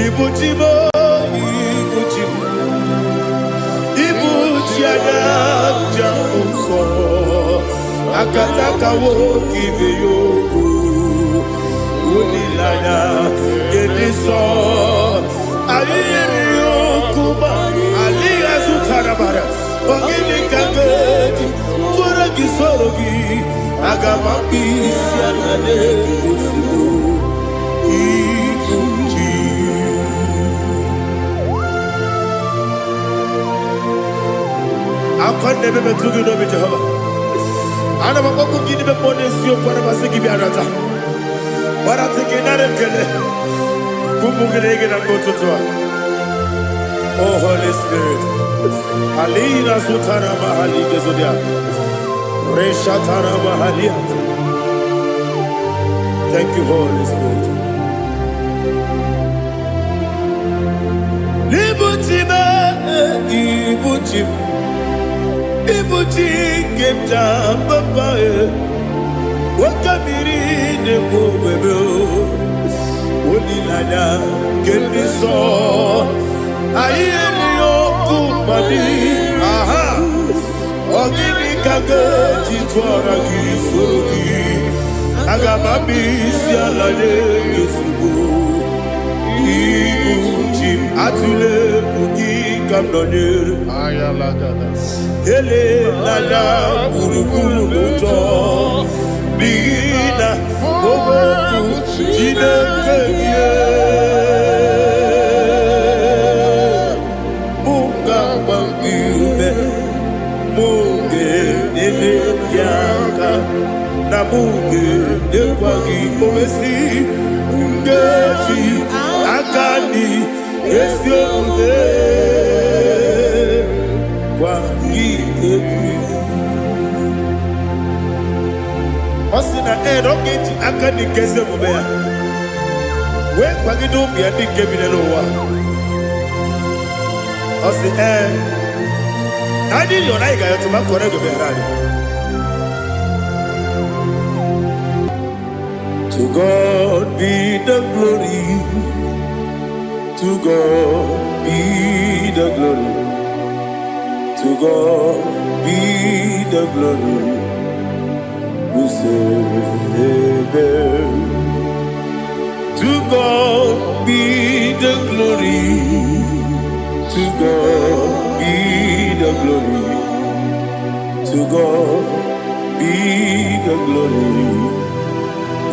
Ibu chi m, ibu chi m, ibu chi anya nja nsọ, akataka nwoke ibe ya okwu, olileanya nke ndị nsọ. Anyị nyere ya okwu ma alịghị azụtara mara. Ọ gịnị ka m ga-eji tụọrọ gị, soro gị? Aga m akpụ isi ala na-ozugbo ibu chi. Akwa na-ebe metụ gị n'obi, Jehova. Ana m akpọkwu gị n'ime mmụọ n'eziokwu. Ana m asị gị bịa nata gbarata gị, nara ekele ụmụ gị na gị na mgbe ụtụtụ a. Oh Holy Spirit, alina sutara mahali gezodia reshatara mahalia. Thank you, Holy Spirit. Ibuchi m, ibuchi m, ibuchi nke m ji papa e, oke mmiri na-ekwu ogbebe, olileanya nke ndị nsọ. Anyị erighị okwu mmadụ aha. Ọ gịnị ka ga-eji tụọra gị, soro gị? Aga m abịa isi ala nye gị ozugbo. Ibu chi m, atụla egwu, gị ka m nọnyere. Elela gburugburu n'ụjọ, n'ihi na okwu Chineke gị mụ ga-agba gị ume, mụ ga-enyere gị aka, na mụ ga-enyekwa gị omesi nkeji aka dị ezi omume gwa gị egwu. Ọ sị na ee, na ọ ga-eji aka dị nke ezi omume ya wee kwagide ụmụ ya ndị nke bi n'ụwa. Ọ sị ee, na anyị yọrọ, anyị ga-ayọtụ ma kọrọ ego bịara anyị. To God be the glory, to God be the glory, to God be the glory. We say amen. To God be the glory, to God be the glory, to God be the glory.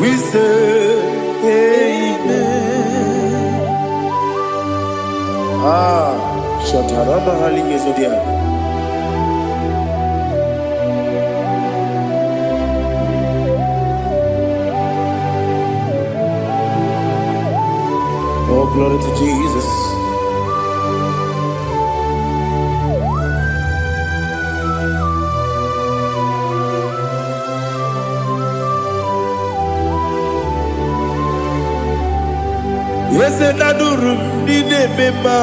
We say amen. Ah, Shatarama Halingezodia. Oh, glory to Jesus. Eze na-adụrụ m ndị na-eme mma,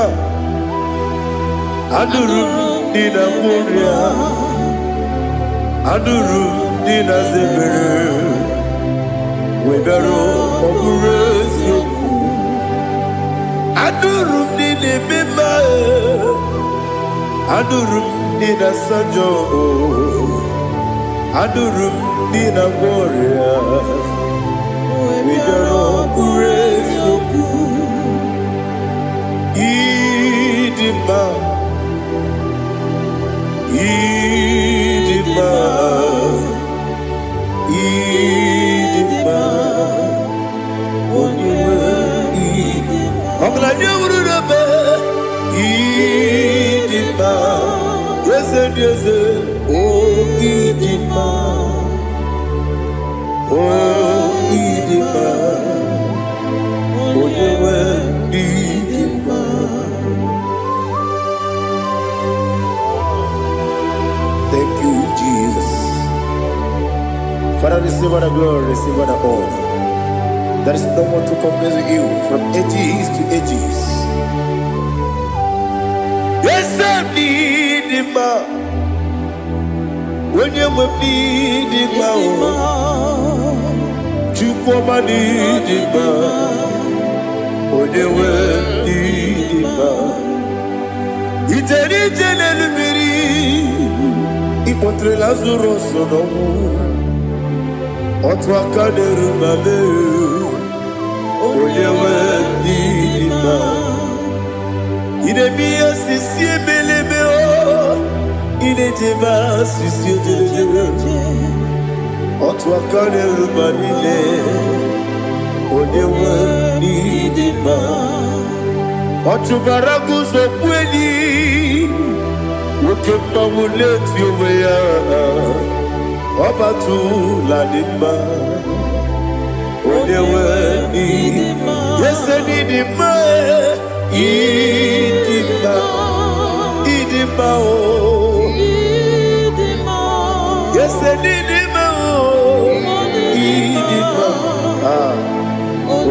adụrụ m ndị na-agwọ ọrịa, adụrụ m ndị na-aza ebere, wee bịaruo ọ bụrụ eziokwu. Adụrụ m ndị na-eme mma, adụrụ m ndị na-asa njọ, adụrụ m ndị na-agwọ ọrịa, wee bịaruo ọ bụrụ eziokwu. Ịdị mma, ịdị mma, ịdị mma, onye nwe ọgaranya wuru n'ebe. Ịdị mma, eze dị eze, o ịdị mma, o ịdị mma, onye nwe ịdị mma. Thank you, Jesus. Father, receive all the glory, receive all the honor. There is no one to compare with you from ages to ages. Eze m n'ịdị mma, onye nwe m n'ịdị mma o, Chukwu ọma n'ịdị mma, onye nwe Kpọtere Lazarus n'ọnwụ, otu aka na-eru mba mee, onye nwe ndị dị mma. Ị na-eme ihe osisi ebelebe o, ị na-ejebe asịsị ojelejele, otu aka na-eru mba niile, onye nwe ndị dị mma. Ọ chụbara guzo kweli, nwoke mmanwụ na-eti onwe ya, ọbatụla dị mma, onye nwe ndị ese n'ịdị mma, ịdị mma, ịdị mma o, ese n'ịdị mma o, ịdị mma, ah,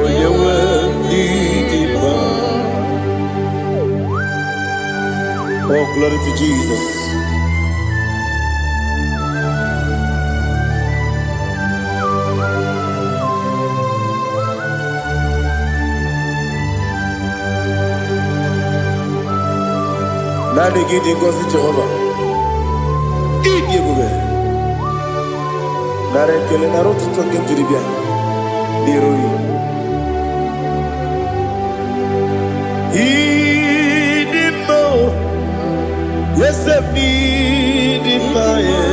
onye nwe ndị dị mma. Oh, glory to Jesus. Naanị gị dị ngọzi, Jehova. Ịdị ebube. Nara ekele, nara ụtụtụ nke m jiri bịa n'iru gị. Ịdị mma o, ese m n'ịdị mma ya,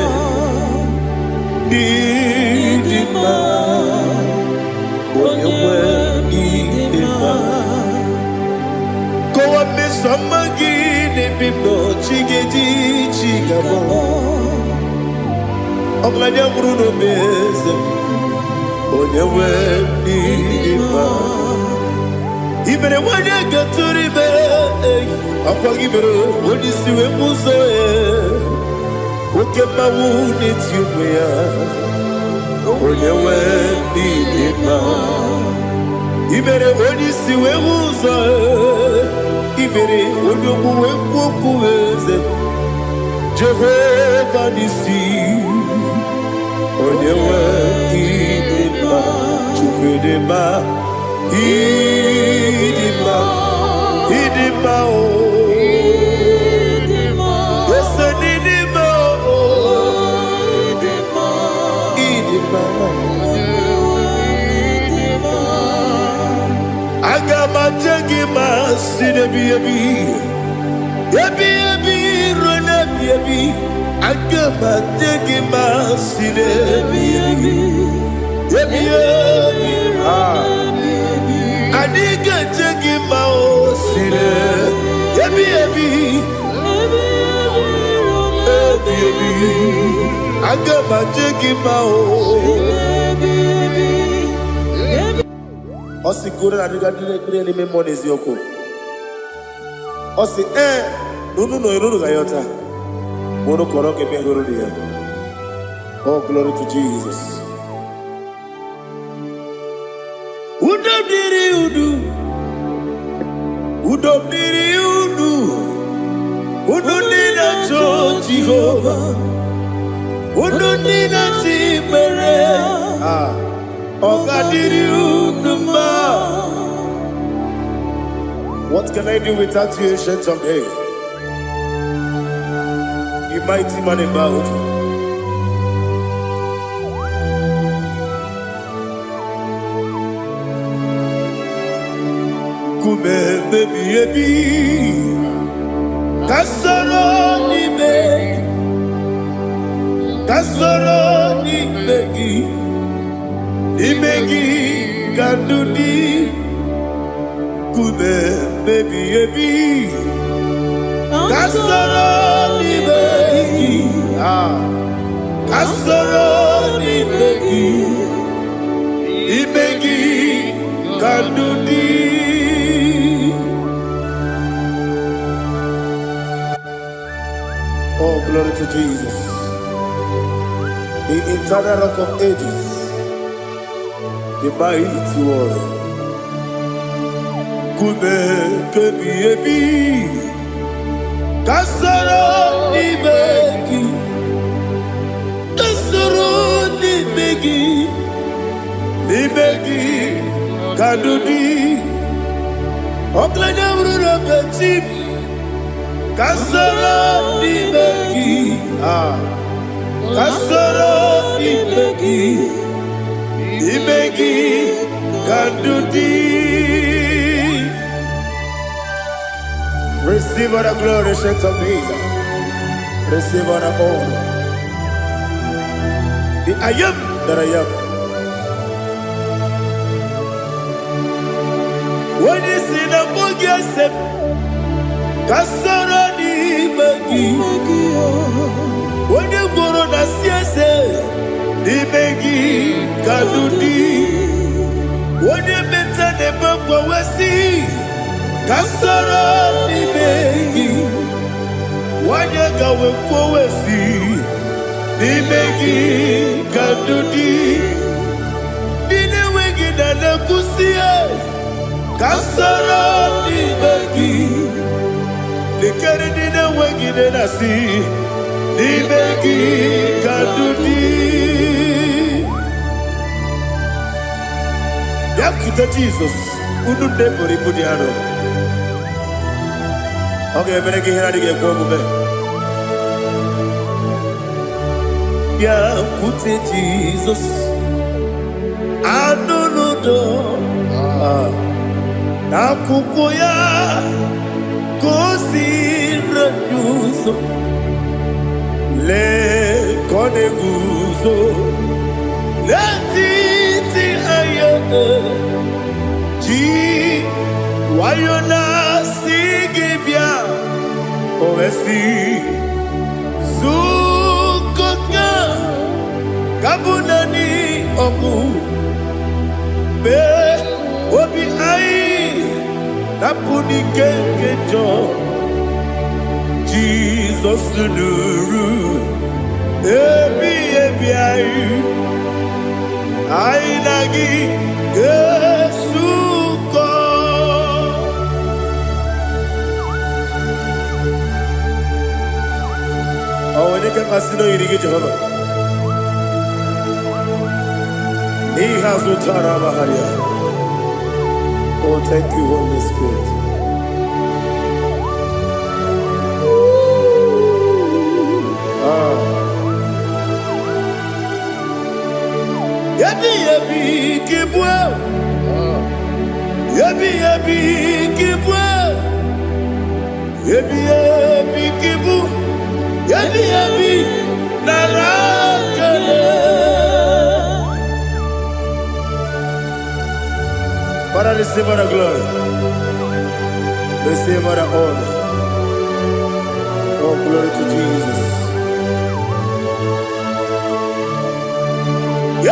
n'ịdị mma, onye nwe n'ịdị mma. Kọwa mmeso ọma gị n'ebe m nọ, chi ga-eji chi ga-abọ. Ọgaranya nwụrụ n'obe eze m, onye nwe n'ịdị mma. I mere nwanyị ga-atụrụ ime, ọkwa gị mere onye isi wee mụ ụzọ ya, oke mmanwụ na-eti onwe ya, onye nwe n'ịdị mma. I mere onye isi wee hụ ụzọ, i mere onye ogbu wee kwuo okwu, eze Jehova n'isi, onye nwe ịdị mma. Chukwu ịdị mma, ịdị mma, ịdị mma o, ese n'ịdị mma o, ịdị mma. Aga m aje gị ma si n'ebi ebi ebi ebi ruo n'ebi ebi. Aga m aje gị ma si n'ebi ebi ebi ebi. Ah. Anyị ga-eje gị ma o si n'ebi ebi ebi ebi. Aga m aje gị ma o. Ọ sị goro na adịga ndị ekpere n'ime mmụọ n'eziokwu. Ọ sị ee na unu nọ unu ga-ayọta ma unu kọrọ ka eme hụrụ ya. Oh, glory to Jesus. Udo dịrị unu, udo dịrị unu, unu ndị na-achọ Jehova, unu ndị na-achọ ikpere, ah, ọ ga-adịrị unu mma. What can I do without you, Ancient of Days? You mighty man in battle. Nkume ebi ebi, ka soro n'ime gị, ka soro n'ime gị, n'ime gị ka ndụ dị. Nkume ebi ebi, ka soro n'ime gị, ah, ka soro n'ime gị, n'ime gị ka ndụ dị. Oh, glory to Jesus, the eternal Rock of Ages, the mighty warrior. Nkume kebi ebi, ka soro n'ime gị, ka soro n'ime gị, n'ime gị ka ndụ dị. Ọgaranya bụrụ na chi m, ka soro n'ime gị, ah. Ka soro n'ime gị, n'ime gị ka ndụ dị. Receive all the glory, Saint of Days. Receive all the honor. The I am that I am. Onye si na mbụ gị ese m, ka soro n'ime gị. Onye gworo na si eze, n'ime gị ka ndụ dị. Onye meta na-eme mgbanwe si, ka soro n'ime gị. Nwanyị gawe kwuo si, n'ime gị ka ndụ dị. Ndị na-enweghị na na-ekwusi ka soro n'ime gị. Lekere ndị na-enweghị nne na-asị, n'ime gị ka ndụ dị. Bịakwute Jizọs, unu nne pụrụ ibu dị arọ. Ọ ga-emere gị ihe na-adịghị ekwe omume. Bịakwute Jizọs, anụ n'udo n'akwụkwọ ya ka o si anyị ụzọ. Lee ka ọ na-eguzo n'etiti anyị, ji nwayọ na-asị gị bịa. O wee sị, zukọta ka bụ naanị ọgwụ mee obi anyị napụ n'ike nke njọ. Jizọs nụrụ ebi ebi anyị, anyị na gị ga-esukọ. Ọ nwere ike mmasị na oyiri gị, Jehova, n'ihe azụ tara amagharịa. Oh, thank you, Holy Spirit. Ah. Ebi ebi kibue, ebi ebi kibue, ebi ebi kibu, ebi ebi nara kele. Father, receive all the glory, receive all the honor. Oh, glory to Jesus.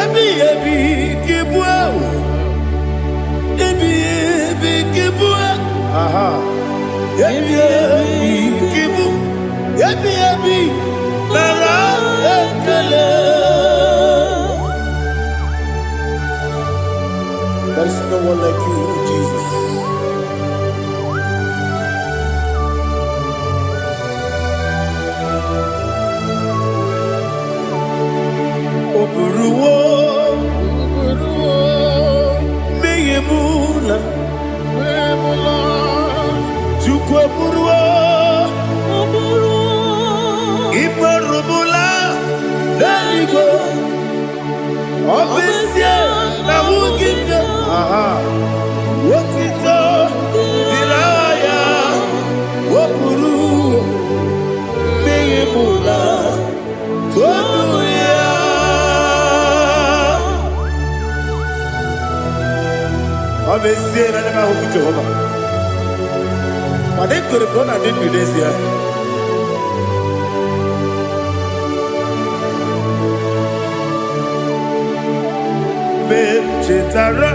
Ebi ebi kibue, ebi ebi kibue, aha. Ebi ebi kibu, ebi ebi nara ekele. There is no one like you, Jesus. O buruwo mmehie m na Chukwu eburuwo ikperumula n'eluigwe. Ọ bụ ezie na ahụghị m ya. Aha. Otito dịrị aha ya, o buru mmehie m na tonu ya. Ọ bụ ezie na anya m ahụghị Jehova, mana ekwere m na ọ na-adị ndụ n'ezie. Mgbe m chetara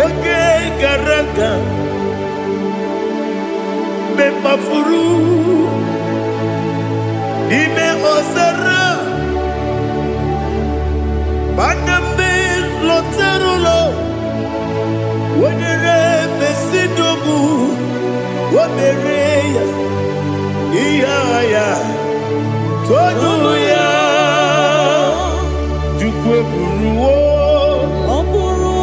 oge gara aga, mgbe m kpafuru n'ime ọzara, mana mgbe m lọtara ụlọ, wenyere mesidogbu o mere ya ihe agha ya tonu ya. Chukwu eburuwo Ọ bụrụ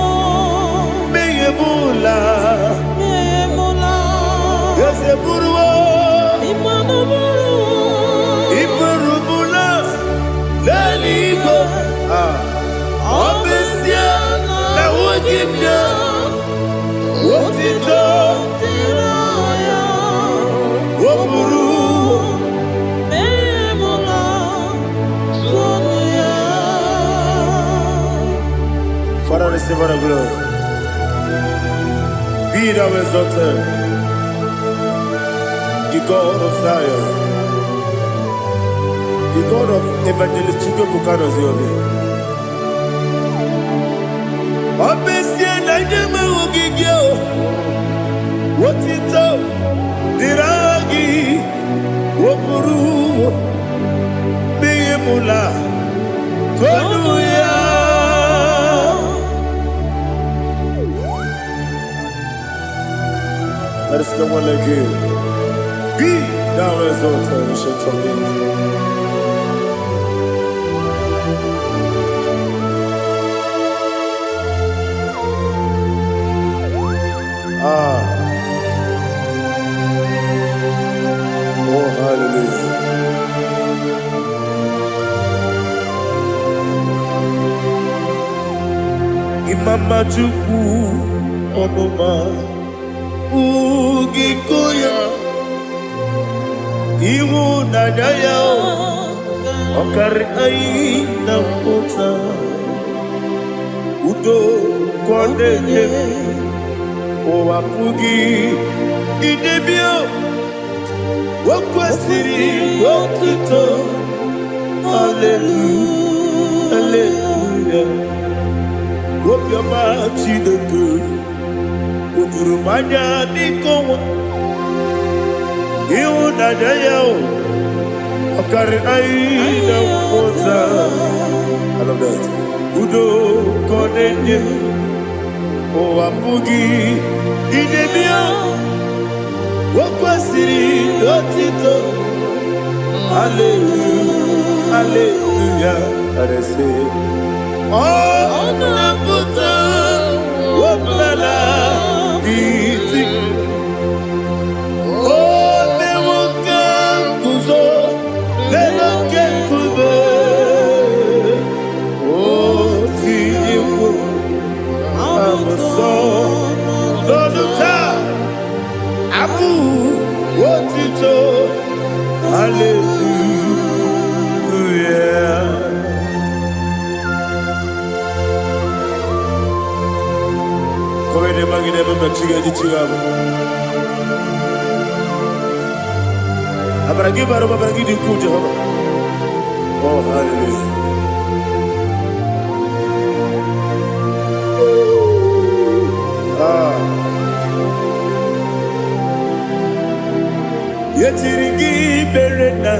mmehie m ụla. emula Eze buruwo ịmanụ bụrụ iburu m gị bịa. Otito dịrị ya. O buru. Memula tonu ya. Father, receive all the glory. Be thou exalted, the God of Zion, the God of Evangelist Chukwuebuka Obi. Ọ bụ ezie na nye m ogige o, otito dịrị aha gị, o buru n'ihi mụla tonu ya. There is no one like you. Be thou exalted, ancient of days. Ah, oh hallelujah. Imama Chukwu ọmụma ugiko ya, ịhụnanya ya ọ karị anyị na mpụta, udo ka ọ na-enye m, ụwa pụghị idebe o kwesịrị otuto. Hallelujah, hallelujah. Obiọma Chineke o juru m anya dịka ọnwa, ịhụnanya ya o ọ karị anyị na mmụta. I love that. Udo ka ọ na-enye m, ụwa pụghị idebe o kwesịrị otito. Hallelujah, hallelujah. Arese ọ na-apụta ọbụla iti o mewo ka nguzo n'elu oke nkume, o tinyewo abụsọ n'ọnụ taa abụ otito. Hallelujah. Kọwede magide ebe mmechi ga-eji chi ga-abụ. Amara gị bara ụba, amara gị dị ukwuu, Jehova. Oh, hallelujah. Ah. Ejiri gị mere na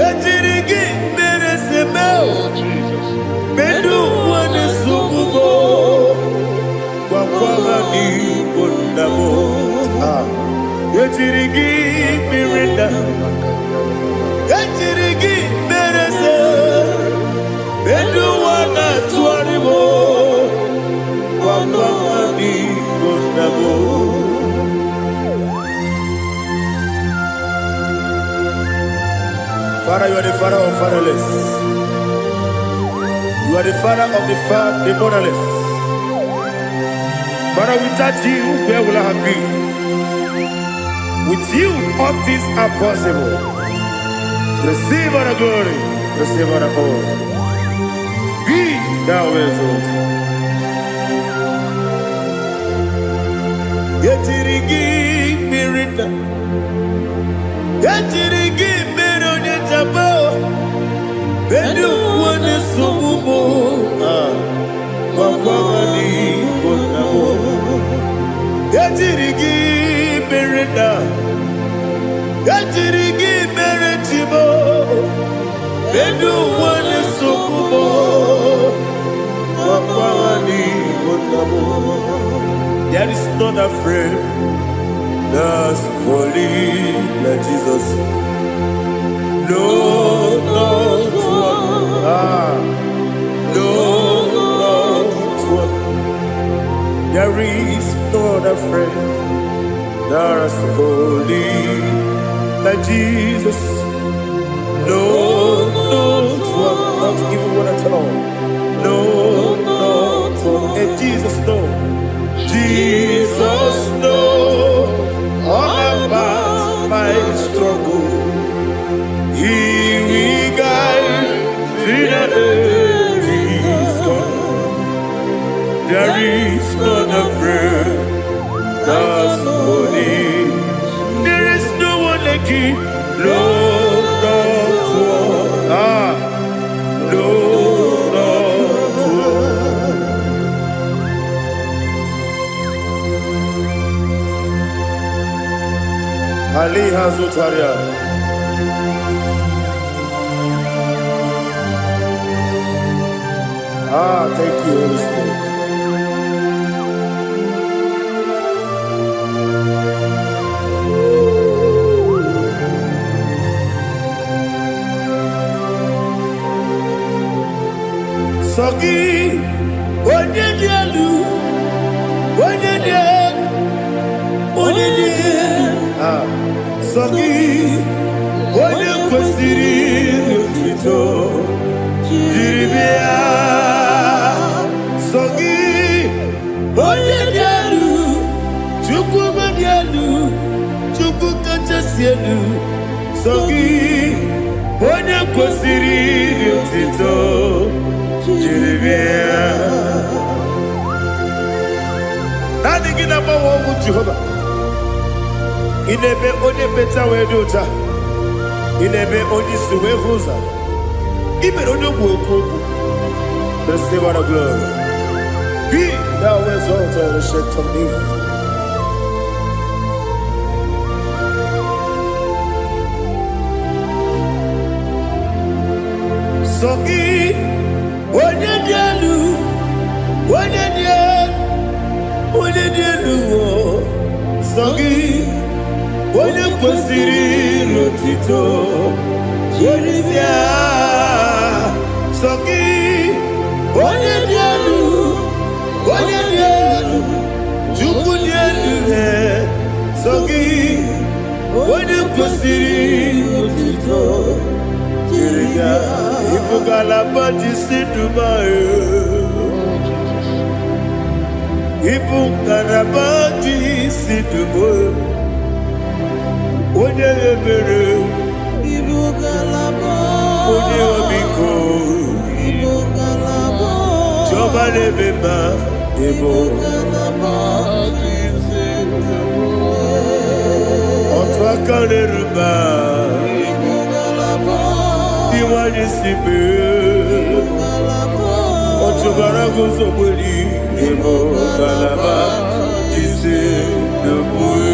ejiri gị mere seme. Oh, Jesus. Medu ụwa na-esogbu m, gwakwa ha n'igbo nna m. Ah. Ejiri gị mere na ejiri gị mere se medu ụwa na-atụgharị m, gwakwa ha n'igbo nna m. Father, you are the father of fatherless. You are the father of the motherless. Father, without you, where will I have been? With you, all things are possible. Receive all the glory, receive all the honor. Be thou exalted. Ejiri gị mmiri na ejiri gị mere onye jaba ndị ụwa na-esogbu m. Ah, gwakwa ha n'igbo nna m. Ejiri gị mere na ejiri gị mere chibo ndị ụwa na-esogbu m, gwakwa ha n'igbo nna m. There is none afraid that's holy like Jesus. No, not one. Ah, no, not one. There is no other friend that's holy like Jesus. No, not one, not even one at all. No, not one. Jesus know. Jesus know all about my struggle. He will guide till the day is gone. There is none afraid that's holy. There is no one like you. No, not one. Ah, no, not one. Ali Hazutaria. Ah, thank you, Holy Spirit. Sọ gị, onye dị elu, onye dị elu, onye dị elu. Ah, sọ gị, onye kwesịrị otuto jiri bịa. Sọ gị, onye dị elu, Chukwu dị elu, Chukwu kachasị elu. Sọ gị, onye kwesịrị otuto jiri bịa. Naanị gị na-agbanwe ọnwụ, Jehova. Ị na-eme onye mmecha wee dị ụcha. Ị na-eme onye isi wee hụ ụzọ. Ị mere onye ogbu okwu okwu. Receive all the glory. Be thou exalted, Ancient of Days. Sọ gị, onye dị elu, onye dị elu, onye dị elu o. Sọ gị, onye kwesịrị otito jiri bịa. Sọ gị, onye dị elu, onye dị elu, Chukwu dị elu he. Sọ gị, onye kwesịrị otito jiri bịa. Ịbụ ngalaba ji si Dubai. Ịbụ ngalaba ji si Dubai. Onye ebere, Ibu ngalaba. Onye ọmịiko, Ibu ngalaba. Chiọma na-eme mma, ịbụ Ngalaba ji otu aka na-eru mba, Ibu ngalaba. Dị nwanyị si mee. Ngalaba. Ọchụbara guzogberi, ịbụ ngalaba ji si Dubai.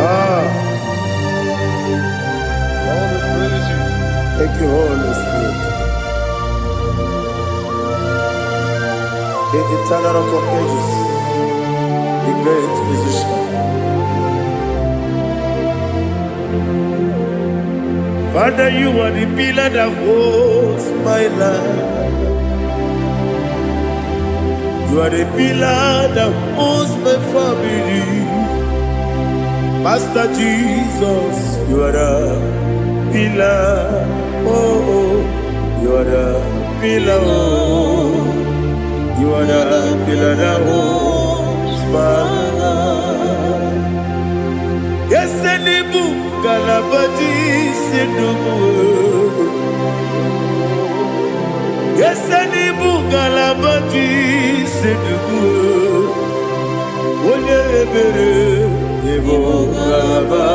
Ah, All the praise. Thank you, Holy Spirit. The eternal Rock of Ages, the great physician. Father, you are the pillar that holds my life. You are the pillar that holds my family. Master Jesus, you are the pillar. Oh, you are the pillar. Oh, you are the pillar that holds my life. Yes, Elibu, Galabadi, Sindubu. Yes, Elibu, Galabadi, Sindubu. Onye ebere, ịbụ ngalaba,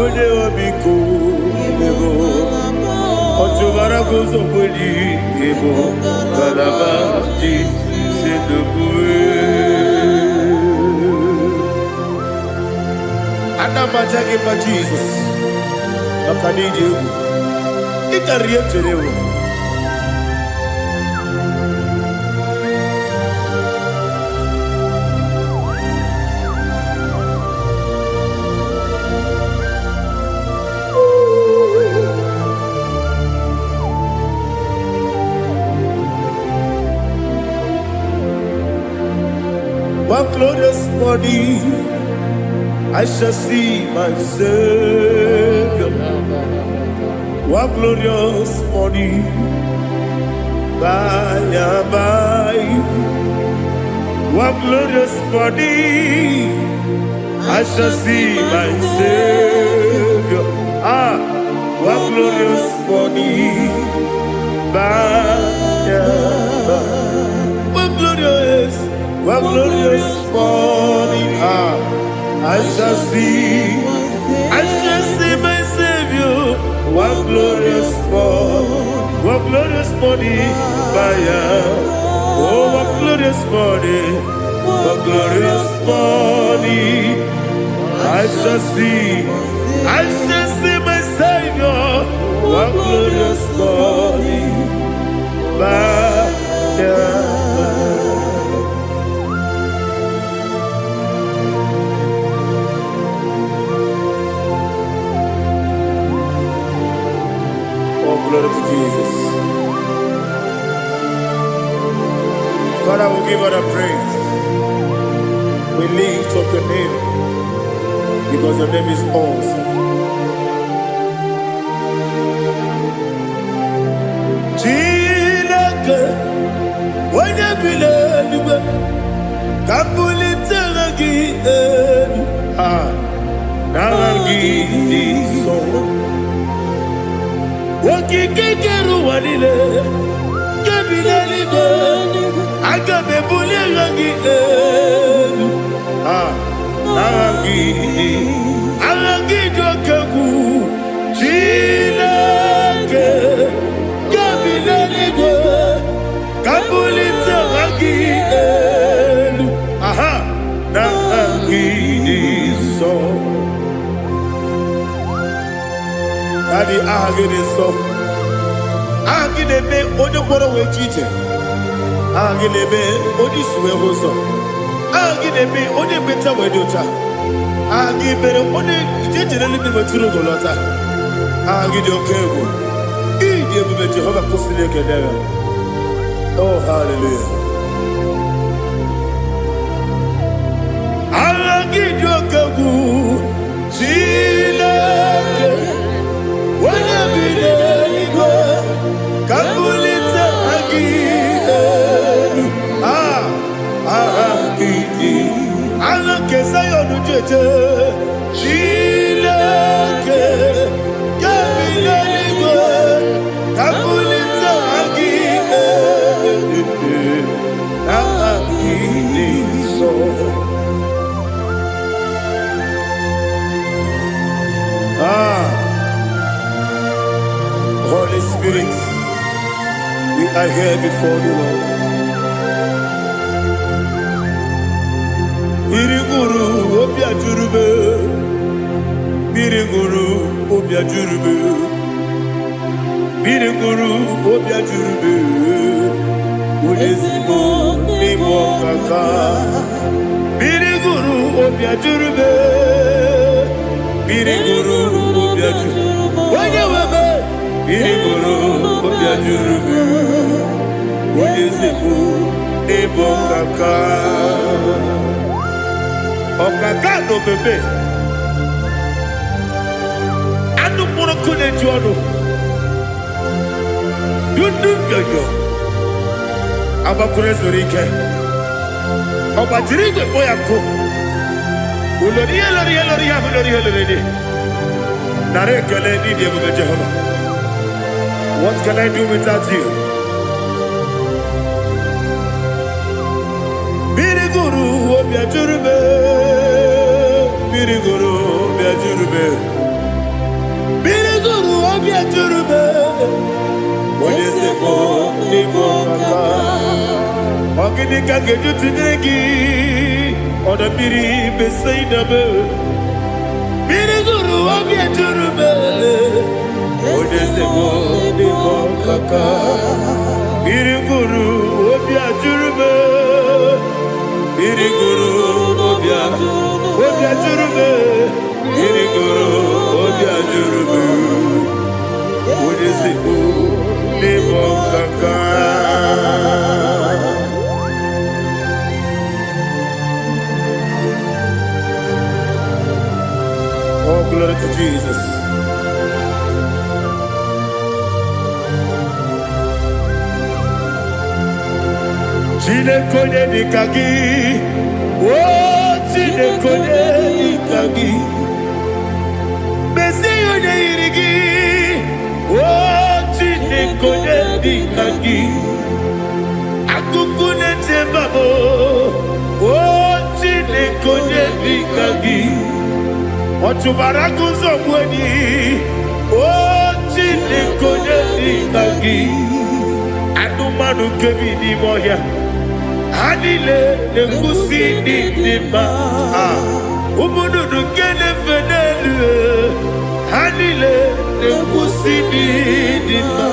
onye ọmịiko, ịbụ ọchụbara guzokweli, ịbụ ngalaba ji sindubu. Ana m aja gị mma, Jizọs, maka na ịdị egwu. Ị karịrị ihe m chere ewu. What glorious morning I shall see my Savior. What glorious morning by and by. What glorious morning I shall see my Savior. Ah, what glorious morning by and by. What glorious morning. Ah, I shall see my Savior. What glorious morning, what glorious morning by and. Oh, what glorious morning, what glorious morning. I shall see my Savior. What glorious morning by and by. Oh, glory to Jesus. Father, we give all the praise. We lift up your name because your name is awesome. Chineke, onye bi n'eluigwe, ka m bulite aha gị elu. Ah, n'aha gị dị nsọ. Okike kere ụwa niile, nke bi n'eluigwe, aga m ebuli aha gị elu. Ah, n'aha gị dị, aha gị dị oke egwu. Chineke, nke bi n'eluigwe, ka m bulite aha gị elu. Aha, n'aha gị dị nsọ. Daddy, aha gị dị nsọ. Aha gị na-eme onye ngwọrọ wee ji ije. Aha gị na-eme onye isi wee hụ ụzọ. Aha gị na-eme onye ekpenta wee dị ụcha. Aha gị mere onye ije jere eluigwe wetụrụ ugo lọta. Aha gị dị oke egwu. Ịdị ebube Jehova kwụsịrị ekele ya. Oh, hallelujah. Aha gị dị oke egwu. Chineke, onye bi n'eluigwe, ka m bulite aha gị elu. Ah, aha gị dị. Aha nke Zion jeje. Chineke, nke bi n'eluigwe, ka m bulite aha gị elu. Aha gị dị nsọ. Ah, Holy Spirit, we are here before you, Lord. Mmiri ṅụrụ obi ajụrụ m. Mmiri ṅụrụ obi ajụrụ m. Mmiri ṅụrụ obi ajụrụ m. Onye ezigbo n'ime ọkaka. Mmiri ṅụrụ obi ajụrụ m. Mmiri ṅụrụ obi ajụrụ. Onye nwe m. Mmiri ṅụrụ obi ajụrụ m. Onye ezigbo n'ịbụ ọkaka. Ọkaka na omeme. Anụ mkpụrụ nkụ na-eju ọnụ. Dundu nyonyo. Agbakwuru ezuru ike. Ọ gbajiri igwe kpọ ya nkụ. Ulori ihe lori ihe lori ihe ahụ lori ihe lori ihe. Nara ekele n'ịdị ebube Jehova. What can I do without you? Mmiri gụrụ obi ajụrụ m. Mmiri gụrụ obi ajụrụ m. Mmiri gụrụ obi ajụrụ m. Onye ezigbo n'ịbụ ọkaka. Ọ gịnị ka m ga-eji tụnyere gị? Ọdọ mmiri Besaida m. Mmiri gụrụ obi ejuru m. Onye ezigbo n'ịbụ ọkaka. Mmiri gụrụ obi ajụrụ m. Mmiri gụrụ obi ajụrụ m. Mmiri gụrụ obi ajụrụ m. Onye ezigbo n'ịbụ ọkaka. Oh, glory to Jesus. Chineke onye dịka gị, o Chineke onye dịka gị, mezie ya onye yiri gị, o Chineke onye dịka gị, akụkụ na-eche mba m, o Chineke onye dịka gị, ọ chụbara agụzọ gbu enyi, o Chineke onye dịka gị, anụmanụ nke bi n'ime ọhịa, ha niile na-ekwusi ndị dị mma. Ah, ụmụ nnụnụ nke na-efe n'elu, ha niile na-ekwusi ndị dị mma.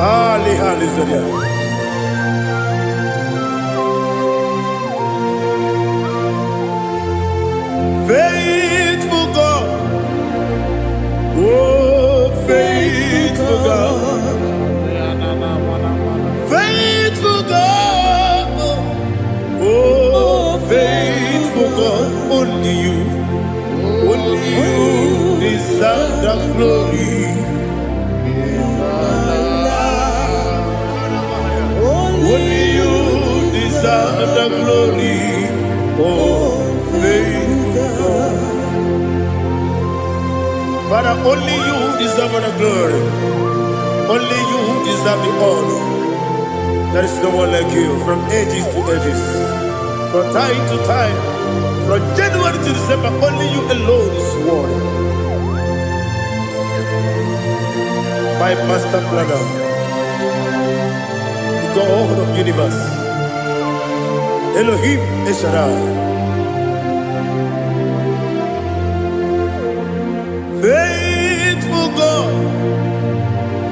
Ali, hallelujah. Faithful God, oh faithful God, faithful God, oh faithful God, only you deserve the glory. Only you deserve the glory. Oh, faithful God. Father, only you deserve the glory. Only you deserve the honor. There is no one like you from ages to ages, from time to time, from January to December. Only you alone is worthy. My master planner, the God of universe, Elohim Eshaddai. Faithful God,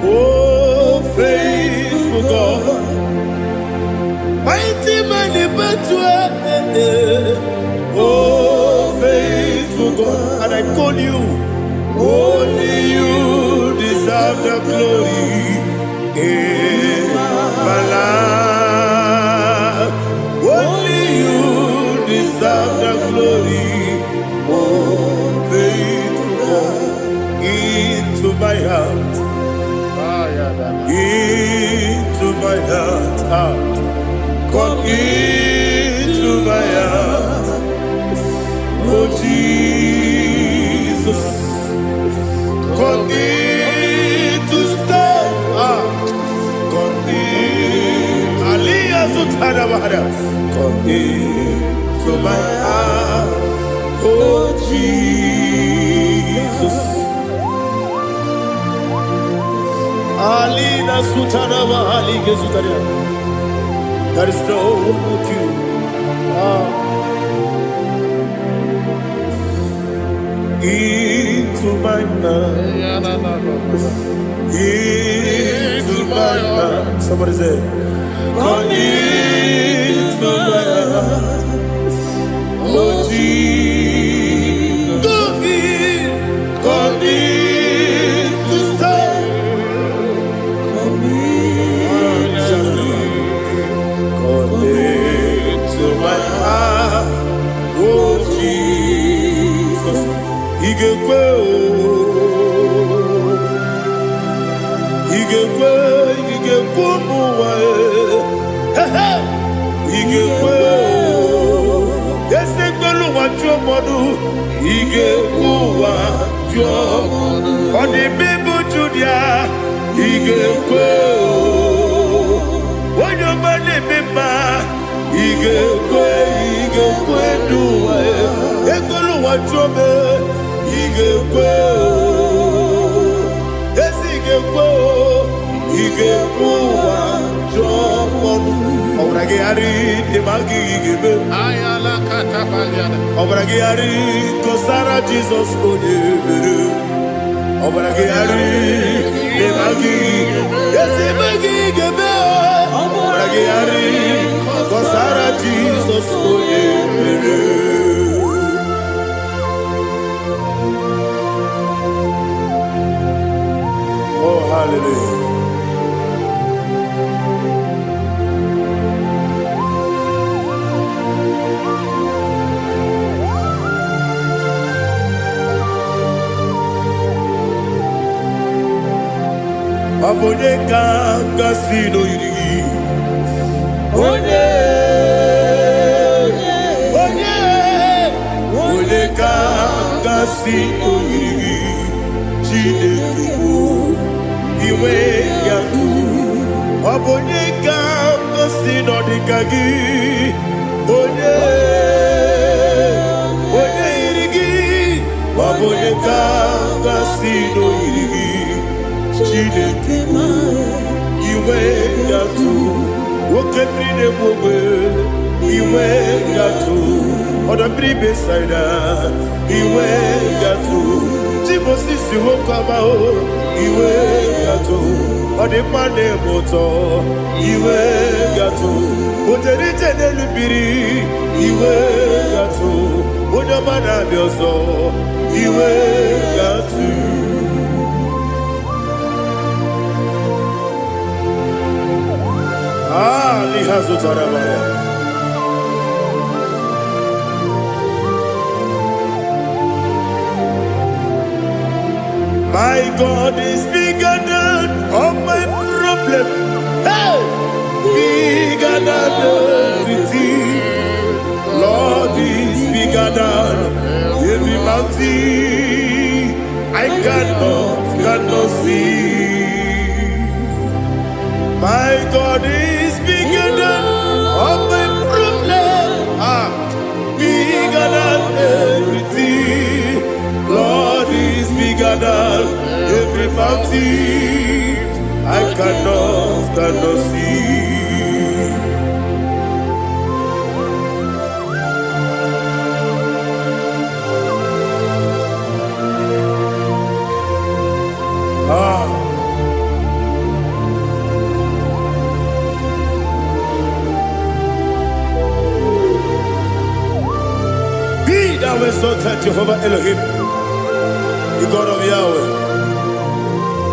oh faithful God, mighty man in battle, oh faithful God, and I call you, only you deserve the glory in my life. Only you deserve the glory, oh faithful God, into my heart, into my heart, ah, come into my heart, oh Jesus, come in to stay, ah, come in, Aliyah Zutadabahada, come into my heart, oh Jesus. Alina Sutanaba Ali Gezutaria. There is no one like you. Ah. Into my mind. Into my heart. Somebody say, come into my heart. Oh Jesus. Come in. Come in to stay. Come into my heart. Oh Jesus. Igekwe o. Igekwe, igekwe ụmụ ụwa e. He he. Igekwe o. Eze gbelu ụwa jụọ mmadụ. Igekwe ụwa jụọ. Ọ dị mmịbụ Judia. Igekwe o. Onye ọma na-eme mma. Igekwe, igekwe n'ụwa e. Egbelu ụwa jụọ m e. Igekwe o. Ezi ga-ekwe o, ị ga-ekwe ụwa jụọ ọnụ. Ọbara gị ghara ịdị ma gị ga-eme. Ọbara gị ghara kọsara Jizọs onye mere. Ọbara gị ghara ịdị ma gị ezi ma gị ga-eme. Ọbara gị ghara kọsara Jizọs onye mere. Oh, hallelujah. Ọ bụ onye ka m gasị n'oyiri gị? Onye, onye, onye ka m gasị n'oyiri gị? Chineke bụ inwe ya tụ. Ọ bụ onye ka m gasị n'ọdịka gị? Onye, onye yiri gị? Ọ bụ onye ka m gasị n'oyiri gị? Chineke bụ inwe ya tụ. Oke mmiri na-egbu ogbe, inwe ya tụ. Ọdọ mmiri Besaida, inwe ya tụ. Timosisi nwoke ọma o, inwe ya tụ. Ọ dị mma na-eme ụtọ, inwe ya tụ. O jere ije n'elu mmiri, inwe ya tụ. Onye ọma na-abịa ọzọ, inwe ya tụ. Ah, n'ihe zụtara mara. My God is bigger than all my problem. Hey! Bigger than everything. Lord is bigger than every mountain. I cannot see. My God is bigger than all my problem. Ah, bigger than everything. Lord is bigger than every mountain. I cannot see. Ah. Be thou exalted, Jehovah Elohim, the God of Yahweh,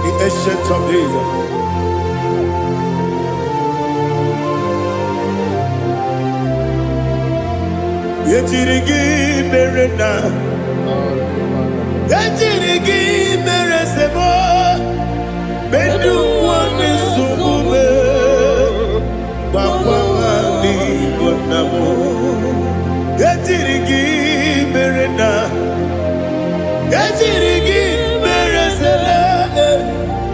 the Ancient of Days. Ejiri gị mere na ejiri gị mere sebo mendu nwanne nsogbu me gbakwa n'igbo nna m. Ejiri gị mere na ejiri gị mere sele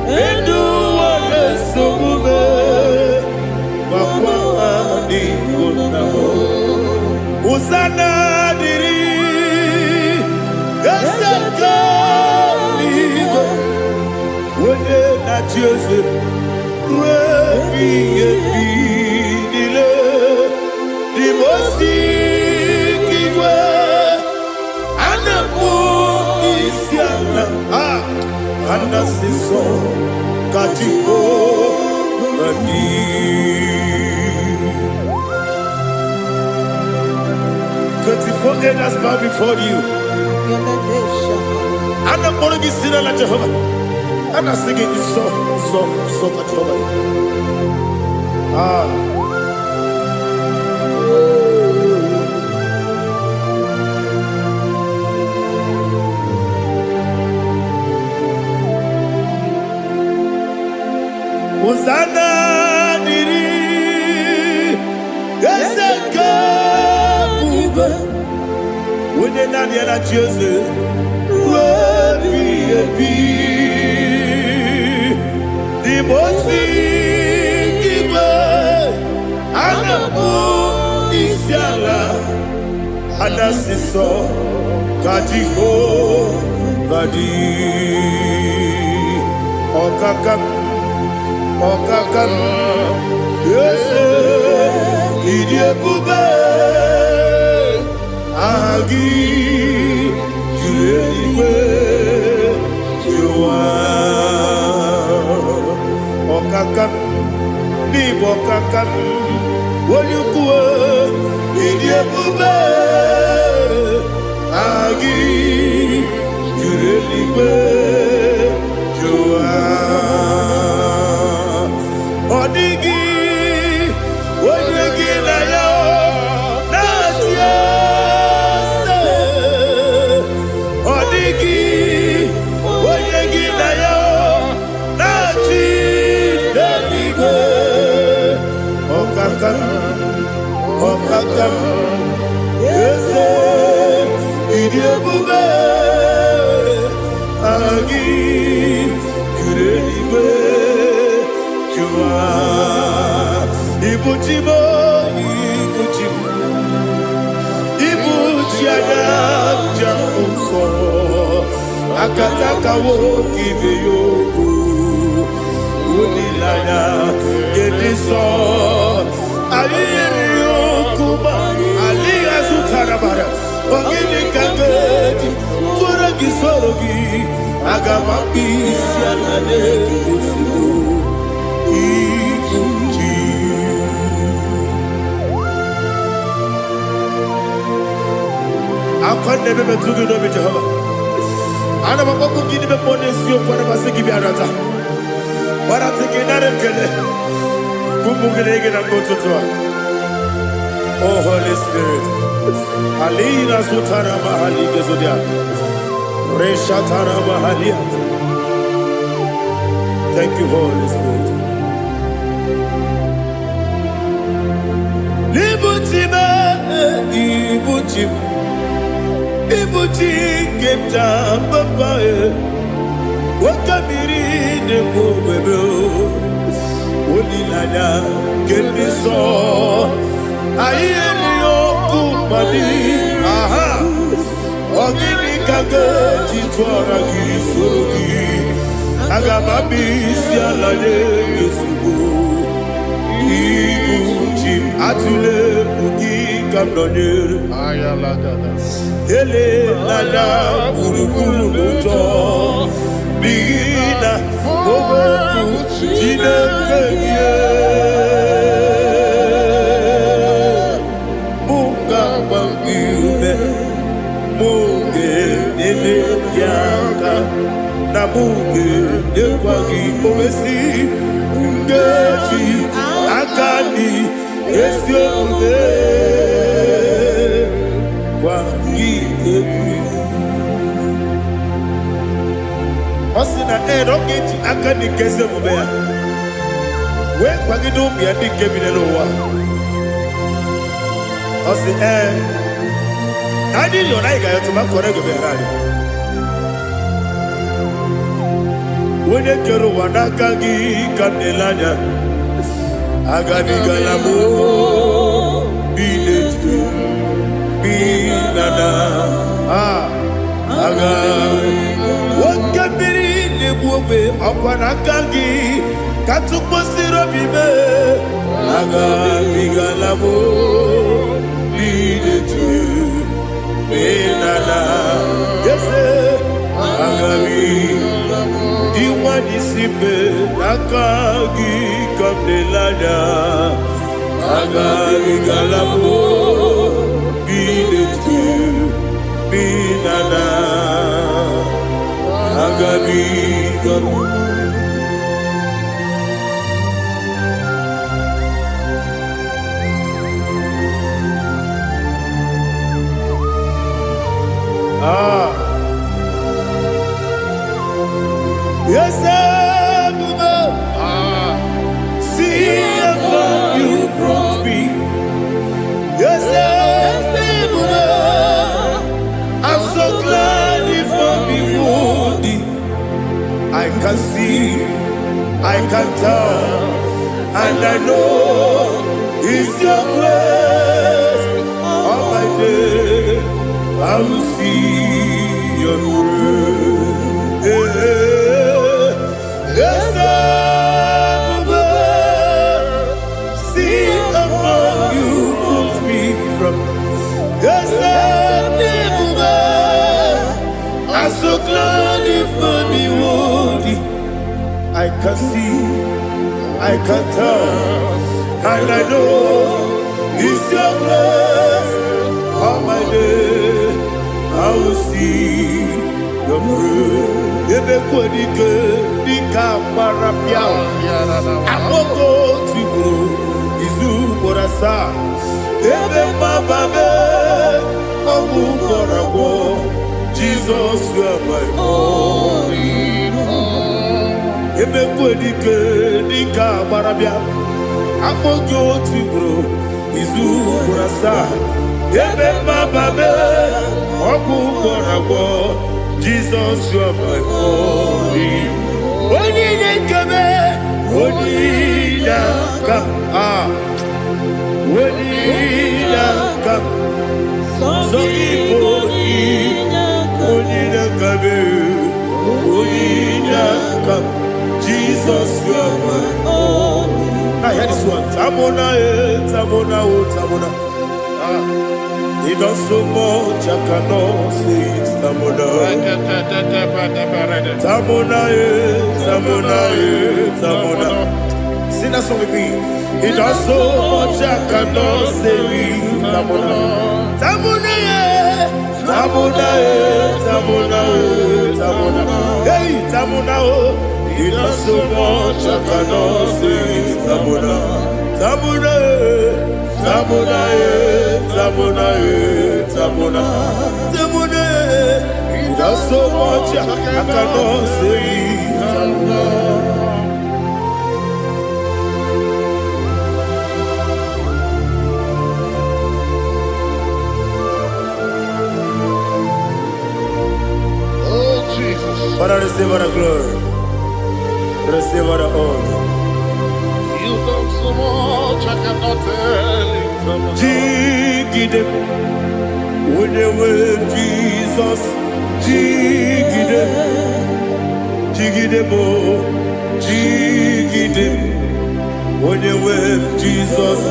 mendu nwanne nsogbu me gbakwa n'igbo nna m. Hosanna dịrị eze nke eluigwe, onye na-achị eze ruo ebighị ebi niile. Dị m osi igwe a na-akpọ isi ala, a ana-asị nsọ ka Jehova dị. 24 elders bow before you. Ana mkpọrọ gị si n'ala Jehova. A na-asị gị nsọ, nsọ, nsọ ka Jehova dị. Ah. Hosanna dịrị eze nke ebube, onye naanị ya na-achị eze ruo ebighị ebi. Dị m ozi igwe a na-akpọ isi ala, a na-asị nsọ ka Jehova dị. Ọkaka m, ọkaka m, eze, ịdị ebube, aha gị juru eluigwe juru ụwa. Ọkaka m, n'ịbụ ọkaka m, onye ukwu, ịdị ebube, aha gị juru eluigwe juru ụwa. Ọ dịghị onye gị na ya na-achị eze. Ọ dịghị onye gị na ya na-achị. Ọkaka m, eze, ịdị ebube, aha gị juru eluigwe jụwa. Ibu chi m, ibu chi m, ibu chi anya njem nsọ, akataka nwoke ibe ya okwu, olileanya nke dị nsọ. Anyị yiri okwu ma alịghị azụtara mara. Ọ gịnị ka m ga-eji tụọrọ gị, soro gị? Aga m akpụ isi ala na-ozugbo ibu chi. Akwa na-ebe metụ gị n'obi, Jehova. Ana m akpọkụ gị n'ime mmụọ n'eziokwu. Ana m asị gị bịa nata, gbarata gị, nara ekele ụmụ gị na gị na mgbe ụtụtụ a. Oh Holy Spirit, alina zutara mahali gezodia reshatara mahalia. Thank you, Holy Spirit. Ibuchi m, ibuchi m, ibuchi nke m ja papa e, nwoke mmiri na-ekwu ogbebe, olileanya nke ndị nsọ. Anyị erighị ọkụ mmadụ aha. Ọ gịnị ka ga-eji tụọra gị, soro gị? Aga m abịa isi ala nye gị ozugbo. Ibu chi m, atụla egwu, gị ka m nọnyere. Elela gburugburu n'ụjọ, n'ihi na okwu Chineke gị mụ ga-agba gị ume, mụ ga-enyere gị aka, na mụ ga-enyekwa gị owesi nkeji aka dị ezi omume gwa gị egwu. Ọ sị na ee, na ọ ga-eji aka dị nke ezi omume ya wee kwagide ụmụ ya ndị nke bi n'ụwa. Ọ sị ee, na anyị yọrọ, anyị ga-ayọtụ ma kọrọ ego bịara anyị. Onye kere ụwa, n'aka gị ka m na-ele anya. Agabigala m bi n'eju bi na na aga nwoke mmiri na-egbu ogbe, ọkwa n'aka gị ka tụkwasịrị obi mee. Agabigala m bi n'eju bi na na eze agabi dị nwanyị si mbe, n'aka gị ka m na-ele anya. Agabigala m bi n'eju bi na na agabigala. Ah. Yes, Ebube, see how far you brought me. Yes, Ebube, I'm so glad you found me worthy. I can see, I can tell, and I know it's your grace. All my day, I will see your grace. Yes, Ebube, see how far you put me from. Yes, Ebube, I'm so glad you found me worthy. I can see, I can tell, and I know it's your grace. All my day, I will see your grace. Ebe kwenike dịka gbara pịa akpọkọ tigburu izu ugboro asaa, ebe mgbaba mee ọgwụ gwọrọ agwọ. Jizọs, you are my all. Ebe kwenike dịka gbara bịa akpọ gị otu ugboro. kansa, ebe mgbaba m, ọgwụ gwọrọ agwọ. Jesus, you are my only. Onye na-ekebe, onye na-aka, ah, onye na-aka, sọ gị bụ onye na-akabe, onye na-aka. Jesus, you are my. Now hear this one. Tamona, eh, Tamona, oh, Tamona. Ah, he does so much, I cannot say it. Tamona. Tamona, eh, Tamona, eh, Tamona. Sing that song with me. He does so much, I cannot say it. Tamona. Tamona, eh, Tamona, eh, Tamona, eh, Tamona. Hey, Tamona, oh. He does so much, I cannot say it. Tamona. Tamona, eh, Tamona, eh, Tamona, eh, Tamona. Tamona, eh. He does so much, I cannot say it. Tamona. Oh, Jesus. Father, receive all the glory. Receive all the honor. You've done so much, I cannot tell it. Jigide, onye nwe Jizọs, jigide, jigide m, jigide, onye nwe Jizọs,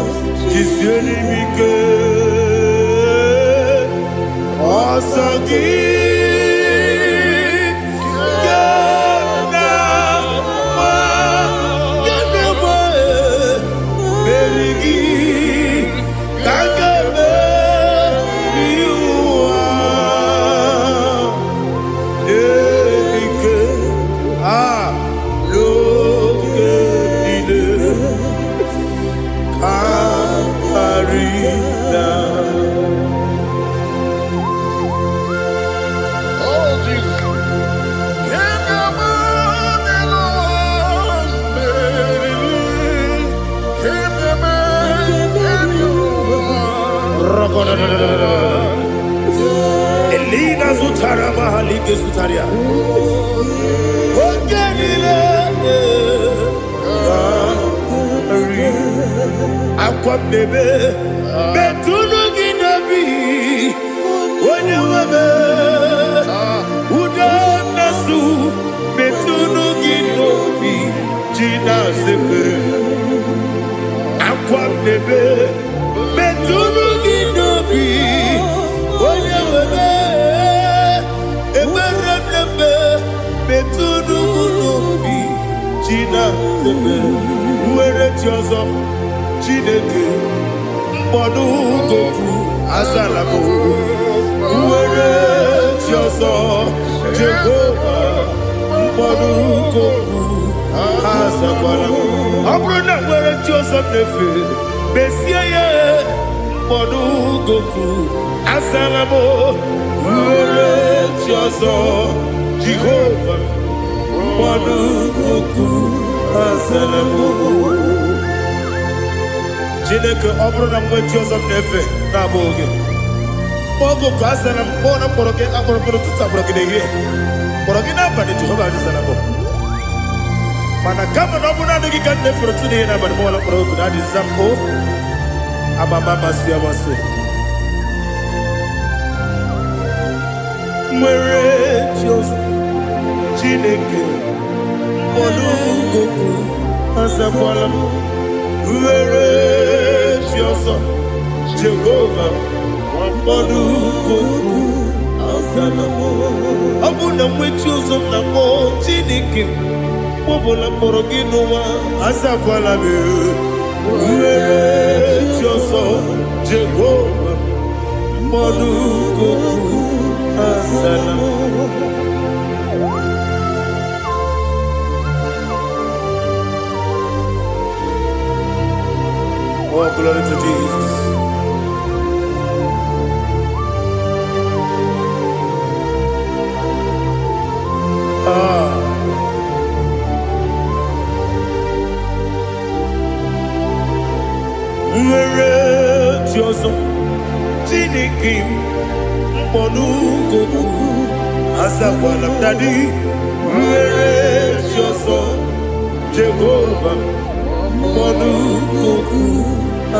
jisie m ike. Ọsọ gị ga na-agba, ga na-agba, meri gị ka a ga-emeri ụwa. Ike a n'oge niile ka karịa. Oh, Jesus. Can you Can you Elina zụtara mahalike zụtara ya. Oge niile karị akwa mmebe metụnụ gị n'obi onye nwebe udo na-asụ metụnụ gị n'obi ji na-azepere akwa mmebe metụnụ gị n'obi onye nwebe ekpere mmemme metụnụ m n'obi ji na-azepere nwere chi ọzọ Chineke mkpọdụ goku azala m nwere chi ọzọ Jehova mkpọdụ goku azakwala m. Ọ bụrụ na nwere chi ọzọ m na-efe mesie ya mkpọdụ goku azala m nwere chi ọzọ Jehova mkpọdụ goku azala m. Chineke, ọ bụrụ na m nwee chi ọzọ m na-efe na-abụghị gị, oge ka azara m kpọọ na mkpọrọ gị akpọrọ mkpọrọ ụtụtụ, akpọrọ gị n'ehihie, kpọrọ gị n'abalị, Jehova azara m. Mana kama na ọ bụrụ naanị gị ka m na-efere ụtụtụ n'ehihie n'abalị, mọọla mkpọrọ oku na adịza m o amama amasị amasị nwere chi ọzọ Chineke mkpọrọ goku azakwala m nwere chi ọzọ Jehova mkpọrọ goku azala m. Ọ bụ na mgbe chi ọzọ m na-akpọ Chineke mkpọbụla mkpọrọ gị n'ụwa azakwala m nwere chi ọzọ Jehova mkpọrọ goku azala m. Oh, glory to Jesus. Ah. Nwere chi ọzọ. ọzọ. Chineke m, mkpọnugokwu azakwala m. Daddy, nwere chi ọzọ. Jehova, mkpọnugokwu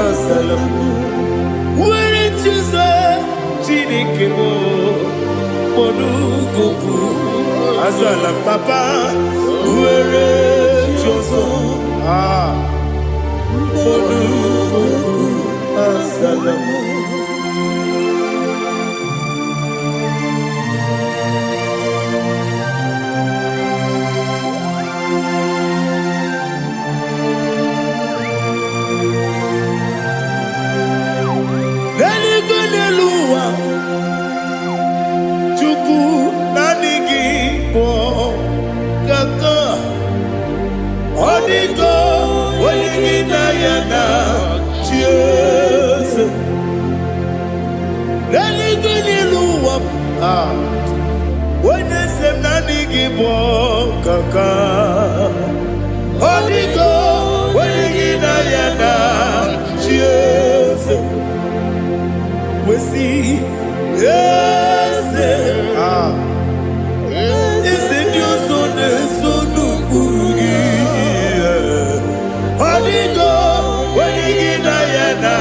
azala m. Nwere chi ọzọ. Chineke m, mkpọnugokwu azala m. Papa, nwere chi ọzọ. Ah, mkpọnugokwu azala m. N'eluigwe, n'elu ụwa, Chukwu, naanị gị bụ kaka. Ọ dịgo onye gị na ya na chi eze. N'eluigwe, n'elu ụwa, ah, onye eze m, naanị gị bụ kaka. Ọ dịgo onye gị na ya na chi eze. Wesi eze, ah, eze ndị ọzọ na-eso n'ụkpụrụ gị. Ọ dịgo onye gị na ya na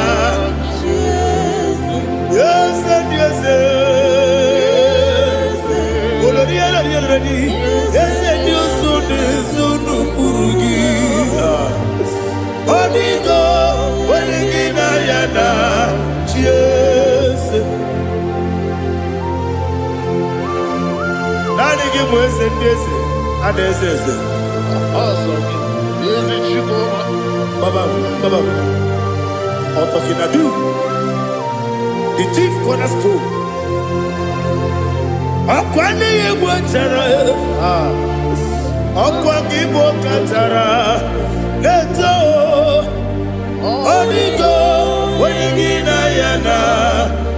eze ndị eze. Olori elori elori, eze ndị ọzọ na-eso n'ụkpụrụ gị. Ọ dịgo onye gị na ya na chi eze. Naanị gị bụ eze ndị eze, a na-eze eze. Ọsọ gị, ezi Chukwu. Baba, Baba, Otokinadu, the chief cornerstone. Ọkwa n'ihe egwu chara, ah, ọkwa gị bụ kachara na-eto. Ọdịgo onye gị na ya na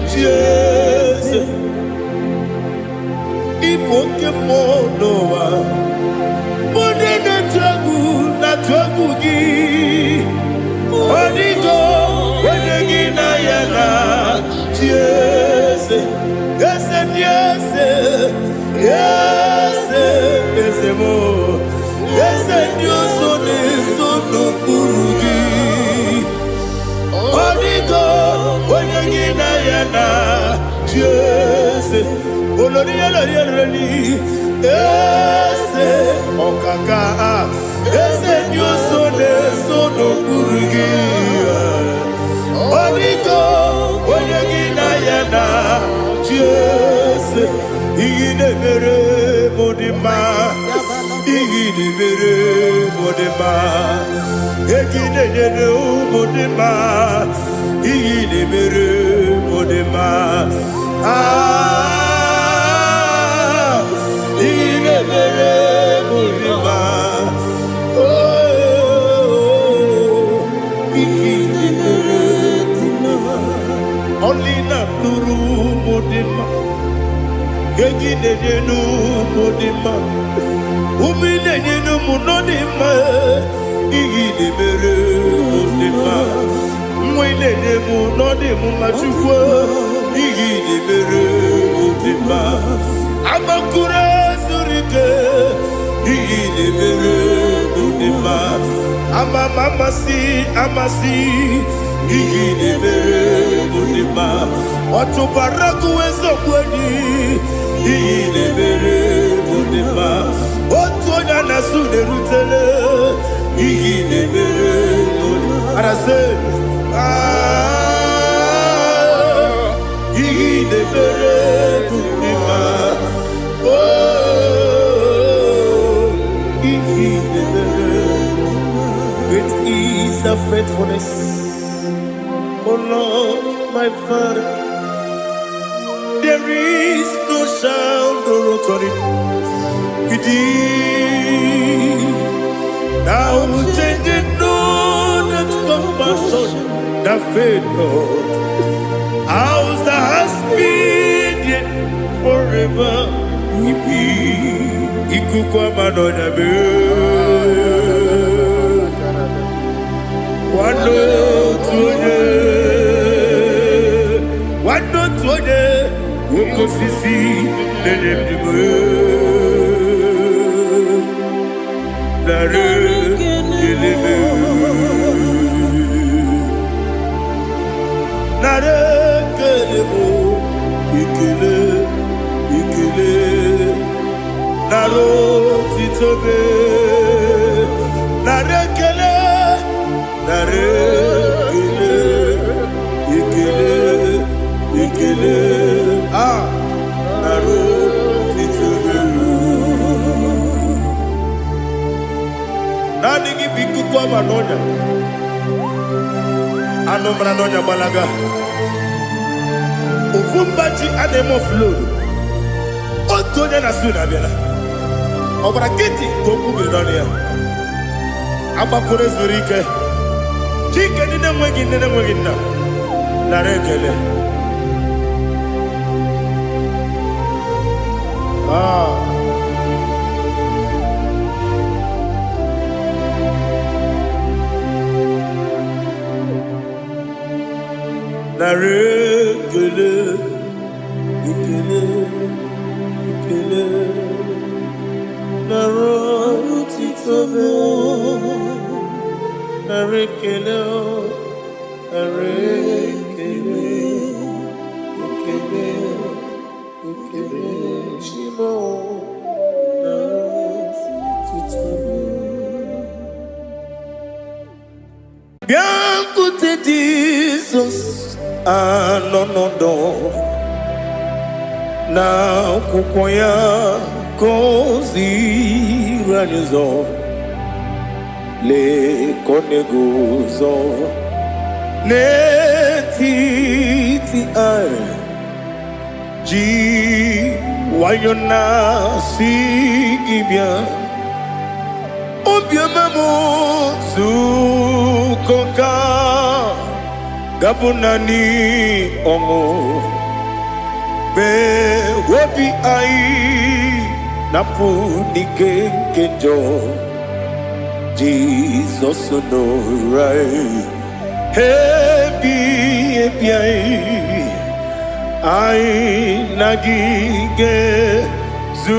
chi eze. Ịbụ oke mmụọ n'ụwa, onye na-atụ egwu na-atụ egwu gị. Ọdịgo onye gị na ya na chi eze. Eze ndị eze, eze, eze m, eze ndị ọzọ na-eso n'okpuru gị. Ọdịgo onye gị na ya na chi eze. Olori olori olori, eze ọkaka, eze ndị ọzọ na-eso n'okpuru gị. Ọdịgo onye gị na ya na chi eze. Ihe na-emere m dị mma, ihe na-emere m dị mma, ego ị na-enyere ụmụ dị mma, ihe na-emere m dị mma. Ah, ihe na-emere m dị mma. Oh, ihe na-emere dị mma. Ọlị na-atụrụ ụmụ dị mma, ego ị na-enye n'ụmụ dị mma, ume ị na-enye n'ụmụ nọ dị mma. Ihe ị na-emere mụ dị mma, nwa ị na-enye m nọ dị m mma. Chukwu, ihe ị na-emere mụ dị mma. Agbakụrụ zuru ike, ihe ị na-emere mụ dị mma. Ama m amasị amasị, ihe ị na-emere mụ dị mma. Ọtụbara gụwa eziokwu enyi, ihe ị na-emere mụ dị mma. Otu onye a na-asụ na-erutele, ihe ị na-emere mụ dị mma. Arasị, ah, ihe ị na-emere mụ dị mma. Oh, ihe ị na-emere. Great is the faithfulness, oh Lord, my Father. There is no shadow of turning with thee. Thou changest not thy compassions, they fail not. As thou hast been, yet forever we be. Ikuku ama n'ọnya mee. Nwanne otu onye. Osisi na-enye ndụ nara ekele m. Nara ekele m, ekele, ekele, nara otito m. Nara ekele, nara ekele, ekele, ekele, ah, nara otito m. Naanị gị bụ ikuku ọma n'ọnya, anụ mara n'ọnya gbalaga. Ofu mba ji a na-eme oflodu, otu onye na su na-abịala. Ọ gbara nkịtị ka okwu biri n'ọnụ ya. Agbakọrọ zuru ike. Chike ndị na-enweghị nne na-enweghị nna, nara ekele. Ah. Nara ekele, ekele, ekele, nara otito m. Nara ekele, nara ekele, ekele, ekele, Chimo, nara otito m. Bịakwute Jizọs, anọ n'ọdọ na akwụkwọ ya ka o ziri anyị ụzọ. Lee ka ọ na-eguzo n'etiti anyị, ji nwayọ na-asị gị bịa. Obiọma m, zukọ ka gabụ naanị ọṅụ mee obi anyị napụ n'ike nke njọ. Jizọs nọrọ anyị ebi ebi anyị, anyị na gị ga-ezukọ.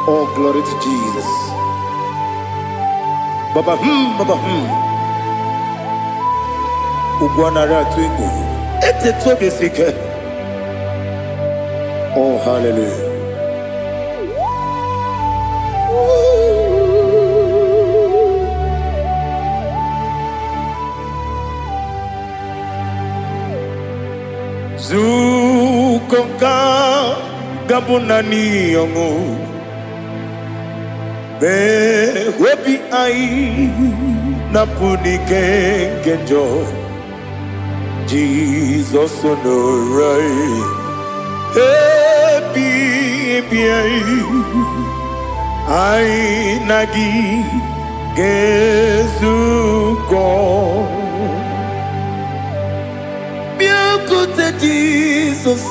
Oh, glory to Jesus. Baba baba Ugwu anara atụ egwu. Etetu obi esi ike. Oh, hallelujah. Zukọ nka gabụ naanị ọṅụ. Mee obi anyị napụ n'ike nke njọ. Jizọs nọrọ anyị ebi ebi anyị, anyị na gị ga-ezukọ. Bịakwute Jizọs,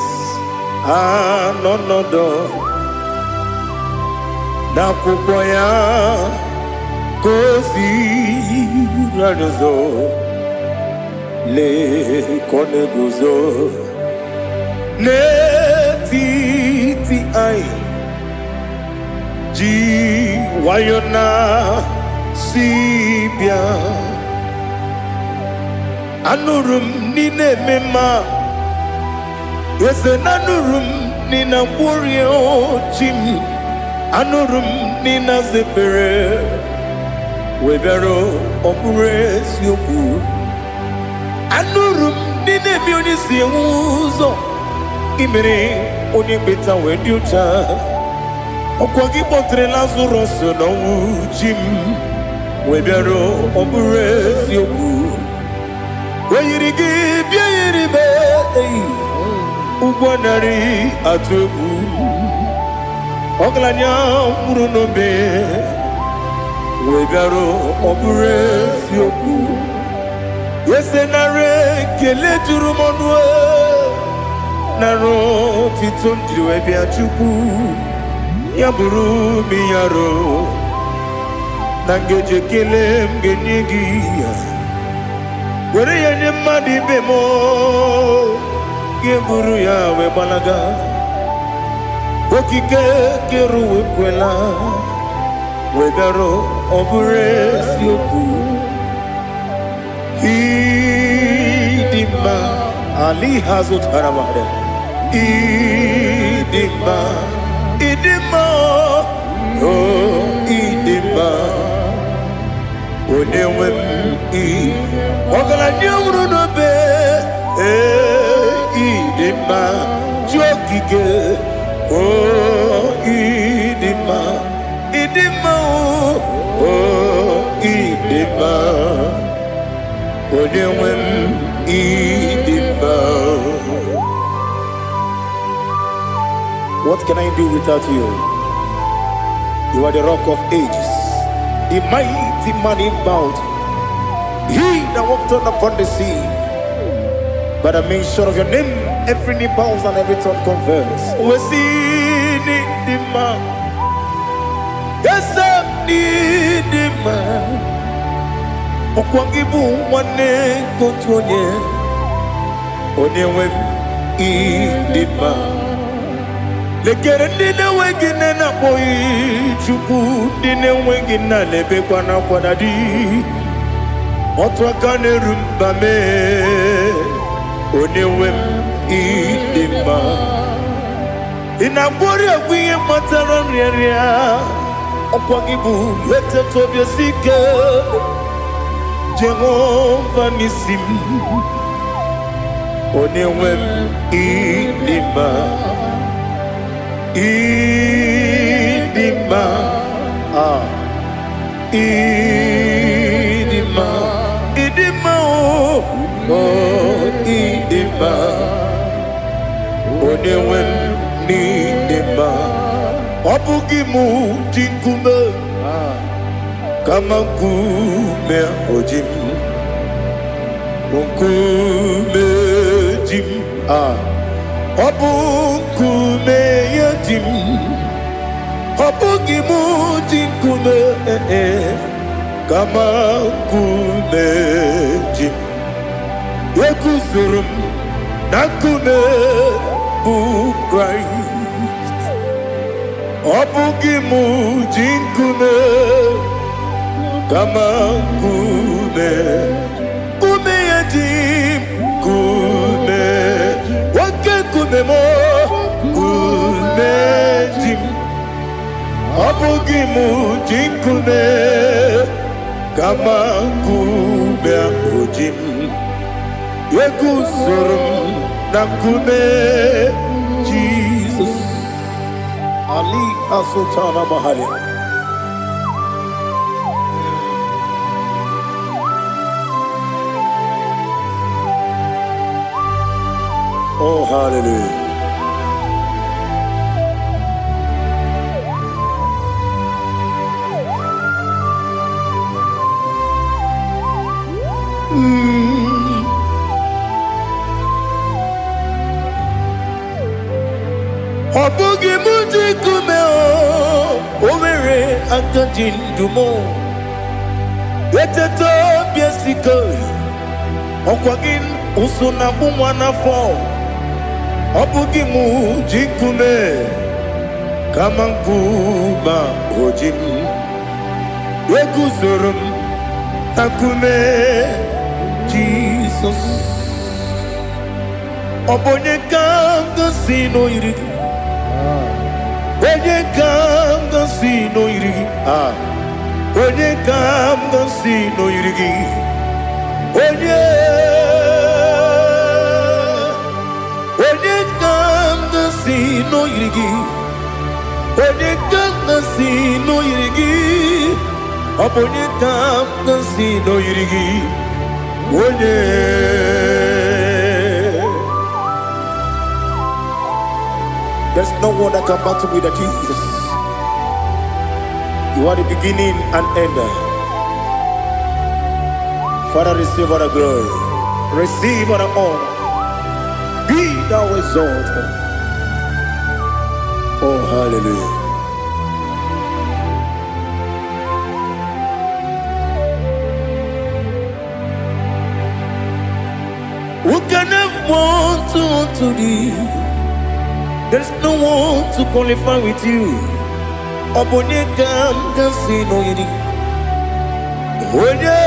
anọ n'ọdọ n'akwụkwọ ya ka o ziri anyị ụzọ. Lee ka ọ na-eguzo n'etiti anyị, ji nwayọ na si bịa. Anụrụ m n'ile eme mma, eze na anụrụ m n'ina mkpụrụ chi m. Anụrụ m n'ina zepere wee bịara, ọ bụrụ eziokwu. Anụrụ m n'ile eme onye si enwe ụzọ imere onye kpeta wee dị ụcha. Ọkwa gị kpọtere Lazarọs n'ọnwụ, chi m, wee bịara, ọ bụrụ eziokwu. O yiri gị bịa yiri be eyi ụgwọ narị atụ egwu. Ọgaranya nwụrụ n'obe wee bịara, ọ bụrụ eziokwu. Eze, nara ekele juru m ọnụ, nara otito m jiri wee bịa. Chukwu, ya bụrụ m ya ro na ngeji ekele m ga-enye gị ya. Were ya nye mmadụ ibe m, gị buru ya wee gbalaga. Okike kere ụwa ekwela wee bịarụ, ọ bụrụ eziokwu. Ịdị mma ali ha zụtara mmadụ. Ịdị mma, ịdị mma, o ịdị mma, onye nwe m. Ị ọgaranya nwụrụ n'obe. Ee, ịdị mma, chi okike. O ịdị mma, ịdị mma, o ịdị mma, onye nwe m, ịdị mma. What can I do without you? You are the Rock of Ages, the mighty man in battle, he that walked on upon the sea. By the mention of your name, every knee bows and every tongue confess. We see the man. Yes, I the man. Ọkwa gị bụ nwanne nke otu onye, onye nwe m, ịdị mma. Lekere ndị na-enweghị nne na-akpọghị Chukwu, ndị na-enweghị nna na-ebekwa n'akwa di. Otu aka na-eru mba mee, onye nwe m, ịdị mma. Ị na-agwọrị ọgwụ ihe kpatara nrịanrịa. Ọkwa gị bụ eteta obi esi ike, Jehova n'isi m, onye nwe m, ịdị mma, ịdị mma, ah, ịdị mma, ịdị mma, o o ịdị mma, onye nwe m, n'ịdị mma. Ọ bụghị mụ ji nkume, kama nkume oji m, nkume ji m. Ah, ọ bụ nkume ya ji m. Ọ bụghị mụ ji nkume, eh, kama nkume ji m. Eguzoro m na nkume bụ Kraịst. Ọ bụghị mụ ji nkume, kama nkume, nkume ya ji m. Nkume, oke nkume m, nkume ji m. Ọ bụghị mụ ji nkume, kama nkume ahụ ji m. Eguzoro m na nkume Jizọs. Ali Asultana Mahali. Oh, hallelujah. Ọ bụghị mụ ji nkume, o nwere aka ji ndụ m. Eteta obi esike, ọkwa gị ụsụ na agbụ nwa n'afọ. Ọ bụghị mụ ji nkume, kama nkume o ji m. Eguzoro m na nkume Jizọs. Ọ bụ onye ka m gosi n'oyiri gị? Onye ka m gosi n'oyiri gị? Ah, onye ka m gosi n'oyiri gị? Onye, onye ka m gosi n'oyiri gị? Onye ka m gosi n'oyiri gị? Ọ bụ onye ka m gosi n'oyiri gị? Onye. There's no one that can battle with the Jesus. You are the beginning and end. Father, receive all the glory. Receive all the honor. Be thou exalted. Oh, hallelujah. one to unto thee. There is no one to qualify with you. Ọ bụ onye ka m ga-asị na o yiri? Onye,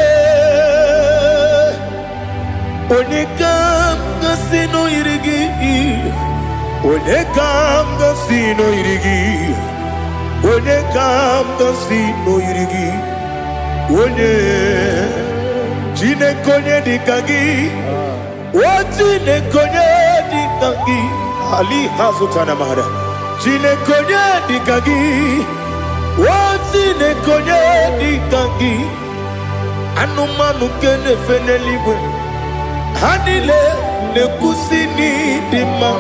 onye ka m ga-asị na o yiri gị? Onye ka m ga-asị na o yiri gị? Onye ka m ga-asị na o yiri gị? Onye, Chineke, onye dị ka gị? O Chineke, onye dị ka gị? Ali ha zụtara mara. Chineke, onye dị ka gị? O Chineke, onye dị ka gị? Anụmanụ nke na-efe n'eluigwe, ha niile na-ekwusi n'ịdị mma.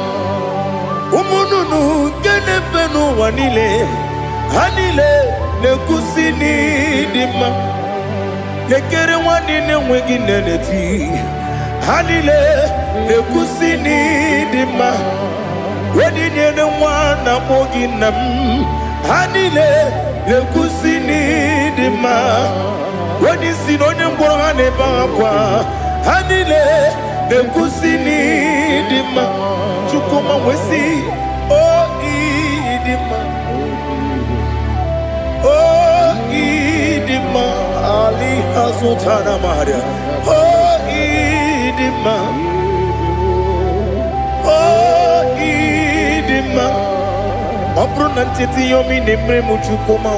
Ụmụ nnụnụ nke na-efe n'ụwa niile, ha niile na-ekwusi n'ịdị mma. Lekere nwa niile enweghị nne na-eti, ha niile na-ekwusi n'ịdị mma. Onye nyere nwa na-akpọ gị nna m, ha niile na-ekwusi n'ịdị mma. Onye isi na onye ngwọrọ, ha na-ebe akwa, ha niile na-ekwusi n'ịdị mma. Chukwuma wee o ịdị mma, o ịdị mma. Ali azụtara maria. O ịdị mma, o ịdị mma. Ọ bụrụ na ncheta ihe ọma ị na-emere m, Chukwuma,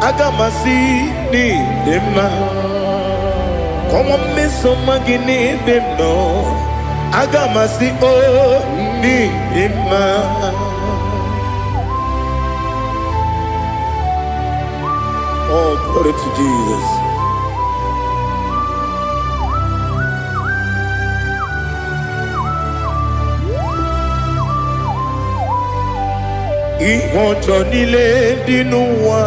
aga m asị n'ịdị mma. Kọwa mmeso ọma gị n'ebe m nọ, aga m asị o n'ịdị mma. Oh, glory to Jesus. Ihe ọjọọ niile dị n'ụwa,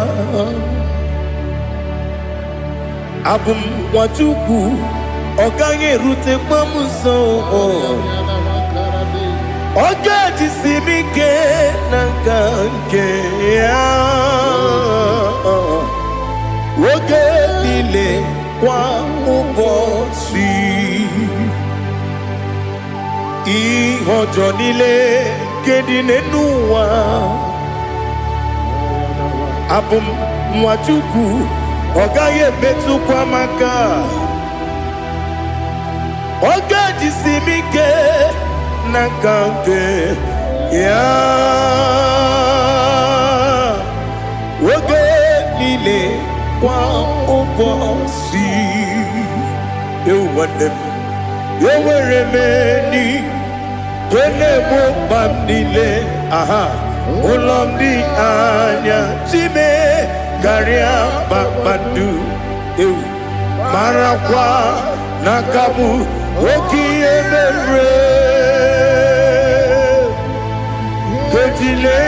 abụ m nwa Chukwu, ọ gaghị erutekwa m nso. Ọ ga-ejisi m ike na nka nke ya oge niile, kwa ụbọchị. Ihe ọjọọ niile nke dị n'elu ụwa, abụ m nwa Chukwu, ọ gaghị emetụkwa m aka. Ọ ga-ejisi m ike na nka nke ya oge niile, kwa ụbọchị. Ewu nwanne m, enwere m enyi nke na-egbo mkpa m niile. Aha ụlọ m dị anya chime karịa kpakpando. Ewu, marakwa na aka bụ oke ihe mere kejile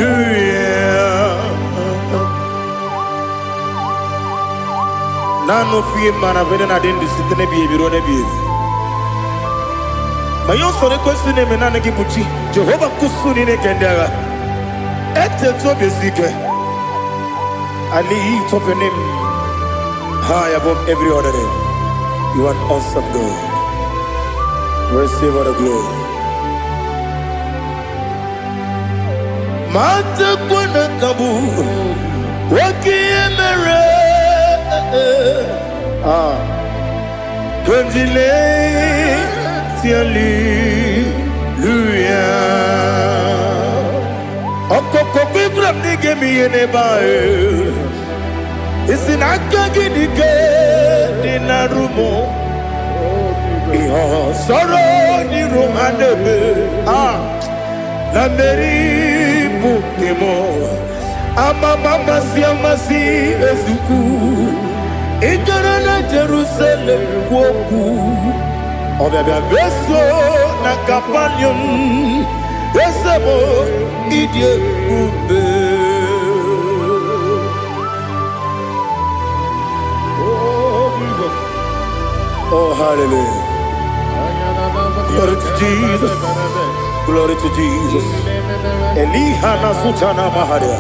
hallelujah. Naanị ofu ihe mara bụ na adị ndụ site n'ebighị ebi ruo n'ebighị ebi. Ma ihe usoro ekwesị na-eme, naanị gị bụ chi Jehova nkusu niile nke ndị agha. Etetu obi esi ike. I lift up your name high above every other name. You are an awesome God. Receive all the glory. Matakwa na ka bụ oke ihe mere. Ah, Kondile hallelujah. Ọkọkọ gbígbà m n'ige m ihe n'ebe ahụ. Isi na aka gị dị ike dị na rumo. Ihe ọsọrọ n'iru ha na-eme. Ah, na mmeri bụ nke m. Amama amasị amasị ezukwu. Ị gara na Jerusalem kwuo okwu. Ọbịabịa meso na Kapanium. Eze m, ịdị ebube. Oh, Jesus. Oh, hallelujah. Glory to Jesus. Glory to Jesus. Eliha na sutana maharia.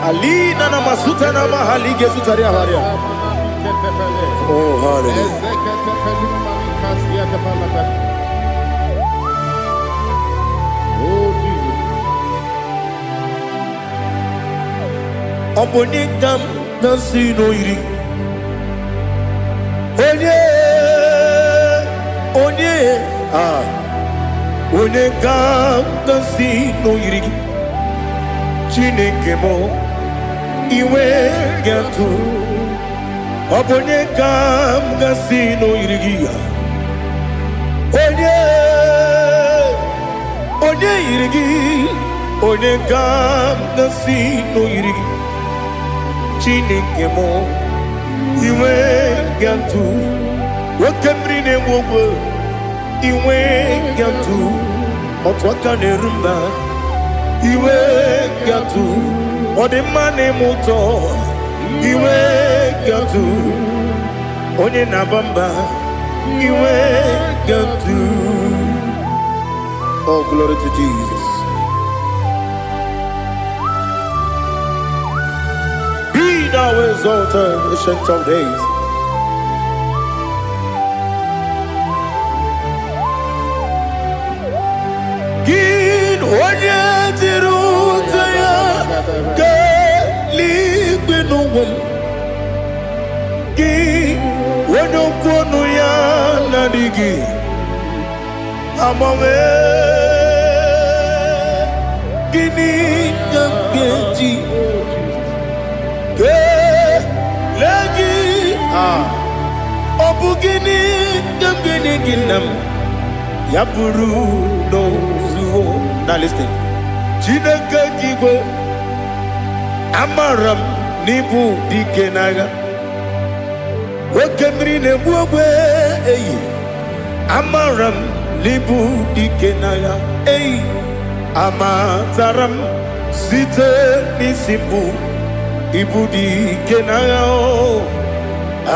Alina na masutana mahali gesutaria haria. Oh, hallelujah. Oh, Jesus. Ọ bụ onye ka m na-asị n'oyiri onye onye a onye ka m na-asị n'oyiri gị Chineke m iwe ga-atụ ọ bụ onye ka m gasị n'oyiri gị ya onye onye yiri gị onye ka m gasị n'oyiri gị Chineke m iwe ga-atụ oke mmiri na-enwe ogwe iwe ga-atụ otu aka na-eru mba iwe ga-atụ ọ dị mma na-eme ụtọ iwe ga-atụ onye na-aba mba iwe ga-atụ. Oh, glory to Jesus. Be thou exalted, Ancient of Days. Gị onye jiri ụta ya kelee n'ụwa m gị onye okwu ọnụ ya na-adịghị agbanwe gịnị ka m ga-eji kelee gị a ọ bụ gịnị ka m ga-enye gị nna m ya bụrụ n'ozuo na listen. Chineke gị igwe amara m n'ịbụ dike n'agha oke mmiri na-egbu ogbe eyi amara m n'ịbụ dike n'agha eyi amatara m site n'isi mbụ ịbụ dike n'agha o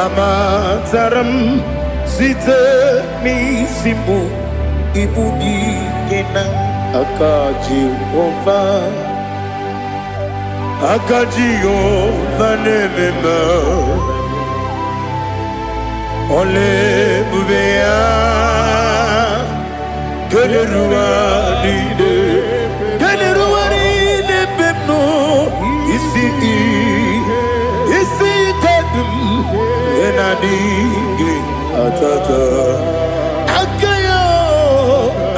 amatara m site n'isi mbụ ịbụ dike na aka Jehova aka Jehova na-eme mma ọla ebube ya kelere ụwa niile kelere ụwa niile ebe m nọ isi isi ike dị m ihe na-adịghị atata aka ya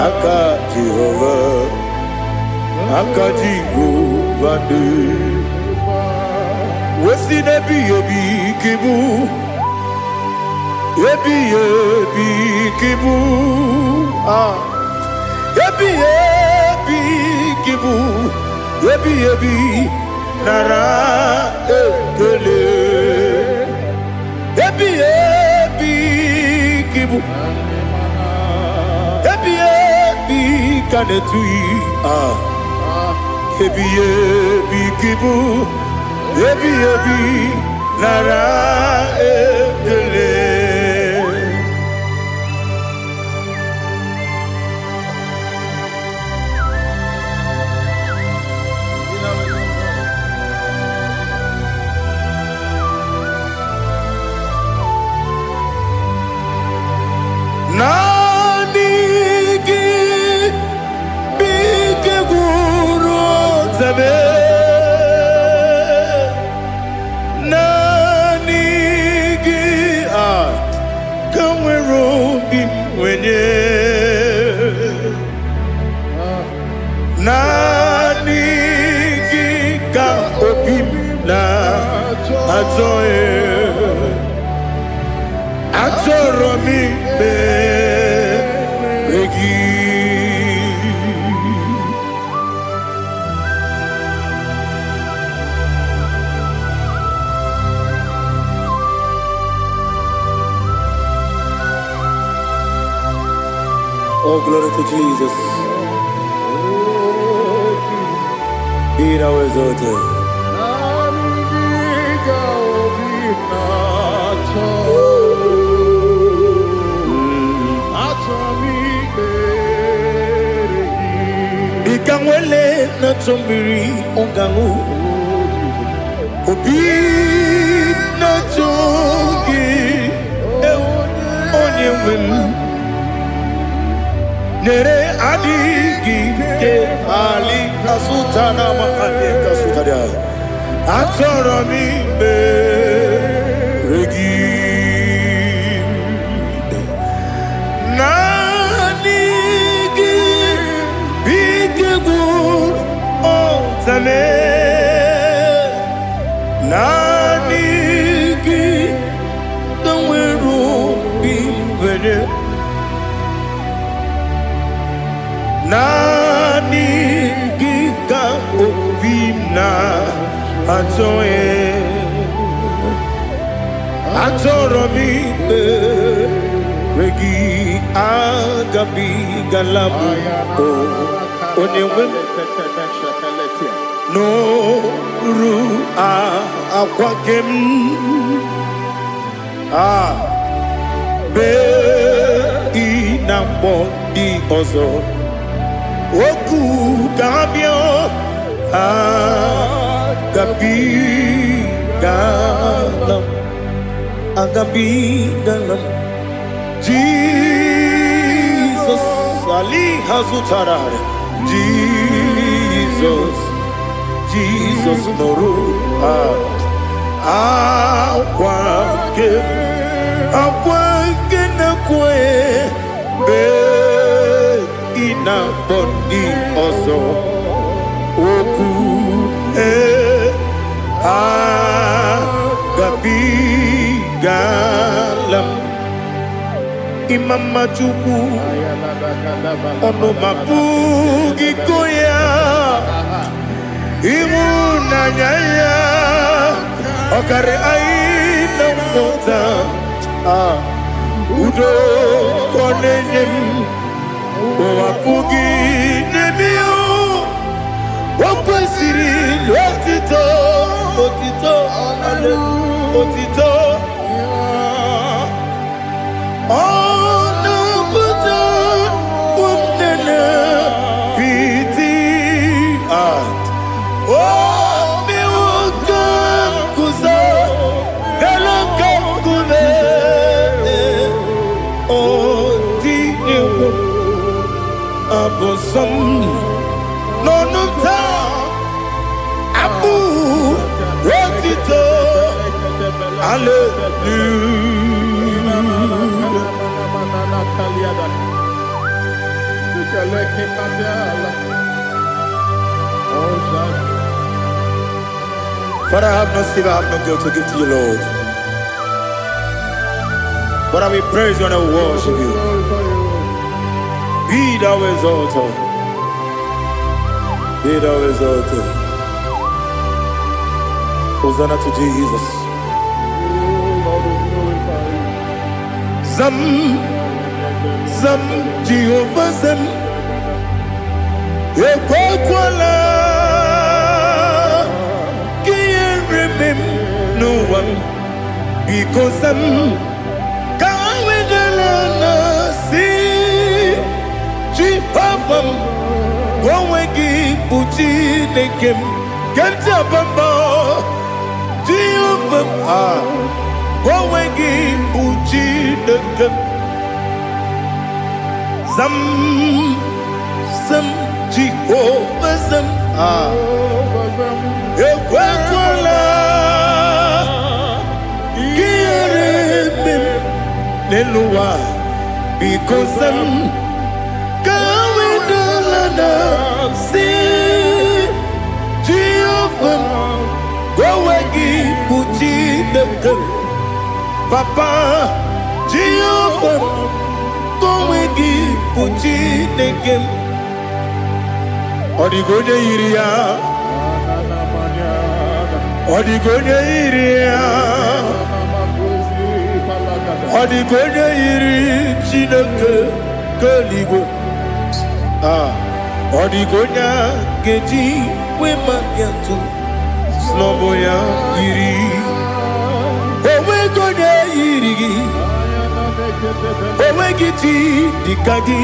aka Jehova aka Jehova dị wesi n'ebighị ebi ka ịbụ ebighị ebi ka ịbụ ah ebighị ebi ka ịbụ ebighị ebi nara ekele ebighị ebi ka ịbụ ebighị ebi ka na-etughị ah ebighị ebi ka ịbụ ebighị ebi nara ekele. Naanị gị bụ ike gwụrụ ọtebe. Naanị gị a ka nwere obi m nwenye. Naanị gị ka obi m na-achọ ya. Achọrọ m ikpere gị. Oh, glory to Jesus. Be thou exalted. Dịka nwele na-achọ mmiri ọ ga-aṅụ. Obi na-achọ gị. Nyere adịghị ike ali asụta na ma adị kasụtara. Achọrọ m ikpere gị. Naanị gị bụ ike gwụrụ ọtame. Naanị gị ka nwere obi nwere. Naanị gị ka obi m na-achọ ya. Achọrọ m ikpere gị, agabigala m o onye nwe m n'oru akwa gị m a bee ị na mgbọ ndị ọzọ okwu ka ha bịa agabigala m, agabigala m. Jizọs ali ha zụtara. Jizọs, Jizọs nụrụ akwa nke akwa nke na-ekwe mgbe ị na-akpọ ndị ọzọ okwu ee agabigala m. Ịma mma Chukwu, ọnụ ma pụghị ịkọ ya. Ịhụnanya ya ọkarị anyị na nghọta. Ah, udo ka ọ na-enye m, ụwa pụghị n'ebe ya. O kwesịrị otito, otito, otito. Ọ na-apụta ụmụnne piti. Ah, o mewo ka m guzo n'elu oke nkume. O tinyewo abụ nsọ m n'ọnụ m taa, abụ otito, hallelujah. Father, I have no silver, I have no gold to give to you, Lord. But I will praise you and I will worship you. Be thou exalted. Be thou exalted. Hosanna to Jesus. Lord, we glorify you. Zam, Zam, Jehovah Zam. Ekwekwala ka ihere mee m n'ụwa m. Biko zam, ka wedala na si Jehova m, ka onwe gị bụ Chineke m. Ke m ji aba mba, Jehova m, ah, ka onwe gị bụ Chineke m. Zam, zam, Jehova zam, ah, ekwekwala ka ihere mee m n'elu ụwa. Biko zam, ka wedala na si Jehova m, ka onwe gị bụ Chineke m. Papa, Jehova m, ka onwe gị bụ Chineke m. Ọ dịghị onye yiri ya, ọ dịghị onye yiri ya, ọ dịghị onye yiri Chineke nke eluigwe. Ah, ọ dịghị onye a ga-eji wee maka atụ snọbụ ya yiri. Onweghị onye yiri gị, onweghị chi dịka gị.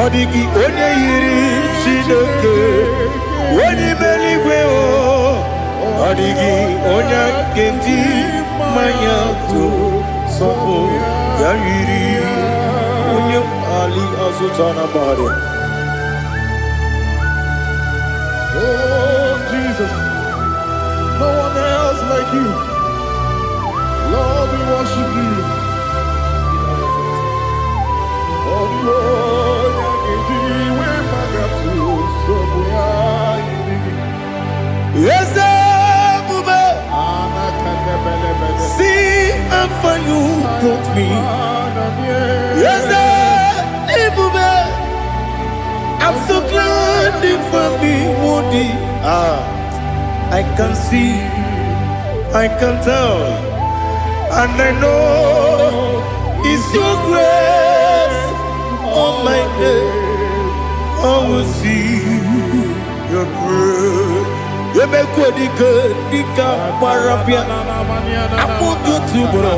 Ọ dịghị onye yiri Chineke onye ime eluigwe o. Ọ dịghị onye a ga-eji mmanya tụ sọpụ ya yiri onye. Ali azụta na bahari. Oh, Jesus. No one else like you. Lord, we worship you. Oh, the Lord, we magatu, so we are. Eze ebube, see how far you brought me. Eze ebube, I'm so glad you found me worthy. Ah, I can see, I can tell, and I know it's your grace on my day. I will see your grace. Emekwe dike dike gbara bịa akpụkpọ otu ugboro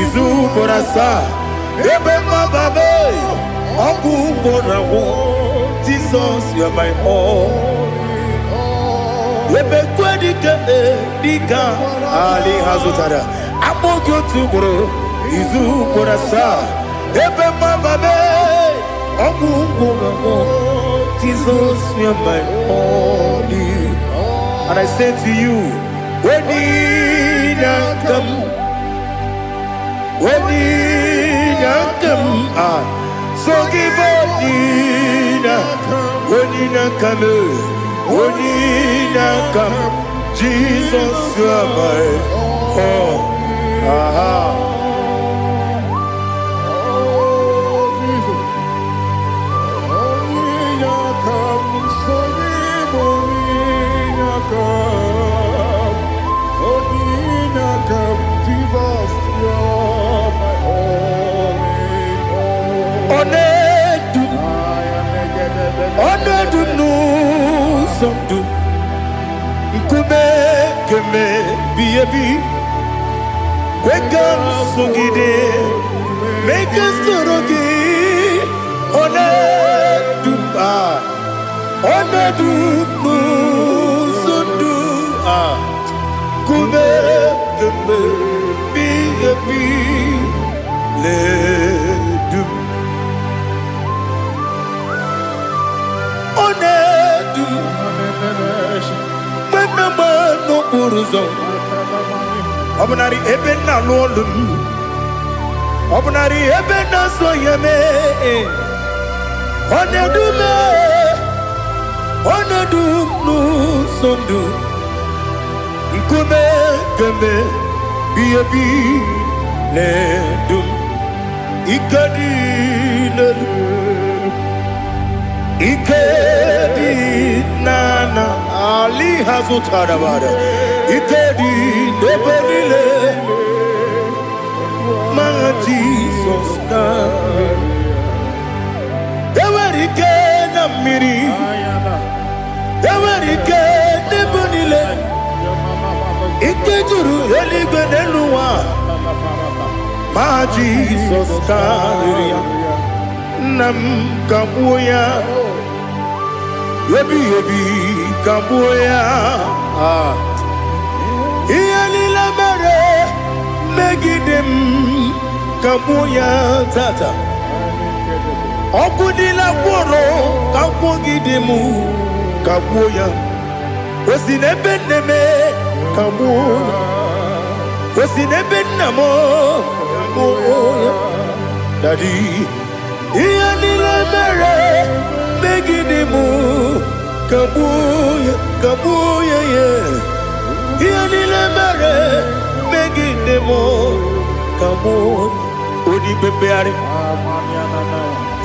izu ugboro asaa ebe mmababe ọgwụ ugboro agwụ. Jesus, you are my all. Emekwe dike dike ali ha zụtara akpụkpọ otu ugboro izu ugboro asaa ebe mmababe ọgwụ ugboro agwụ. Jesus, you are my all. And I say to you, when you come, when you come, ah, so give up, when you come, when you come, Jesus, you are my all. Aha. Oh, Jesus. Onye come, so onye come. Onye come, Jesus, you're my all in all. Ọ na-edu, I am ọ na-edu n'ụzọ ndụ, nkume kemebi ebi, kwe ka m sogide, mee ka m soro gị. Ọ na-edu m, ah, ọ na-edu n'ụzọ ndụ, ah, nkume kemebi ebi na-edu m. Ọ na-edu m mgbe m na-agba n'okporo ụzọ, ọ bụnarị ebe m na-alụ ọlụ m, ọ bụnarị ebe m na-azụ ya mee, ọ na-edu m, ọ na-edu m n'ụzọ ndụ, nkume kemgbe bi ebi na-edu m. Ike dị n'elu, ike dị n'ana ali ha zụtara bara, ike dị n'ebe niile ma Jizọs na enwere ike na mmiri, enwere ike n'ebe niile, ike juru eluigwe n'elu ụwa ma Jizọs karịrị ya. Nna m, kagbuo ya ebighị ebi, kagbuo ya. Ah. Ihe niile mere megide m, kagbuo ya tata. Ọgwụ niile gwọrọ kagbuogide m, kagbuo ya. O si n'ebe nne m, kagbuo ya. O si n'ebe nna m, kagbuo ya. Daddy, ihe niile mere megide m, kagbuo ya, kagbuo ya ya. Ihe niile mere megide m, kagbuo. Onye ikpe mkpegharị,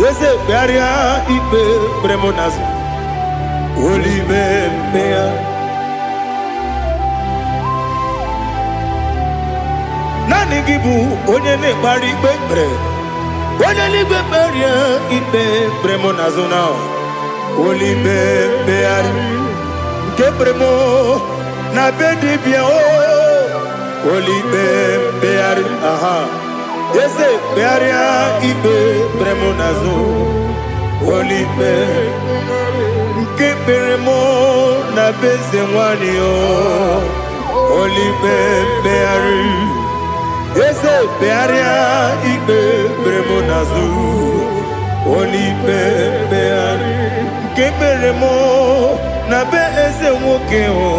eze kpegharịa ikpe kpere m n'azụ, olibe mkpegharị. Naanị gị bụ onye na-ekpegharị ikpe kpere, onye n'igwe kpegharịa ikpe kpere m n'azụ na olibe mkpegharị nke kpere m na be dibịa o, olibe mkpegharị. Aha, eze kpegharịa ikpe kpere m n'azụ, olibe nke kpere m na be eze nwanyị o, olibe mkpegharị. Eze kpegharịa ikpe kpere m n'azụ. Olikpe mkpegharị nke mere mụ na be eze nwoke o.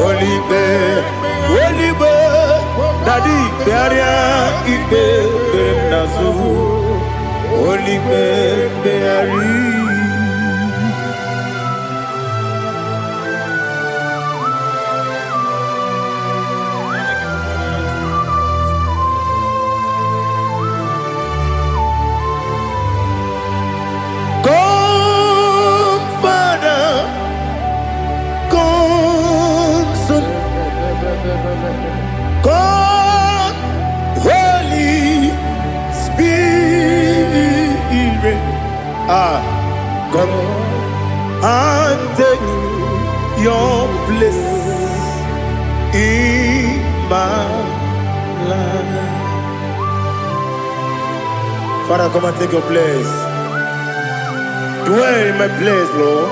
Olikpe, olikpe, daddy, kpegharịa ikpe kpere m n'azụ. Olikpe mkpegharị. Come, Father, come, Son, come, Holy Spirit. Ah, come and take your place in my life. Father, come and take your place. Dwell in my place, Lord,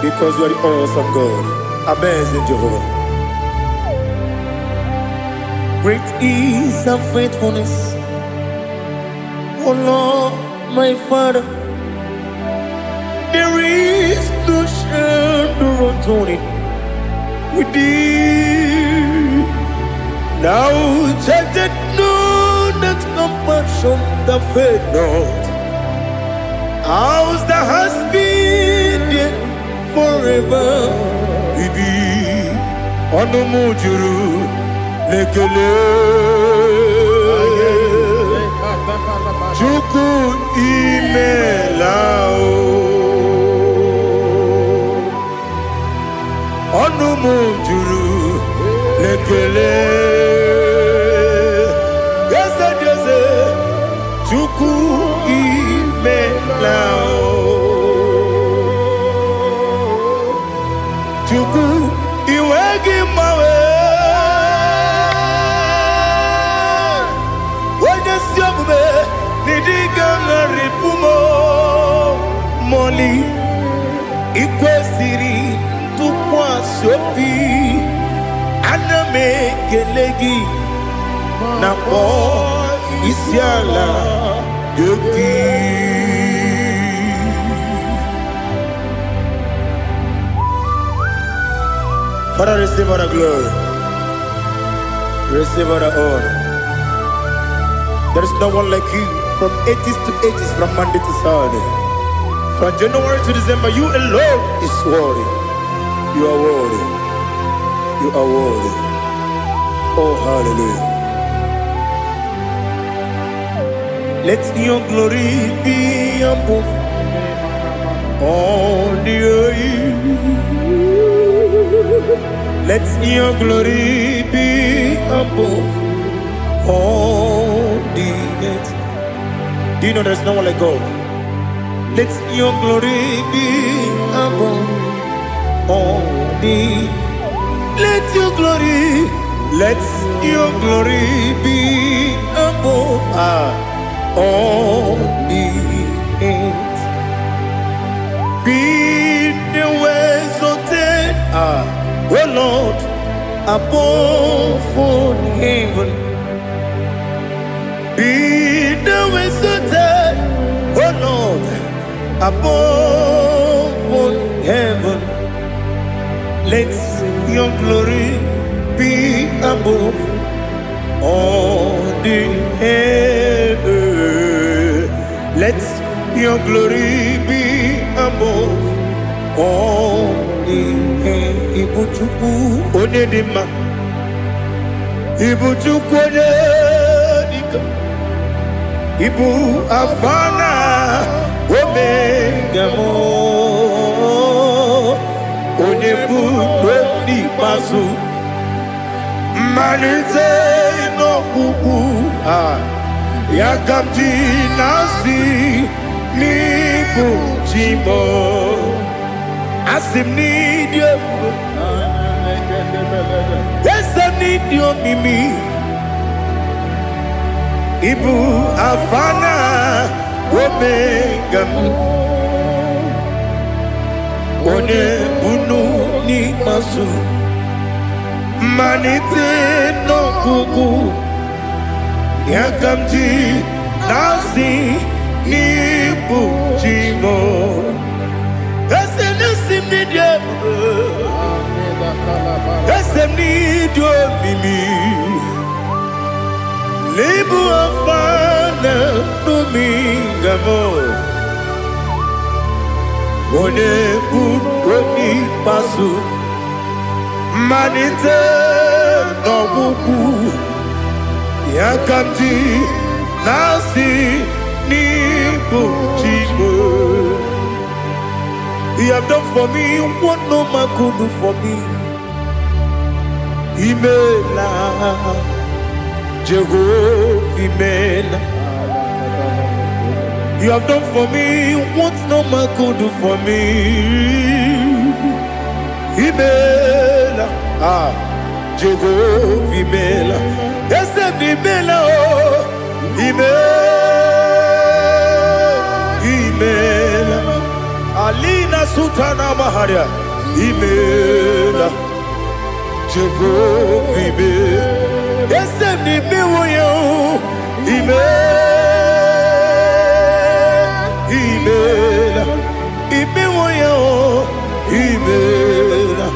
because you are the awesome God, amazing Jehovah. Great is thy faithfulness, O Lord, my Father. There is no shadow of turning with thee. Thou changest not thy compassions, they fail not. As thou hast been there forever, Bibi. Ọnụ m juru n'ekele. Chukwu, imela o. Ọnụ m juru n'ekele. Eze dị eze, Chukwu, imela o. Chukwu, iwe gị mgbanwe. Onye si omume n'ịdị ga-agharịpụ m mọli. Ikwesịrị ntụkwasị obi, ana m ekele gị na kpọọ isi ala nye gị. Father, receive all the glory. Receive all the honor. There is no one like you from ages to ages, from Monday to Saturday. From January to December, you alone is worthy. You are worthy. You are worthy. Oh, hallelujah. Let your glory be above all the earth. Let your glory be above all the earth. Do you know there's no one like God? Let your glory be above all the. Let your glory, let your glory be above all the earth. Be thou exalted, O Lord, above all heaven. Be thou exalted, O Lord, above all heaven. Let your glory be above all the heaven. Let your glory be above all the heaven. Ibu Chukwu onye dị mma. Ibu Chukwu onye dike. Ibu Alfa na Omega m. Onye bụ n'ikpeazụ. Mmalite n'ọgwụgwụ a ya ka m ji na-asị n'ịbụ chi m. Asị m n'ịdị ebube, eze m, n'ịdị omimi. Ịbụ Alfa na Omega m, onye bunu n'ikpeazụ, mmalite n'ọgwụgwụ ya ka m ji na-asị. N'ịbụ chi m. Eze na-esi m n'ịdị ebube. Eze m n'ịdị omimi. N'ịbụ Alfa na Omega m. Onye bụ onye ikpeazụ, mmalite n'ọgwụgwụ ya ka m ji na-asị n'ịbụ chi m. You have done for me what no man could do for me. Imela, Jehovah, Imela. You have done for me what no man could do for me. Imela, ah, Jehovah, Imela. Eze m, Imela, oh, Imela, Imela. Alina Sutana Maharia, Imela, Jehovah, Imela. Eze m, imewo ya, oh, Imela, Imela, imewo ya, oh, Imela,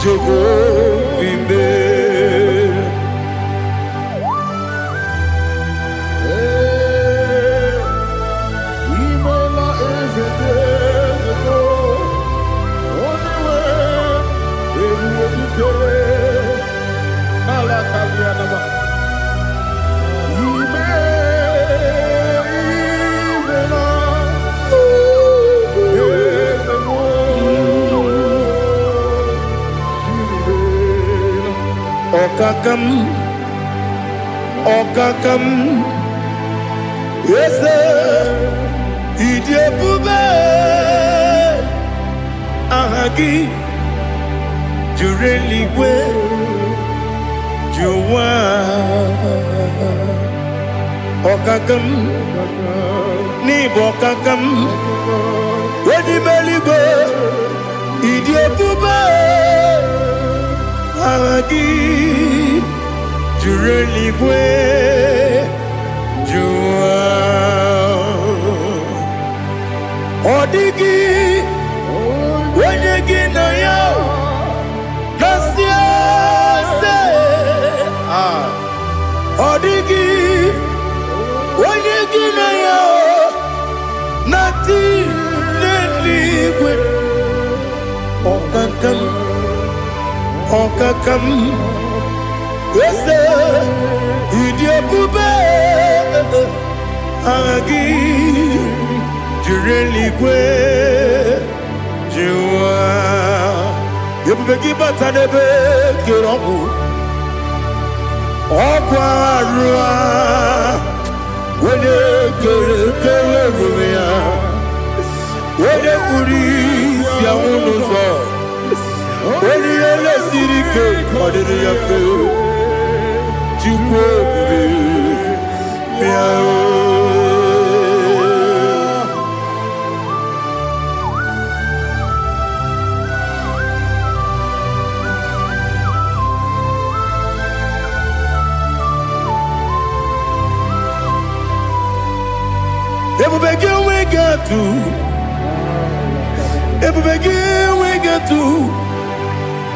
Jehovah, Imela. Ee, imela eze dị eze, onye nwe ebube dike n'ala kalianama. Ime, imela eze m, imela. Ọkaka m, ọkaka m, eze, ịdị ebube, aha gị juru eluigwe ju ụwa. Ọkaka m, n'ịbụ ọkaka m, onye ime eluigwe, ịdị ebube, aha gị juru eluigwe ju ụwa. Ọ dịghị onye gị na ya na-asị eze. Ah, ọ dịghị onye gị na ya na-atị n'eluigwe. Ọkaka m, ọkaka m, eze, ịdị ebube, aha gị juru eluigwe ju ụwa. Ebube gị bata n'ebe kere ọgwụ, ọgwụ arụ a, onye kere kere ebube ya, onye kpuru isi anwụ n'ụzọ, onye ihe lesiri ike ọ dịrị ya mfe. Chukwu ebube, bịa o. Ebube gị enweghị atụ, ebube gị enweghị atụ.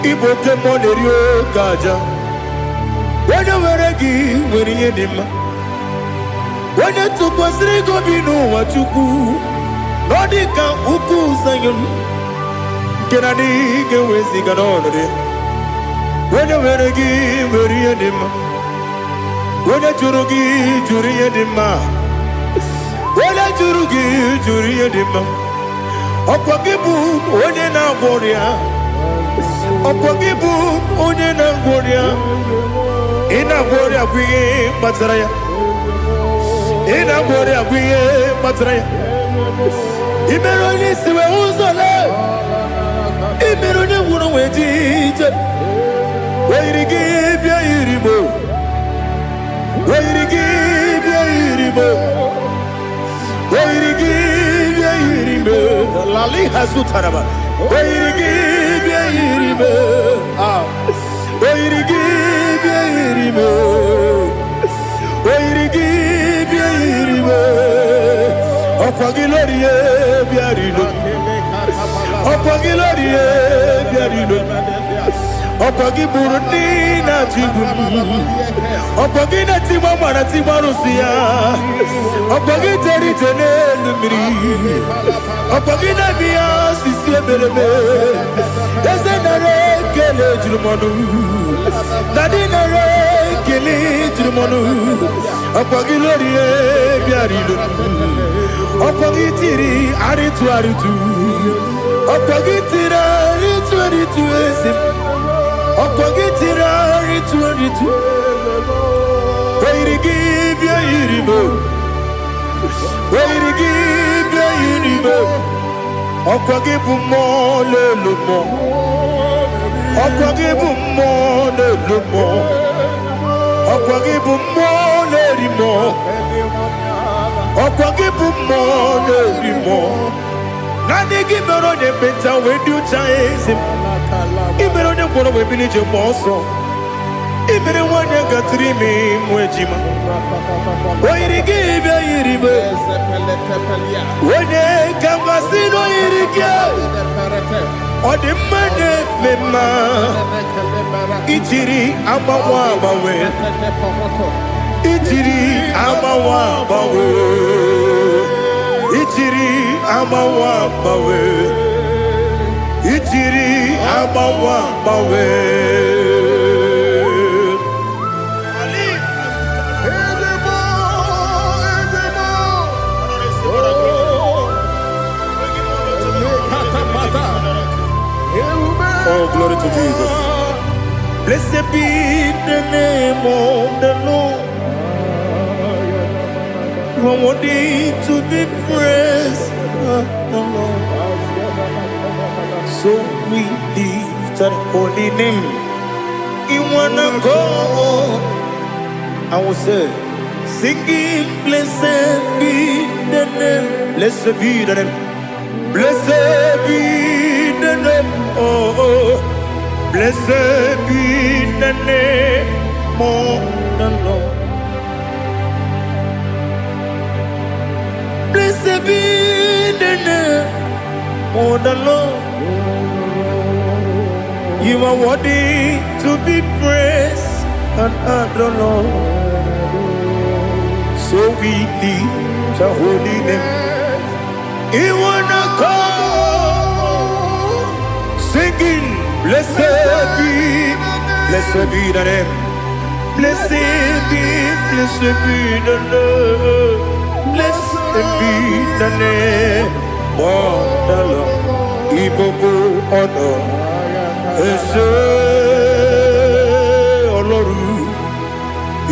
Ịbụ oke mmụọ na-eri oke aja. Onye nwere gị nwere ihe dị mma. Onye tụkwasịrị gị obi n'ụwa, Chukwu, na ọ dị ka ugwu Zayọn nke na adịghị ga-eweziga n'ọnọdụ ya. Onye nwere gị nwere ihe dị mma. Onye jụrụ gị jụrụ ihe dị mma. Onye jụrụ gị jụrụ ihe dị mma. Ọkwa gị bụ onye na-agwọ ọrịa. Ọkwa gị bụ onye na-agwọ ọrịa. Ị na-agwọ ọrịa bụ ihe kpatara ya. Ị na-agwọ ọrịa bụ ihe kpatara ya. Ị mere onye isi wee ụzọ lee. Ị mere onye nwụrụ wee ji ije. Oyiri gị bịa yiri mo. Oyiri gị bịa yiri mo. Oyiri gị bịa yiri mo. Lali hazutaraba. Oyiri gị bịa yiri mo. Ah. Oyiri gị bịa yiri mo. Oyiri gị bịa yiri mo. Ọkwa gị lórí bịara ilo. Ọkwa gị lórí bịara ilo. Ọkwa gị gburu ndị na-achị igbu m. Ọkwa gị na-etigbu agbara tigbu arụsị ya. Ọkwa gị jere ije n'elu mmiri. Ọkwa gị na-eme ya osisi emereme. Eze, nara ekele juru m ọnụ. Daddy, nara ekele juru m ọnụ. Ọkwa gị lórí bịara ilo. Ọkwa gị tiri arịtụ arịtụ. Ọkwa gị tiri arịtụ arịtụ, eze m. Ọkwa gị tiri arịtụ arịtụ. Oyiri gị bịa yiri m. Oyiri gị bịa yiri m. Ọkwa gị bụ mmụọ n'elu mmụọ. Ọkwa gị bụ mmụọ n'elu mmụọ. Ọkwa gị bụ mmụọ na-eri mmụọ. Ọkwa gị bụ mmụọ na-eri mmụọ. Naanị gị mere onye ekpenta wee dị ụcha, eze m. Ị mere onye ngwọrọ wee bili ije gba ọsọ. Ị mere nwanyị gatụrụ ime mụ ejima. O yiri gị bịa yiri m. Onye ka m gasị na o yiri gị? Ọ dị mma na-eme mma. Ijiri agbanwe agbanwe. Ijiri agbanwe agbanwe. Ijiri agbanwe agbanwe. Ijiri agbanwe agbanwe. Ali. Ezebo, Ezebo. Oh, Lekatapata. Oh, glory to Jesus. Blessed be the name of the Lord. You are worthy to be praised, the Lord. So we lift that holy name. In one accord, I will say, singing, blessed be the name. Blessed be the name. Blessed be the name. Oh. Blessed be the name of the Lord. Blessed be the name of the Lord. You are worthy to be praised and adored, Lord. So we lift the holy name. You wanna come singing, blessed be the name. Blessed be the name. Blessed be the name of the Lord. Ìgbogbo ọ̀nà ẹ ṣé Ọlọ́run.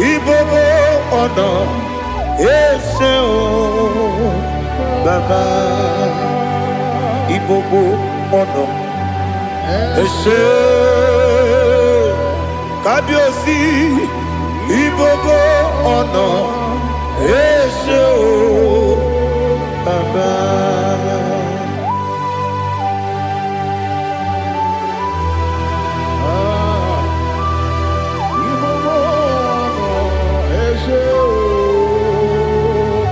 Ìgbogbo ọ̀nà ẹ ṣé o Bàbá. Ìgbogbo ọ̀nà ẹ ṣé Kábíyèsí. Ìgbogbo ọ̀nà ẹ ṣé o Bàbá. Ah, ìgbogbo ọ̀nà ẹ ṣé o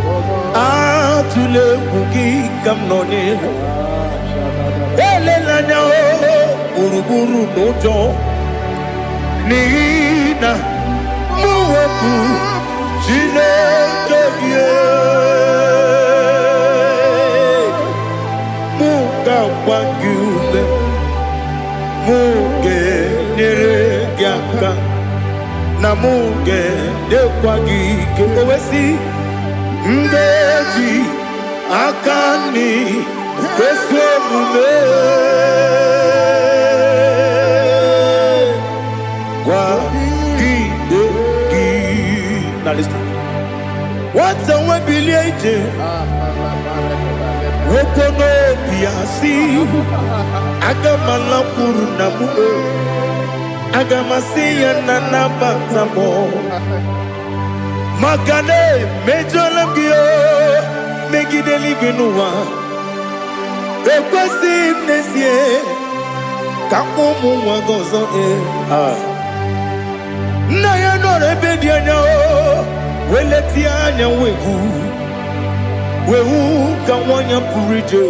Bàbá. Atụla egwu gị ka m nọ n'ihu. Elela anya o gburugburu n'ụjọ, n'ihi na mụ wepụ Chineke gị, mụ ga-agba gị ume, mụ ga-enyere gị aka, na mụ ga-enyekwa gị ike. O wee sị, m ga-eji aka nri ezi omume kwagide gị. Now listen. Nwata nwe bilie ije, nwoke n'obi ya si, aga m alakwuru nna m o. Aga m asị ya na nabata m, maka na emejọla m gị o megide eluigwe n'ụwa. Ekwesịghị m n'ezie ka ụmụ nwa gị ọzọ. Ee. Ah. Nna ya nọrọ ebe dị anya o wee letie anya wee hụ. Wee hụ ka nwanyị pụrụ ije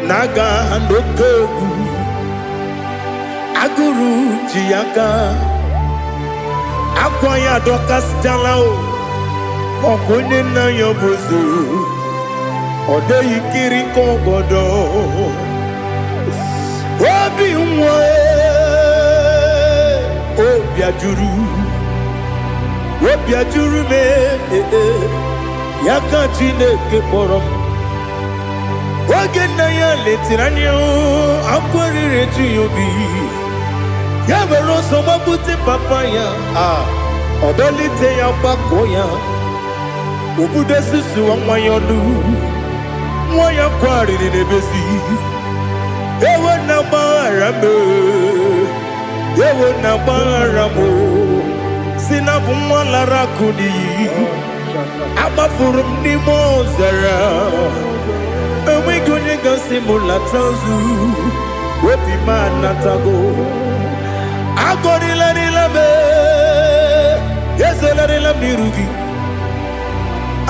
na-aga n'oke egwu. Agụrụ ji ya aka, akwa ya adọkasịchala o. Ọkwa onye nna ya bụ eze, ọ dịghị kiri ka ọgọdọ. Obi nwa, obi ajụrụ, obi ajụrụ m. Ee, ya ka Chineke kpọrọ m. Oge nna ya letiri anya, akwa riri eju ya obi. Ya were ọsọ gbapute papa ya, a ọ dọlite ya, gbakọọ ya, obudo susuwa nwa ya ọnụ. Nwa ya kwarịrị n'ebezi. Ewo, na gbaghara m, ewo, na gbaghara m. Si na bụ nwa lara akụ n'iyi, agbafuru m n'ime ọzara, enweghị onye gasị m lata azụ. Obi m anatago. Agọrịlarịla m, ezelarịla m n'iru gị.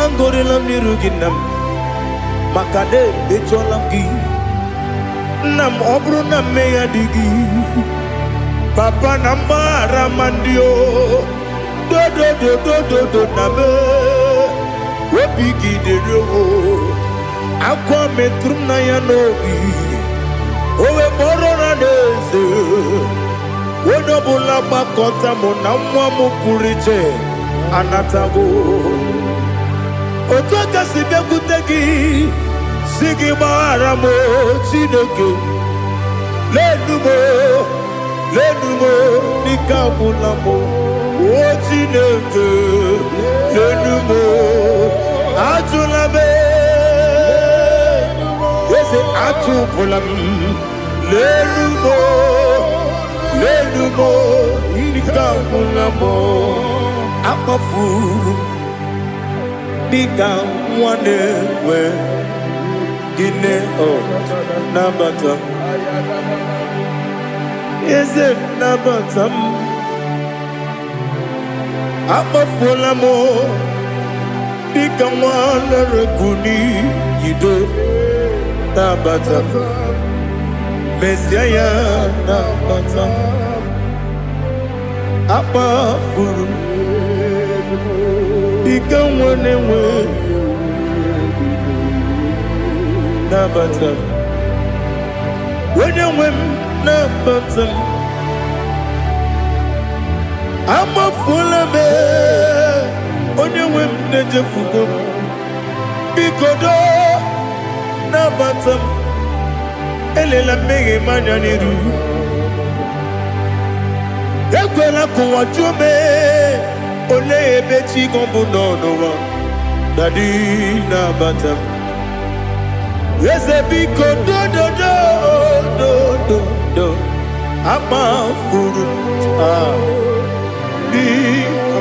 Agọrịla m n'iru gị, nna m, maka na emejọla m gị, nna m. Ọ bụrụ na mmehie dị gị, papa, na mgbaghara ma ndị o dodododododo na me obi gị dịrị o. Akwa metụrụ m na ya n'obi, o wee kpọrọ na n'eze. Onye ọbụla gbakọta mụ na nwa m pụrụ iche anatago. Otu aka si bịakwute gị, si gị gbaghara m. Chineke, lenu m, lenu m, n'ike agwụla m o. Chineke, lenu m, ajụla m. Eze, achụpụla m. Lenu m, lenu m, ike agwụla m. Akpafuru m dịka nwa na-enwe gịnị ọ nabata. Eze, nabata m. Akpafuola m dịka nwa lere n'iyido. Nabata m, mezie ya, nabata m. Akpafuru m dịka nwa na-enwe, nabata m. Onye nwe m, nabata m. Amafuola m, onye nwe m, na-ejefugo m. Biko doo, nabata m. Elela mmehie m anya n'iru. Ekwela ka ụwa jụọ m, olee ebe chi gị bụ nọ n'ụwa. Daddy, nabata m. Eze, biko, dododo dododo. Akpafuru m, ah, biko.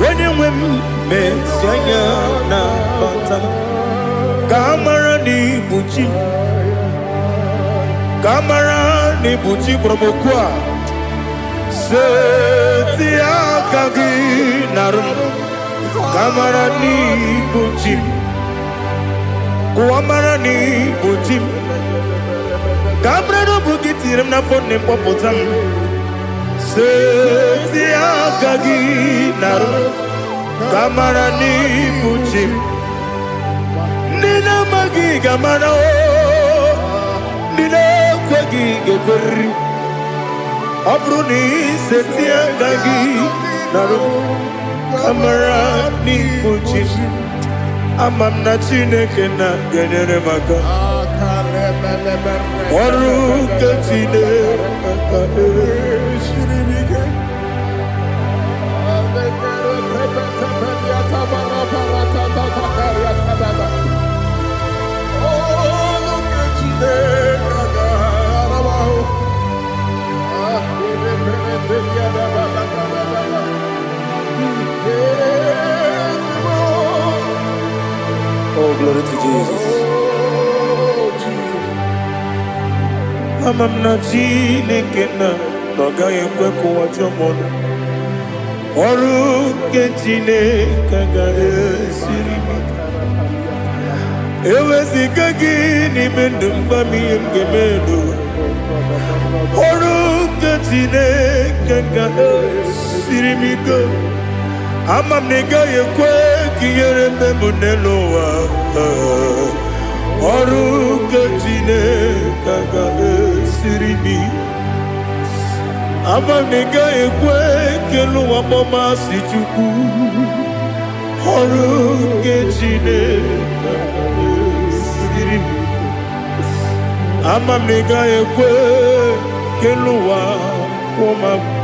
Onye nwe m, mezi anya, nabata m, ka a mara na ibu chi m, ka a mara na ibu chi kpọrọ m okwu a. Seti aka gị narụ m, ka a mara na ibu chi m. Kụwa mara na ibu chi m, ka a mara na ọ bụ gị tinyere m n'afọ nne m, kpọpụta m. Seti aka gị narụ m, ka a mara na ibu chi m. Ndị na-amaghị ga-amara o, ndị na-ekweghị ga-ekweriri. Ọ bụrụ na iseti aka gị narụ m, ka mara n'ibu chi m. Ama m na Chineke na ga-enyere m aka. Ọrụ nke Chineke. Oh, glory to Jesus. Ama m na Chineke na ọ gaghị ekwe ka ụwa jụọ m ọnụ. Ọrụ nke Chineke agaghị esiri m ike. Eweziga gị n'ime ndụ m, gwa m ihe m ga-eme n'ụwa. Ọrụ nke Chineke ga-esiri m ike. Ama m na ị gaghị ekwe ka ihere mee m n'elu ụwa. Ọrụ nke Chineke ga-esiri m ike. Ama m na ị gaghị ekwe ka elu ụwa kpọọ m asị, Chukwu. Ọrụ nke Chineke ga-esiri m ike. Ama m na ị gaghị ekwe ka elu ụwa kwụọ m agwụ.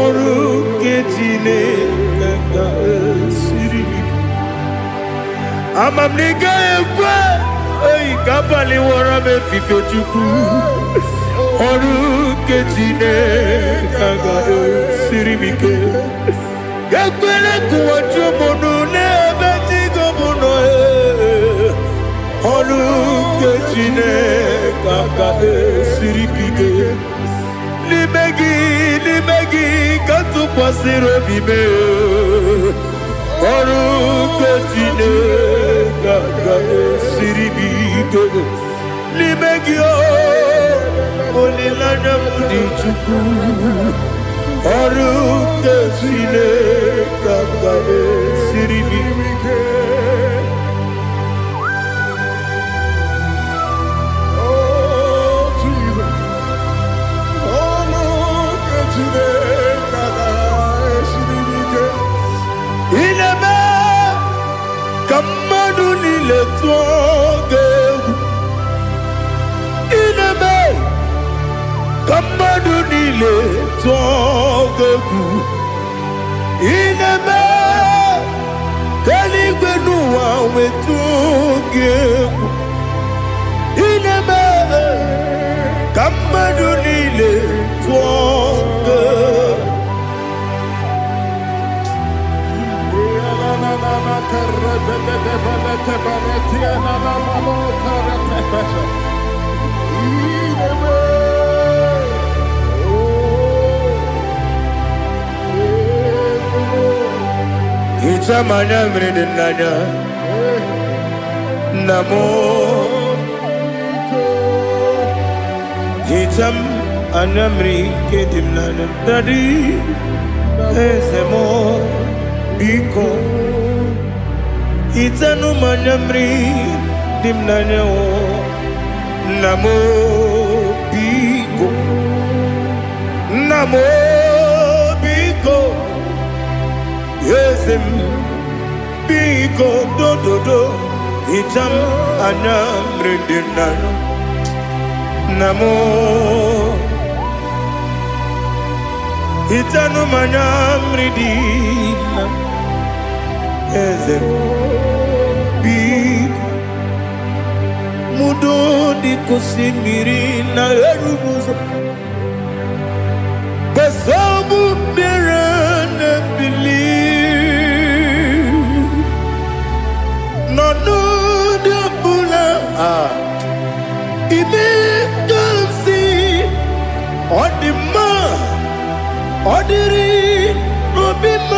Ọrụ nke Chineke ga-esiri m ike. Ama m na ị gaghị ekwe eyi ka abalị wọrọ m efifie, Chukwu. Ọrụ nke Chineke ga-esiri m ike. Ekwela ka ụwa jụọ m ọnụ n'ebe chi gị bụ nọ. Ee. Ọrụ nke Chineke ga-esiri m ike. N'ime gị, n'ime gị ka m tụkwasịrị obi m. Ọrụ nke Chineke ga-esiri m ike. N'ime gị o, olileanya m dị, Chukwu. Ọrụ nke Chineke ga-esiri m ike. Oh, Jesus. Oh, look at Chineke ga-esiri m ike. Ị na-eme ka mmadụ niile tụọ gị egwu. Ị na-eme ka mmadụ niile tụọ gị egwu. Ị na-eme ka eluigwe n'ụwa wetụọ gị egwu. Ị na-eme ka mmadụ niile tụọ gị egwu. Hichaa m anya mmiri dị n'anya, nna m. Hichaa m anya mmiri nke dị m n'anya, Daddy, eze m, biko hichanụ m anya mmiri dị m n'anya o. Nna m, biko, nna m, biko, eze m, biko, dododo, hichaa m anya mmiri dị m n'anya, nna m. Hichanụ m anya mmiri dị na eze m, biko. Mudo dị ka osimiri na-eru n'ụzọ gbasogbu mmiri na-ebili n'ọnọdụ ọbụla. Ah, ime ka m si ọ dị mma, ọ dịrị obi m.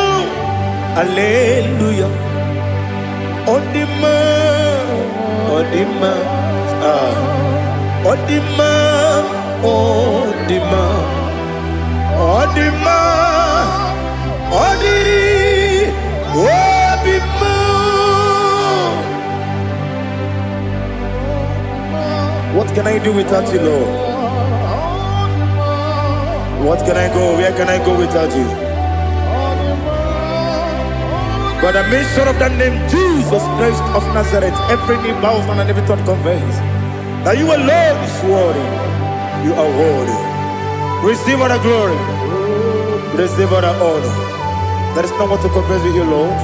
Aleluya, ọ dị mma, ọ dị mma. Ah, ọ dị mma, ọ dị mma, ọ dị mma, ọ dịrị obi m. What can I do without you, Lord? What can I go? Where can I go without you? By the mention of that name, Jesus Christ of Nazareth, every knee bows down and every tongue confess that you alone is worthy. You are worthy. Receive all the glory. Receive all the honor. There is no one to compare with you, Lord.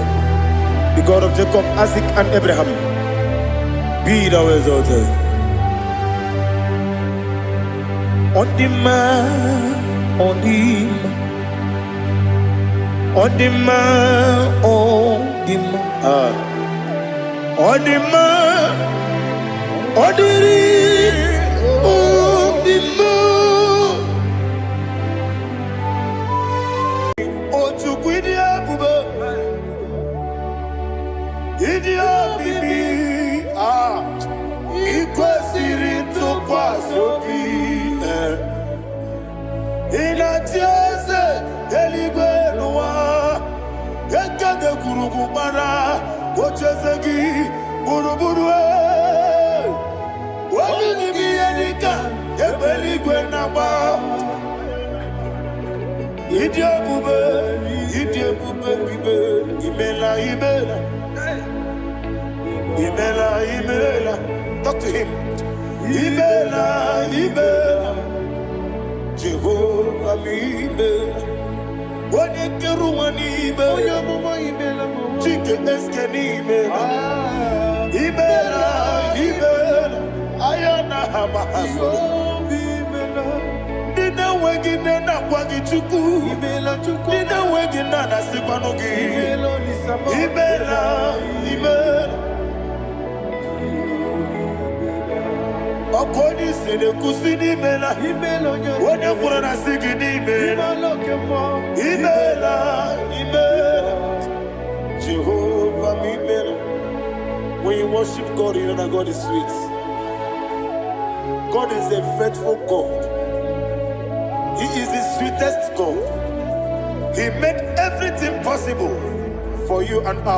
The God of Jacob, Isaac, and Abraham. Be thou exalted. Ọ dị mma, ọ dị mma, ọ dị mma, ọ dị mma. Ah. Ọ dị mma, ọ dịrị obi m. Gburugburu ee. Onye gị bụ ihe dịka egbe eluigwe na-agba. Ịdị ebube, ịdị ebube bibe, imela, imela, imela, imela. Talk to him. Imela, imela, Jehova m imela. Onye kere ụwa n'ime, Onye amụma, imela m. Chike eske n'imela. Ah, Imela, imela, anya na ha ma ha soro. Obi imela. Ndị na-enweghị nne na-akwa gị Chukwu. Imela, Chukwu. Ndị na-enweghị nna na-asịkwanụ gị. Imela, Olisa m. Imela, imela. Ọkụ onye isi na-ekwusi n'imela. Imela, onye Onye kwuru na sị gị n'imela. Imela, oke mmụọ. Imela, imela. Jehova m imela. When you worship God, you know that God is sweet. God is a faithful God. He is the sweetest God. He made everything possible for you and I.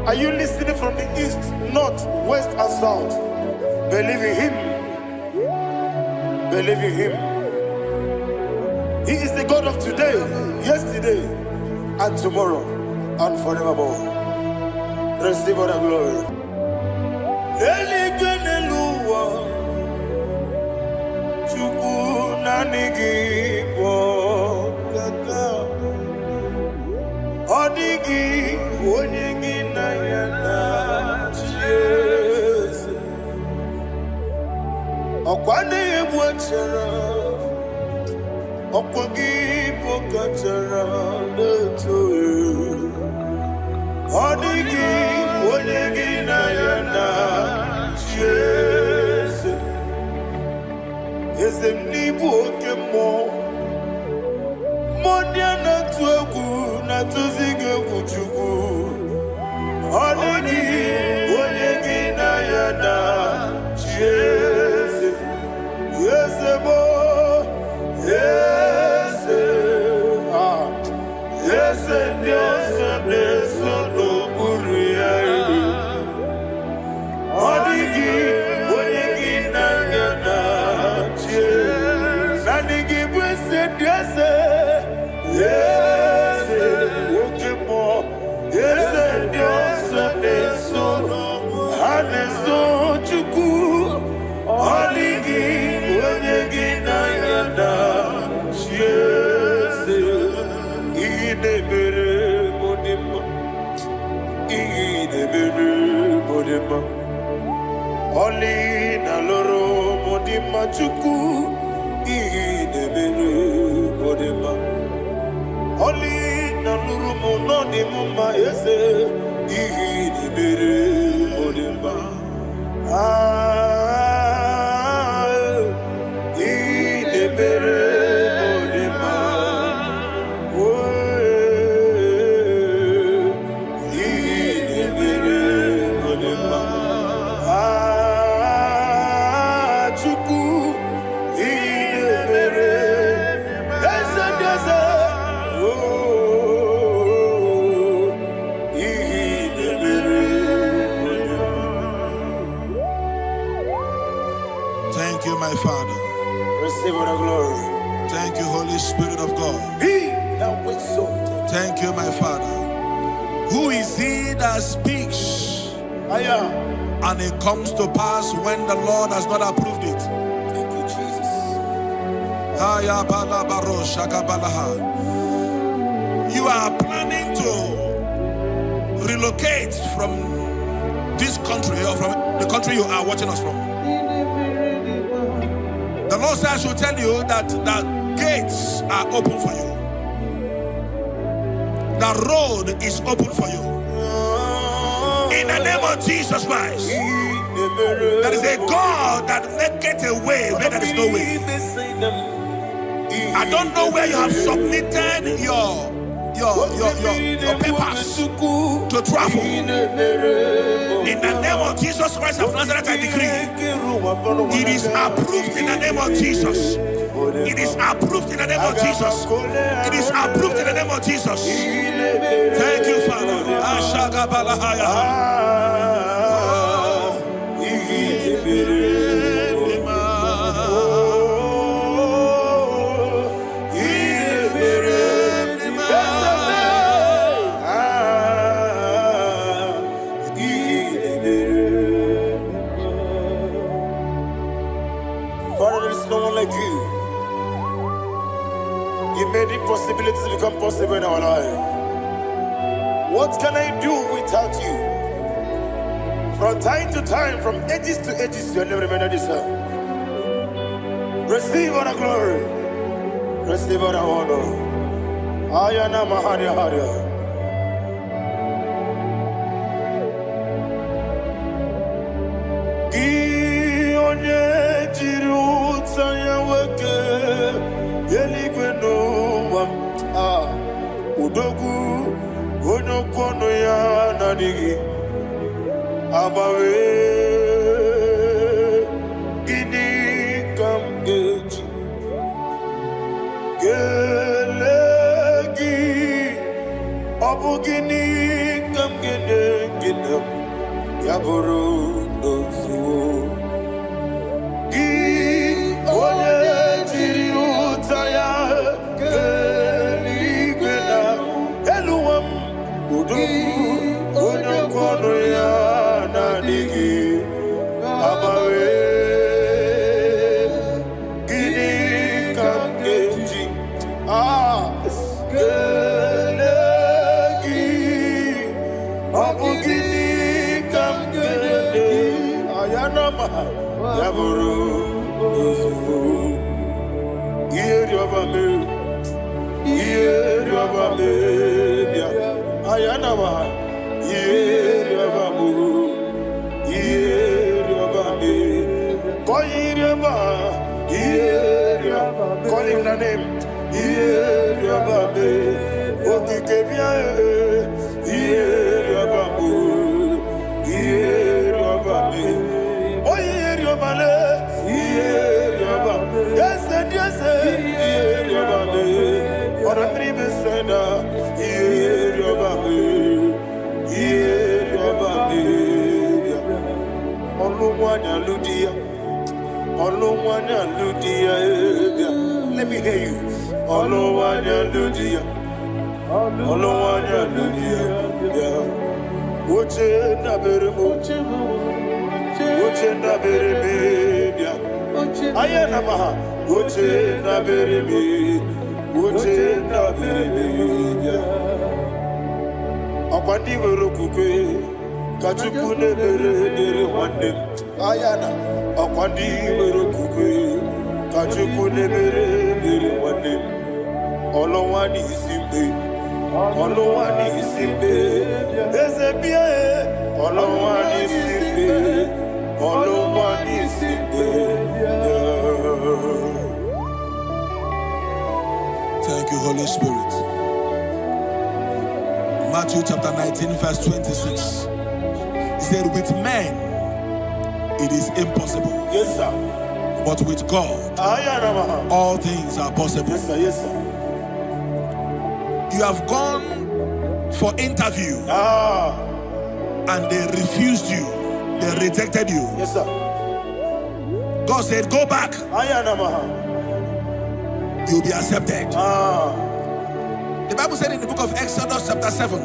Are you listening from the east, north, west, and south? Believe in Him. Believe in Him. He is the God of today, yesterday, and tomorrow, and forevermore. Receive all the glory. Eluigwe n'elu ụwa, Chukwu naanị gị bụ ọkaka. Ọ dịghị onye gị na ya na-achị eze. Ọkwa na-egbu achara, ọkwa gị bụ kachara na-eto. Ọ dịghị onye gị na ya na-achị eze. Eze m n'ịbụ oke mmụọ. Mmụọ ndị a na-atụ egwu na-atụzi gị egwu, Chukwu. Ọ dịghị onye gị na ya na-achị eze. Eze bụ eze, ah, eze ndị ọzọ na-eso n'okpuru ya. Ọ dịghị onye gị na ya na-achị eze. Naanị gị bụ eze ndị eze, eze oke mmụọ, eze ndị ọzọ na-eso, ha na-eso Chukwu. Ọ dịghị onye gị na ya na-achị eze. Ihe na-emere m dị mma, ihe na-emere m dị mma. Ọlị na lụrụ m dị mma, Chukwu. Ihe na-emere m dị mma. Ọlị na lụrụ m nọ dị m mma, eze. Ihe na-emere m dị mma. Ah, ihe na-emere m dị mma. Oh, ihe na-emere m dị mma. Ah, Chukwu, ihe na-emere eze ndị eze. Oh, ihe na-emere m dị mma. Thank you, my Father. Receive all the glory. Thank you, Holy Spirit of God. Be thou exalted. Thank you, my Father. Who is he that speaks Aya. and it comes to pass when the Lord has not approved it? Thank you, Jesus. Aya bala baro shaka balaha. You are planning to relocate from this country or from the country you are watching us from. The Lord says I should tell you that the gates are open for you. The road is open for you. In the name of Jesus Christ. There is a God that maketh a way where there is no way. I don't know where you have submitted your papers to travel. In the name of Jesus Christ of Nazareth, I decree It is approved in the name of Jesus. It is approved in the name of Jesus. It is approved in the name of Jesus. Thank you, Father. Ashagabalahaya. Father, there is no one like you. You made impossibilities become possible in our life. What can I do without you? From time to time, from ages to ages, your name remained the same. Receive all the glory. Receive all the honor. Ayana Maharia Haria. Gị onye jiri ụta ya nwoke eluigwe n'ụwa m, ah, odogwu onye okwu ọnụ ya na-adịghị agbanwe. Gịnị ka m ga-eji kelee gị? Ọ bụ gịnị ka m ga-enye gị na ya bụrụ n'ozuo gị onye jiri ụta ya kee eluigwe na elu ụwa m, odogwu onye okwu ọnụ ya na-adịghị agbanwe. Gịnị ka m ga-eji kelee gị? Ọ bụ gịnị ka m ga-enye ayanama ya bụrụ n'ozugbo? Ihe rịọba mee, ihe rịọba mee bịa, ayanama, ihe rịọba mụ, ihe rịọba mee, kọ ihe rịọba, ihe rịọba. Call him the name. Ihe rịọba mee, okike bịa, ihe rịọba mụ, ihe rịọba mee, onye rịọba le, ihe rịọba, eze dị eze, ihe rịọba mee, ọ̀rọ̀ mmiri mesena, ihe rịọba mee, ihe rịọba mee bịa. Ọlụ nwanyị alụ di ya, ọlụ nwanyị alụ di ya, bịa. Let me hear you. Ọlụ nwanyị alụ di ya, ọlụ nwanyị alụ di ya, bịa. Oche ndabere m, oche ndabere m, bịa. Anya na ma ha, oche ndabere m, oche ndabere m, bịa. Ọkwa ndị nwere okwukwe ka Chukwu na-emere dịrị nwanne m. Anya na ọkwa ndị nwere okwukwe ka Chukwu na-emere dịrị nwanne m. Ọlụnwa n'isi mgbe, ọlụnwa n'isi mgbe, eze bịa e. Ọlụnwa n'isi mgbe, ọlụnwa n'isi mgbe, bịa. Thank you, Holy Spirit. Matthew chapter 19, verse 26. He said, "With men it is impossible, Yes, sir. but with God Aya na ma ha. all things are possible." Yes, sir. Yes, sir. You have gone for interview and they refused you, they rejected you. Yes, sir. God said, "Go back, Aya na ma ha. you'll be accepted." The Bible said in the book of Exodus, chapter 7,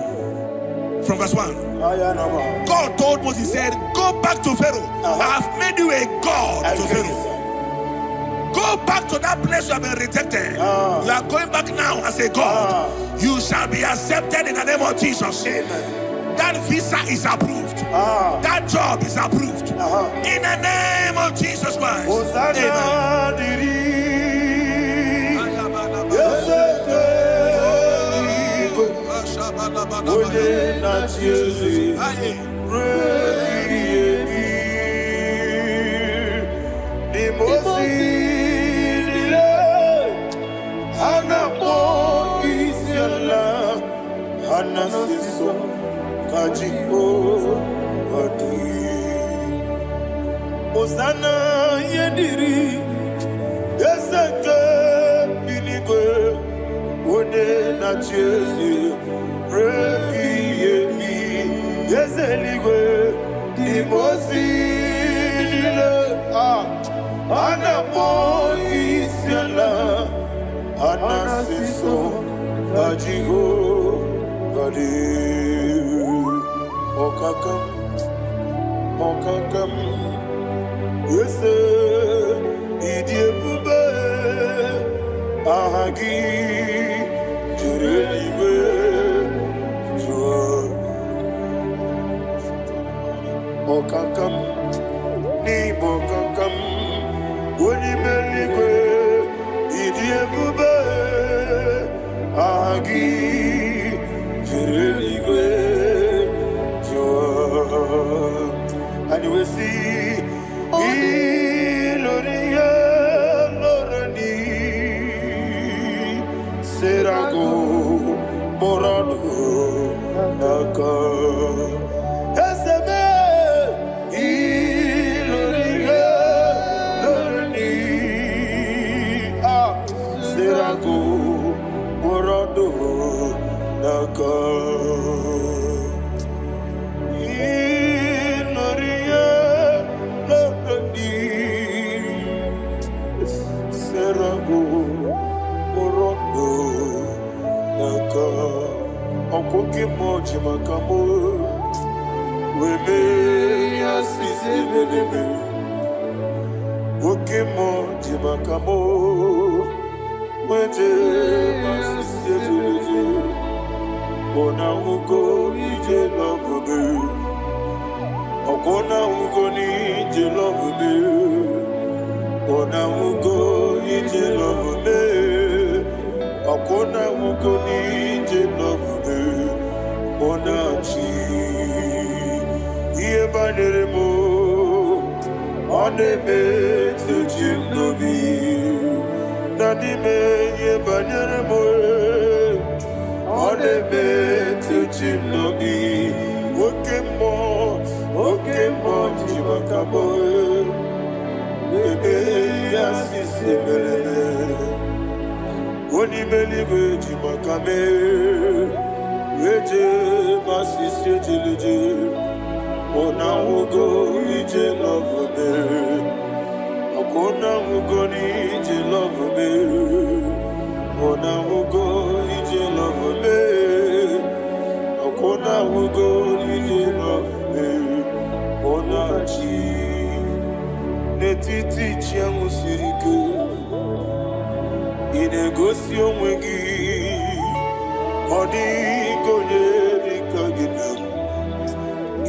from verse 1, Aya na ma ha. God told Moses, he said, "Go back to Pharaoh. I have made you a God I to get Pharaoh. it, sir. Go back to that place you have been rejected. You are going back now as a God. You shall be accepted in the name of Jesus." Amen. That visa is approved. That job is approved. In the name of Jesus Christ. Hosanna Amen. dịrị eze eluigwe, onye na-achị eze ruo ebighị ebi. N'ime ozi niile ha na-akpọ isi ala, ha na-asị nsọ ka Jehova dị. Hosanna ihe dịrị eze nke bi n'igwe, onye na-achị eze ebighị ebi, eze eluigwe n'ime ozi niile a a na-akpọ isi ala, a na-asị nsọ na Jehova dị. Ọkaka m, ọkaka m, eze, ịdị ebube, aha gị juru eluigwe jụọ. Ọkaka m n'ime ọkaka m, onye ime eluigwe, ịdị ebube, aha gị juru eluigwe jụọ. Anyị wee sị ilori ihe lọrọ ni serago kpọrọ n'aka eze mee ilori ihe lọrọ ni a serago kpọrọ n'aka ilori ihe lọrọ ni serago kpọrọ n'aka ọkwa oke mmụọ ji maka mụ wee mee ya sisi ebelebe. Oke mmụọ ji maka mụ wee jee ma sisi ebelebe. Ọ na-ahụgo ije lọbụbe, ọkwọ na-ahụgo n'ije lọbụbe, ọ na-ahụgo ije lọbụbe, ọkwọ na-ahụgo n'ije lọbụbe, ọ na-achị ihe banyere m, ọ na-emetụ chi m n'obi na n'ime ihe banyere m, ọ na-emetụ chi m n'obi. Oke mmụọ, oke mmụọ ji maka m ebe ya sisi mereme, onye ime eluigwe ji maka mee eje ma sisi ejeleje, ọ na-ahụgo ije lọvụbe, ọkwa ọ na-ahụgo n'ije lọvụbe, ọ na-ahụgo ije lọvụbe, ọkwa ọ na-ahụgo n'ije lọvụbe, ọ na-achị n'etiti chi ahụ siri ike. Ị na-egosi onwe gị, ọ dịghị onye dị ka gị na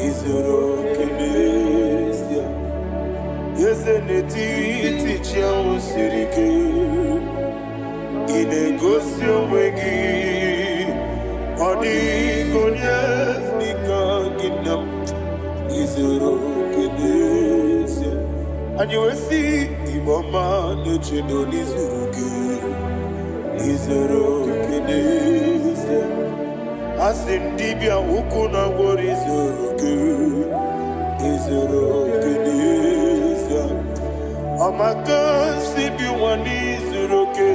izuru oke n'ezie. Eze n'etiti chi ahụ siri ike, ị na-egosi onwe gị, ọ dịghị onye dị ka gị na izuru oke n'ezie. Anyị wee sị Igbo ọma na-eche na n'izuru gị izuru oke n'ezie. A sị m dibịa ukwu na gwọrọ izuru gị izuru oke n'ezie. Ọmaka si bi nwa n'izuru oke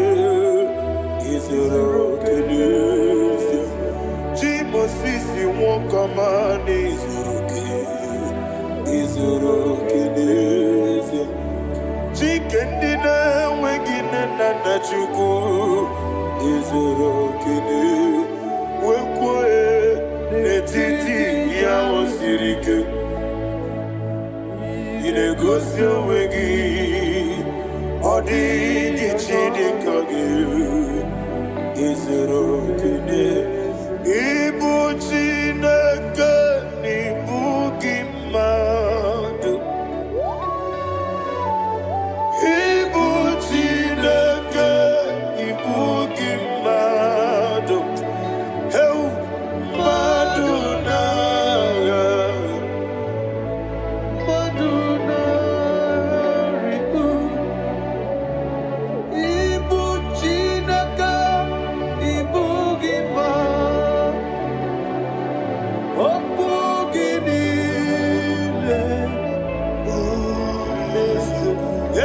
izuru oke n'ezie. Chi Mosisi nwoke ọma n'izuru oke izuru oke n'ezie. Chike ndị na-enweghị nne na nna Chukwu izuru oke n'ezie. Wee kwuo n'etiti ihe ahụ siri ike, ị na-egosi onwe gị, ọ dịghị chi dị ka gị izuru oke n'ezie. Ịbụ Chineke na ịbụ gị mmadụ, ịbụ Chineke ịbụ gị mmadụ, heu mmadụ na-agha Mmadụ narị.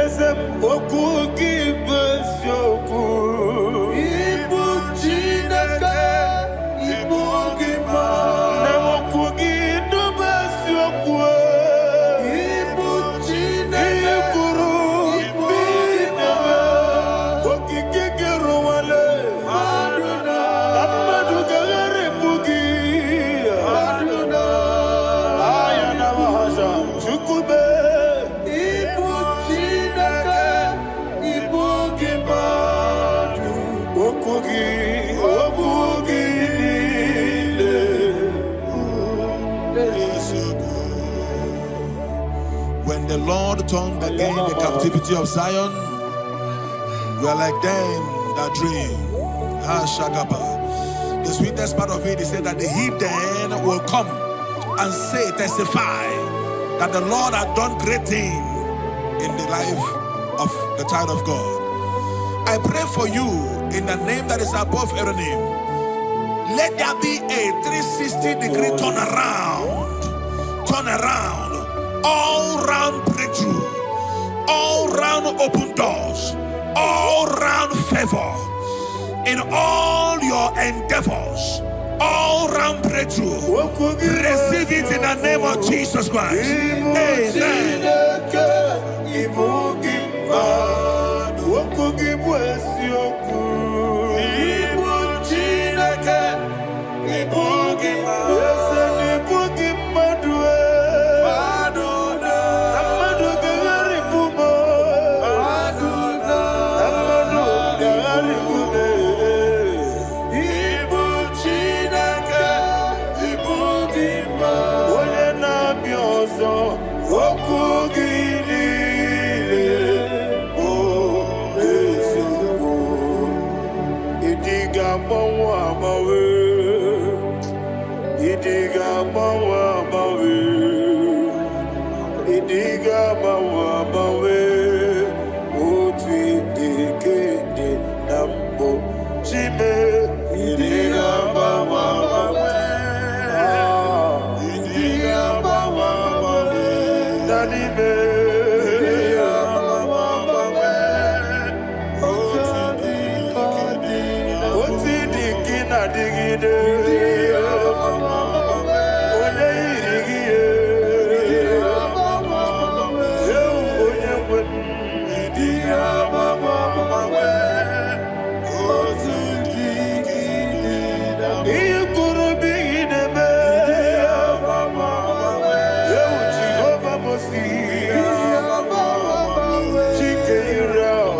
Eze m, okwu gị bụ eziokwu. Ibu Chineke, ibu gị Na mmadụ. okwu gị bụ eziokwu. Ibu Ihe Chineke, kwuru ibu bụ gị na-eme. Okike gị rụwale. mmadụ Na na mmadụ ga-agharịpụ gị. mmadụ na Aya na mahasha. Chukwu mee. Ibu Chineke, ibu gị mmadụ. Okwu gị niile. Eziokwu. When the Lord turned again the captivity of Zion, we are like them that dream. Ah, Shagaba. The sweetest part of it is said that the heathen will come and say, testify that the Lord had done great thing in the life of the child of God. I pray for you in the name that is above every name. Let there be a 360-degree turnaround. Turnaround. All round breakthrough. All round open doors. All round favor. In all your endeavors. All round breakthrough. Okwu gị bụ Receive it in the name of eziokwu. Jesus Christ. Ibu Amen. Chineke, ibu gị mmadụ. Okwu gị bụ eziokwu. Ibu Chineke, ibu gị Eze na ibu gị mmadụ e. mmadụ Na na mmadụ ga-agharịpụ m. mmadụ na Na mmadụ ga-agharịpụ m. Ibu Chineke, ibu gị mmadụ. Onye na-abịa ọzọ, okwu gị niile bụ eziokwu. Ịdị ga-agbanwe agbanwe. Ịdị ga-agbanwe agbanwe. Ịdị ga-agbanwe agbanwe. Otu ịdị ka ịdị na mbụ. Chime, ịdị ga-agbanwe agbanwe. Ah, Ịdị ga-agbanwe agbanwe. na n'ime. Ịdị ga-agbanwe agbanwe. Otu dị ka dị na mbụ. Otu ịdị ka ị na-adịgide. Ịdị ga-agbanwe agbanwe. Onye yiri gị ye. Ịdị ga-agbanwe agbanwe. Ewu onye nwe m. Ịdị ga-agbanwe agbanwe. Otu dị ka dị na mbụ. Ihe kwuru bụ ihe na-eme. Ịdị ga-agbanwe agbanwe. Ewu Jehova Mosi. Ịdị ga-agbanwe agbanwe. Chike Israel.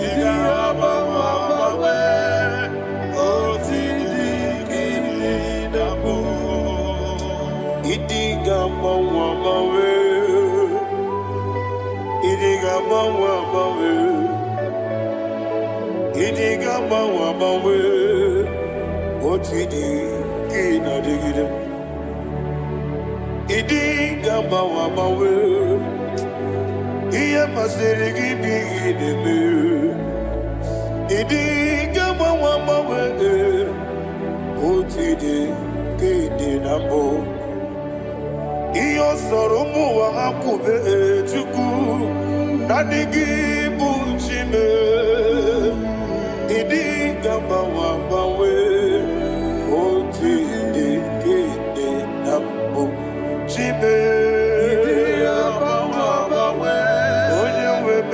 Ịdị ga-agbanwe agbanwe. Otu dị ka dị na mbụ. Ịdị ga-agbanwe agbanwe. Ịdị ga-agbanwe agbanwe. Ịdị ga-agbanwe agbanwe. Otu ịdị ka ị na-adịgide. Ịdị ga-agbanwe agbanwe. Ihe masịrị gị bụ ihe ị na-eme. Ịdị ga-agbanwe agbanwe. Otu ịdị ka ị dị na mbụ. Ihe ọ sọrọ ụmụ ụwa ha kwube, Chukwu, naanị gị bụ Chime. Ịdị ga-agbanwe agbanwe. Otu ịdị ka ị dị na mbụ. Chime. Ịdị ga-agbanwe agbanwe. Onye nwe m.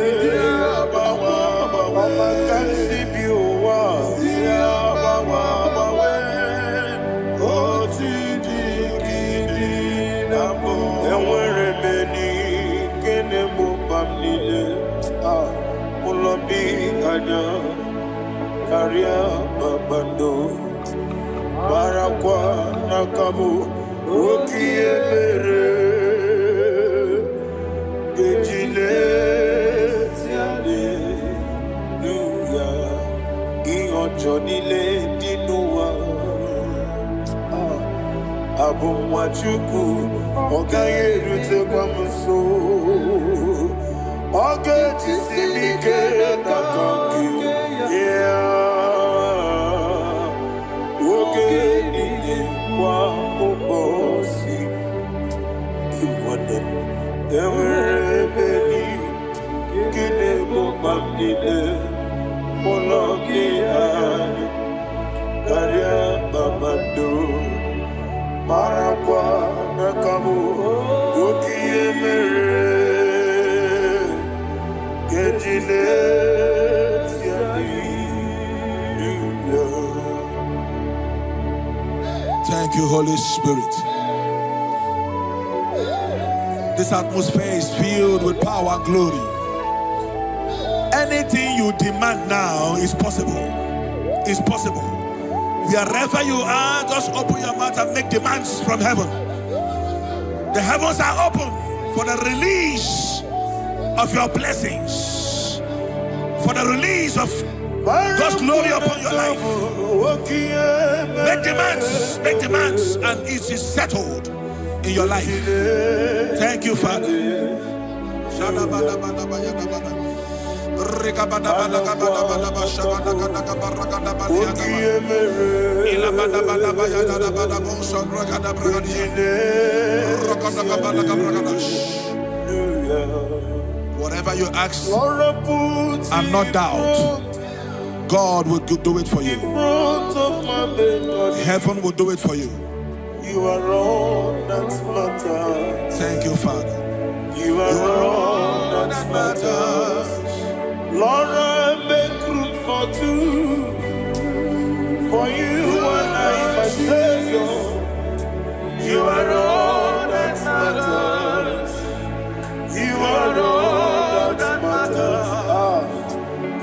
Ịdị ga-agbanwe agbanwe. Ọma ka m si bi ụwa. Ịdị ga-agbanwe agbanwe. Otu dị ka dị na mbụ. Enwere m enyi nke na-egbo mkpa m niile. Ah, ụlọ bi anya karịa kpakpando. Marakwa n'aka bụ oke ihe mere eji lezi aleluya ihe ọjọọ niile dị n'ụwa. Ah, abụ nwa Chukwu, ọ gaghị erutekwa m nso. Ọ ga-ejisi m ike n'aka nke ya oge niile kwa ụbọchị. Nwanne m, enwere ebe Chineke hallelujah. Thank you, Holy Spirit. This atmosphere is filled with power and glory. Anything you demand now is possible. Is possible. Wherever you are, just open your mouth and make demands from heaven. The heavens are open for the release of your blessings, for the release of God's glory upon your life. Make demands, and it is settled in your life. Thank you, Father. Whatever you ask and not doubt, God will do it for you. Heaven will do it for you. You are all that matters. Thank you, Father. You are all that matters. Lord, I make room for two. For you and I, my Savior. You are all that matters. You are all that matters. Ah.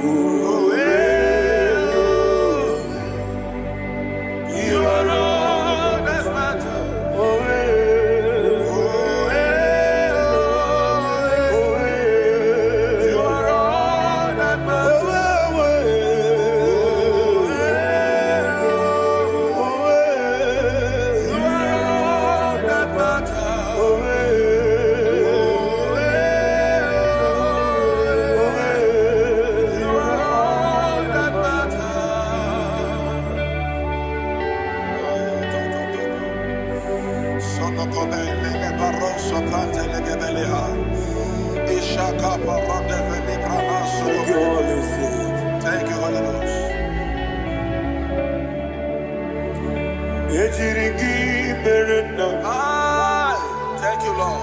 Oh, eh, oh. You are all that matters. Oh, eh, oh, eh, oh, eh. You are all that matters. Oh, eh, oh, eh. You are all that matters. Oh, eh, oh, eh, oh, eh. You are all that matters. Thank you, Holy Spirit. Thank you, Holy Ghost. Ejiri gị mere nna. Aye. Thank you, Lord.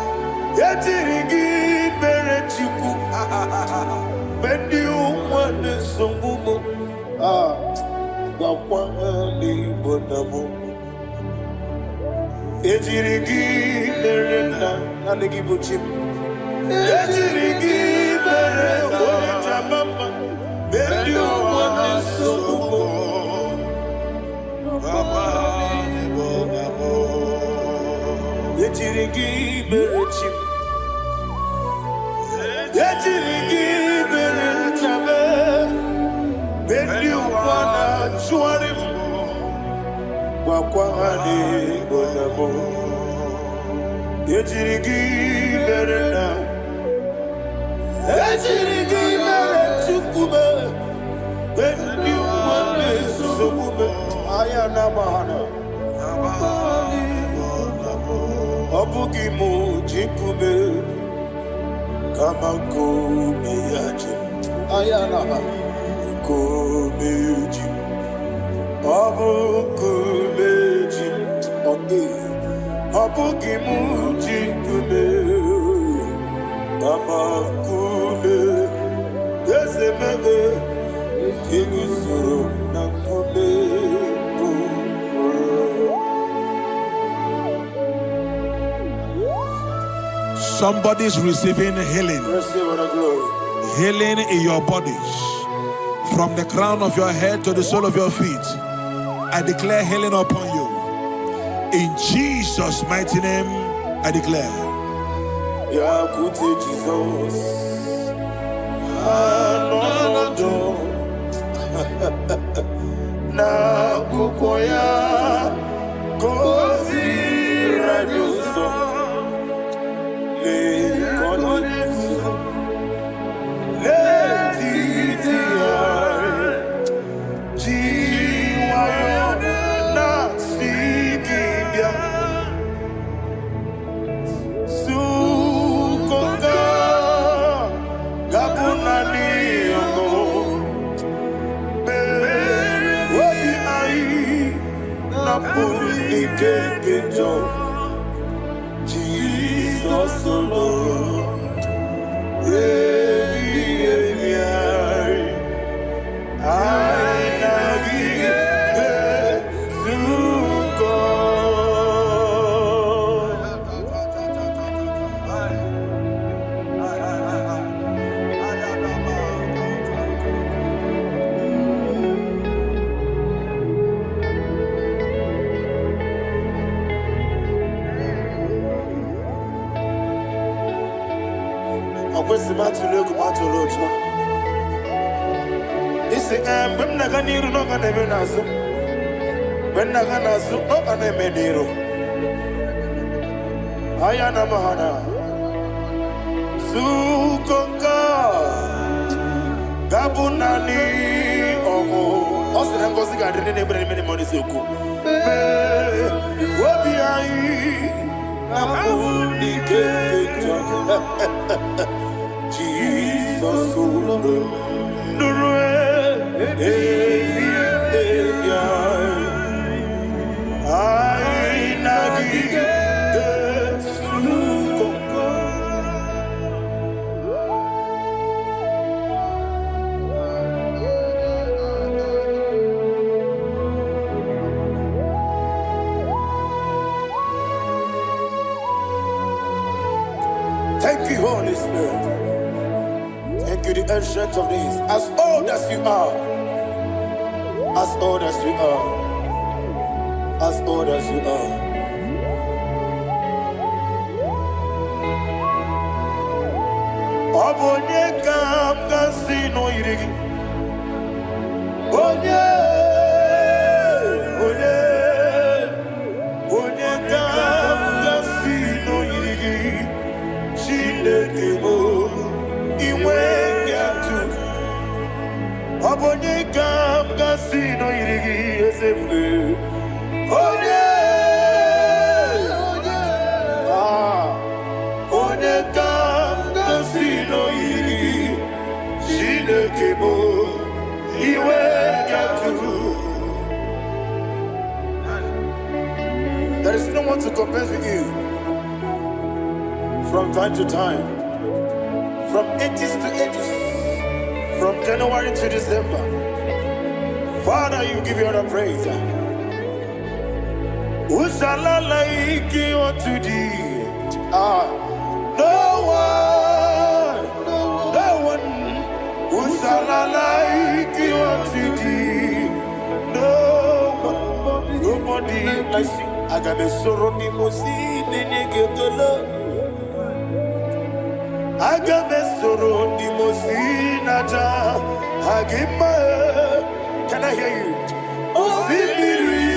Ejiri gị mere Chukwu. Mgbe ndị ụwa na-esogbu m, ah, gwakwa ha n'Igbo na mụ. Ejiri gị mere nna, naanị gị bụ chi m. Ejiri gị mere onye jama mma. Mgbe ndị ụwa na-esogbu m, ejiri gị mere chi m. Ejiri gị mere nna m. Mgbe ndị ụwa na-achụgharị m, gwakwa ha n'Igbo na mụ. Ejiri gị mere nna. Ejiri gị mere Chukwu m. Mgbe ndị ụwa na-esogbu m, anya na-agba ha na. Ọ bụghị m ji nkume, kama nkume ya ji m. Anya na-agba nkume ji m. Ọ bụ nkume ji m. Ọ dị. Ọ bụghị m ji nkume, kama nkume eze mebe eguzoro na nkume bụ ụlọ. Somebody's receiving healing. Receive the glory. Healing in your bodies. From the crown of your head to the sole of your feet. I declare healing upon you. In Jesus' mighty name, I declare. Bịakwute Jizọs anọnọdụ n'akwụkwọ ya ka o ziri anyị ụzọ. Lee ka ọ na-ezo n'etiti anyị ji nwayọọ na-asị gị bịa Sukoka ga-abụ naanị ọṅụ obi anyị napụrụ ike nke njọ. Jizọs lụrụ ebighị ebi. Ọkwesị m atụla egwu, m atụla ụjọ. Isi ee, mgbe m na-aga n'iru na ọ ga na-eme n'azụ, mgbe m na-aga n'azụ ọ ga na-eme n'iru. Aya na mahana zuko nke a ga-abụ naanị ọṅụ. Ọ sị na ngọzi ga-adị ndị na-ebere n'ime n'ime n'eziokwu. Mee obi anyị na mkpụrụ n'ike nke njọ. Jizọs ụlọ nụrụ ebi ebi anyị. Anyị na gị ga-ezukọ. Thank you, Holy Spirit. Thank you, the Ancient of Days. As old as you are, as old as you are, as old as you are. Ọ bụ onye ka m ga-asị na o yiri gị? Onye, onye, onye ka m ga-asị na o yiri gị? Chineke bụ inwe atụ. Ọ bụ onye ka m ga-asị na o yiri gị, eze ebube? Onye, ah, onye ka m ga-asị na o yiri gị? Chineke bụ iwe atụ. There is no one to compare with you from time to time, from ages to ages, from January to December. Father, you give you all the praise. Who shall I like you unto thee? Ah, no one, no one. Who shall I like you unto thee? No one, nobody like you. Aga m esoro ndị mmụọ ozi na-enye gị ekele. Aga m esoro ndị mmụọ ozi na-aja gị mma. Can I hear you? Osimiri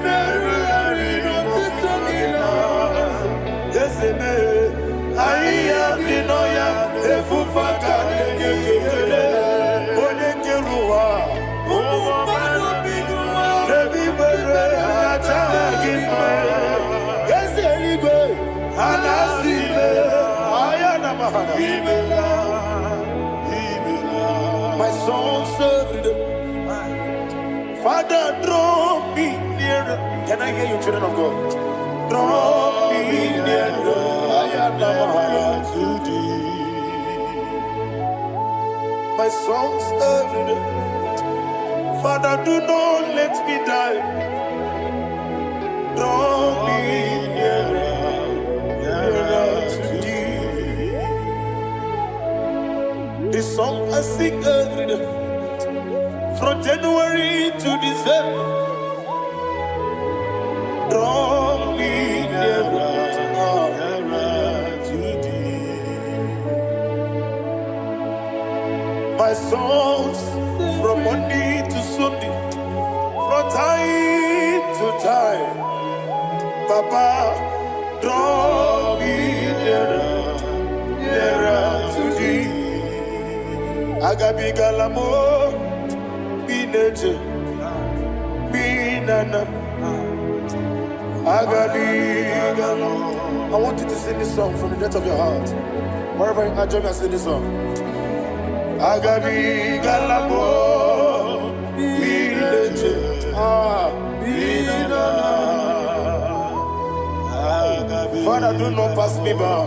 na-erugharị n'ọtụtụ gị na eze mee ahịhịa dị n'ọhịa efufe aka na-enye gị ekele. Onye kere ụwa, Ụmụ mmadụ bi n'ụwa n'ebe ibere na-aja gị mma. Eze eluigwe a na-asị ime ahịa na mahana. Imela, imela. My songs every day. Father, draw me nearer. Can I hear you, children of God? Draw me nearer. Ayana. To thee. My songs every day. Father, do not let me die. Draw me nearer, nearer to thee. The song I sing every day. From January to December. Draw me nearer. Nearer to thee. My songs from Monday to Sunday, from time to time. Papa, draw me nearer, nearer to thee. Agabigala m bineje, binana. Agabigala. I want you to sing this song from the depth of your heart. Wherever you are, join me and sing this song. Agabigala m bineje. Ah. Binana. Father, do not pass me by.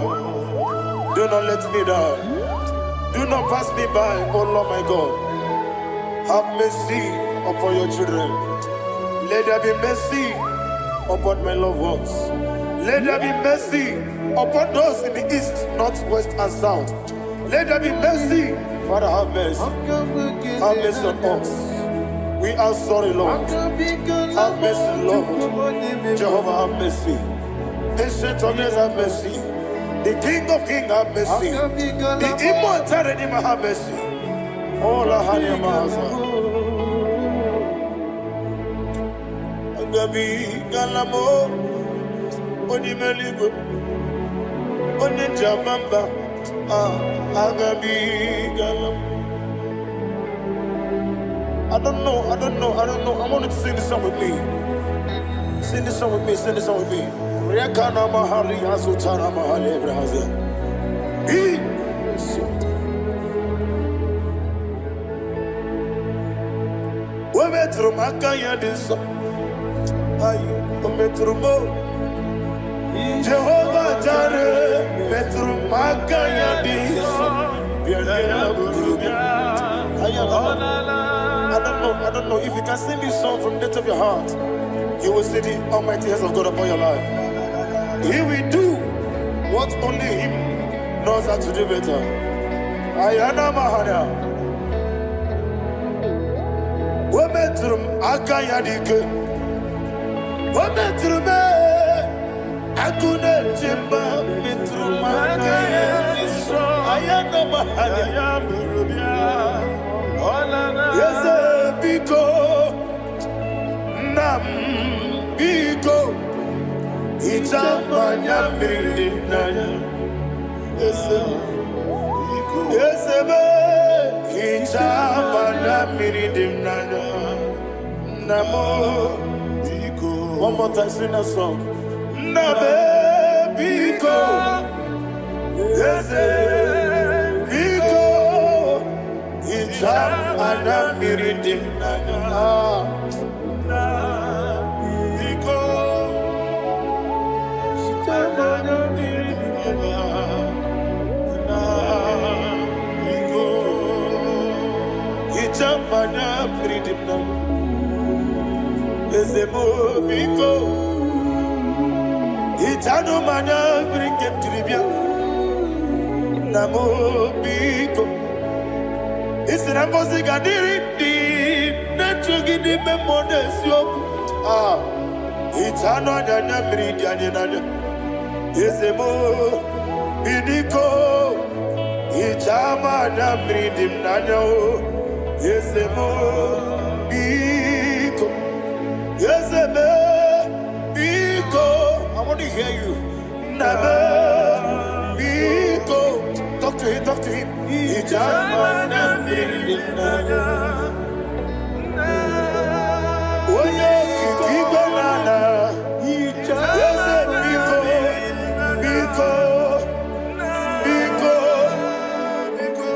Do not let me down. Do not pass me by, oh Lord my God. Have mercy upon your children. Let there be mercy upon my loved ones. Let there be mercy upon those in the east, north, west, and south. Let there be mercy. Father, have mercy. Have mercy on us. We are sorry, Lord. Have mercy, Lord. Jehovah, have mercy. Ancient of days, have mercy. The King of Kings have mercy. The immortal Redeemer have mercy. All Hanya Agabigala m onye eluigwe, onye njamamba, ah, agabigala m. I don't know, I don't know, I don't know. I want you to sing this song with me. Sing this song with me, sing this song with me. Rekana mahali azutana mahali ebrahazia. He O metụrụ m aka ya dị nsọ. Ayi, o metụrụ m o. Jehova Jare metụrụ m aka ya dị nsọ. Bịa nyere m buru gị. Ayi, I don't know. If you can sing this song from the depth of your heart, you will see the almighty hands of God upon your life. He will do what only Him knows how to do better. Ayana Mahana. O metụrụ m aka ya dị ike. O metụrụ m ee, agụ na-eche mba metụrụ m aka ya dị nsọ. Ayana Mahana. Eze biko, nna m biko, hichaa m anya mmiri dị n'anya. Eze eze m, hichaa m anya mmiri dị m n'anya. Nna m, one more time, sing that song. Nna m biko, eze biko, hichaa m anya mmiri dị m n'anya. Biko, hichaa m anya mmiri dị m n'anya. Nna, biko, hichaa m anya mmiri dị m n'anya. Eze m biko, hichanụ m anya mmiri nke m jiri bịa. Nna m biko, ị sị na ngọzi ga-adịrị ndị na-eche gị n'ime mmụọ na eziokwu. Ah, hichanụ anya anya mmiri dị anyị n'anya. Eze m biko, hichaa m anya mmiri dị m n'anya o. Eze m biko, eze m biko. I want to hear you. Nna m biko. Talk to him, talk to him. Hichaa m anya mmiri dị m n'anya. Onye okike igwe na ala. Eze biko, biko, biko, biko.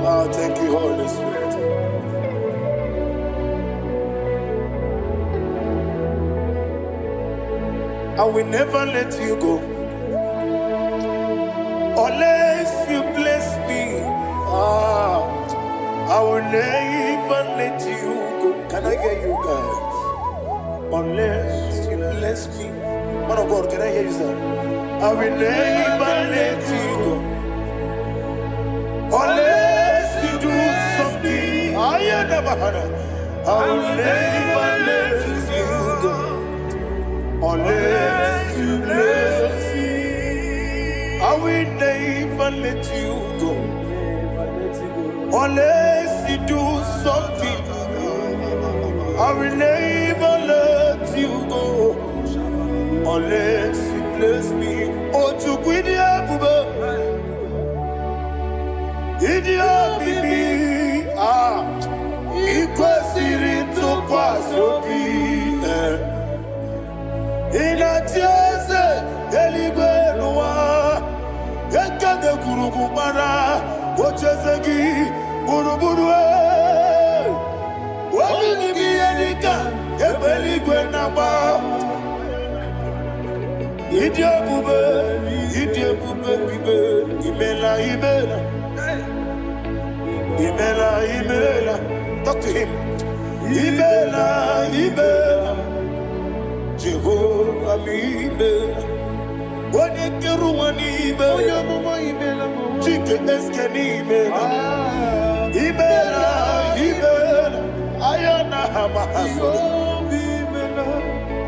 Ah, thank you, Holy Spirit. I will never let you go unless you bless me. Ah, I will never let you go. Can I hear you guys? Unless you bless me. Man of God, can I hear you, sir? I will never let you go unless you do something. I never had. I will never let you go unless you bless me. I will never let you go unless you do something. I will never let you go unless you bless me. Oh, Chukwu ịdị ebube, ịdị omimi, ah, ị kwesịrị ntụkwasị obi. Eh. Ị na-achị eze eluigwe n'ụwa, ekede gburugburu gbara ocheeze gị gburugburu. Eh. Obi gị bụ ihe dịka egbe eluigwe na-agba. Ịdị ebube, ịdị ebube bibe, imela, imela, imela, imela. Talk to him. Imela, imela, Jehova m imela. Onye kere ụwa n'ime, Onye amụma imela m. Chike eske n'imela. Ah, Imela, imela. Mahasoro.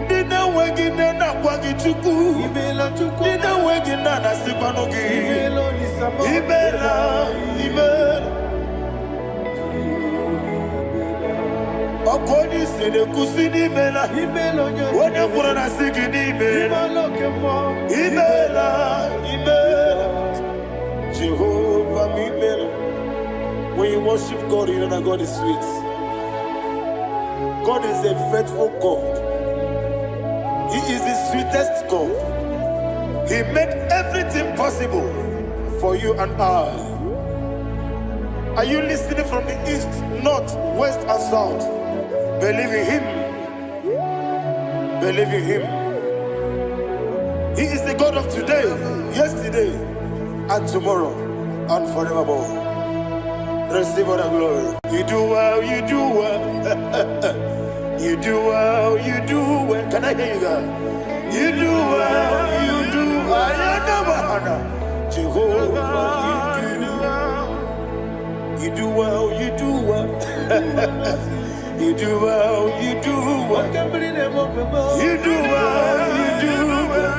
Ndị na-enweghị nne na-akwa gị Chukwu. Ndị na-enweghị nna na-asịkwanụ gị. Imela, imela. Ọkụ onye isi na-ekwusi n'imela. Onye kwuru na-asị gị n'imela. Imela, imela. Jehovah, imela. When you worship God, you know that God is sweet. God is a faithful God. He is the sweetest God. He made everything possible for you and I. Are you listening from the east, north, west, and south? Believe in Him. Believe in Him. He is the God of today, yesterday, and tomorrow, and forevermore. Receive all the glory. You do well, you do well. You do well, you do well. Can I hear you guys? You do well, you do well. Jehovah, you do well. You do well, you do well. You do well, you do well. You do well, you do well.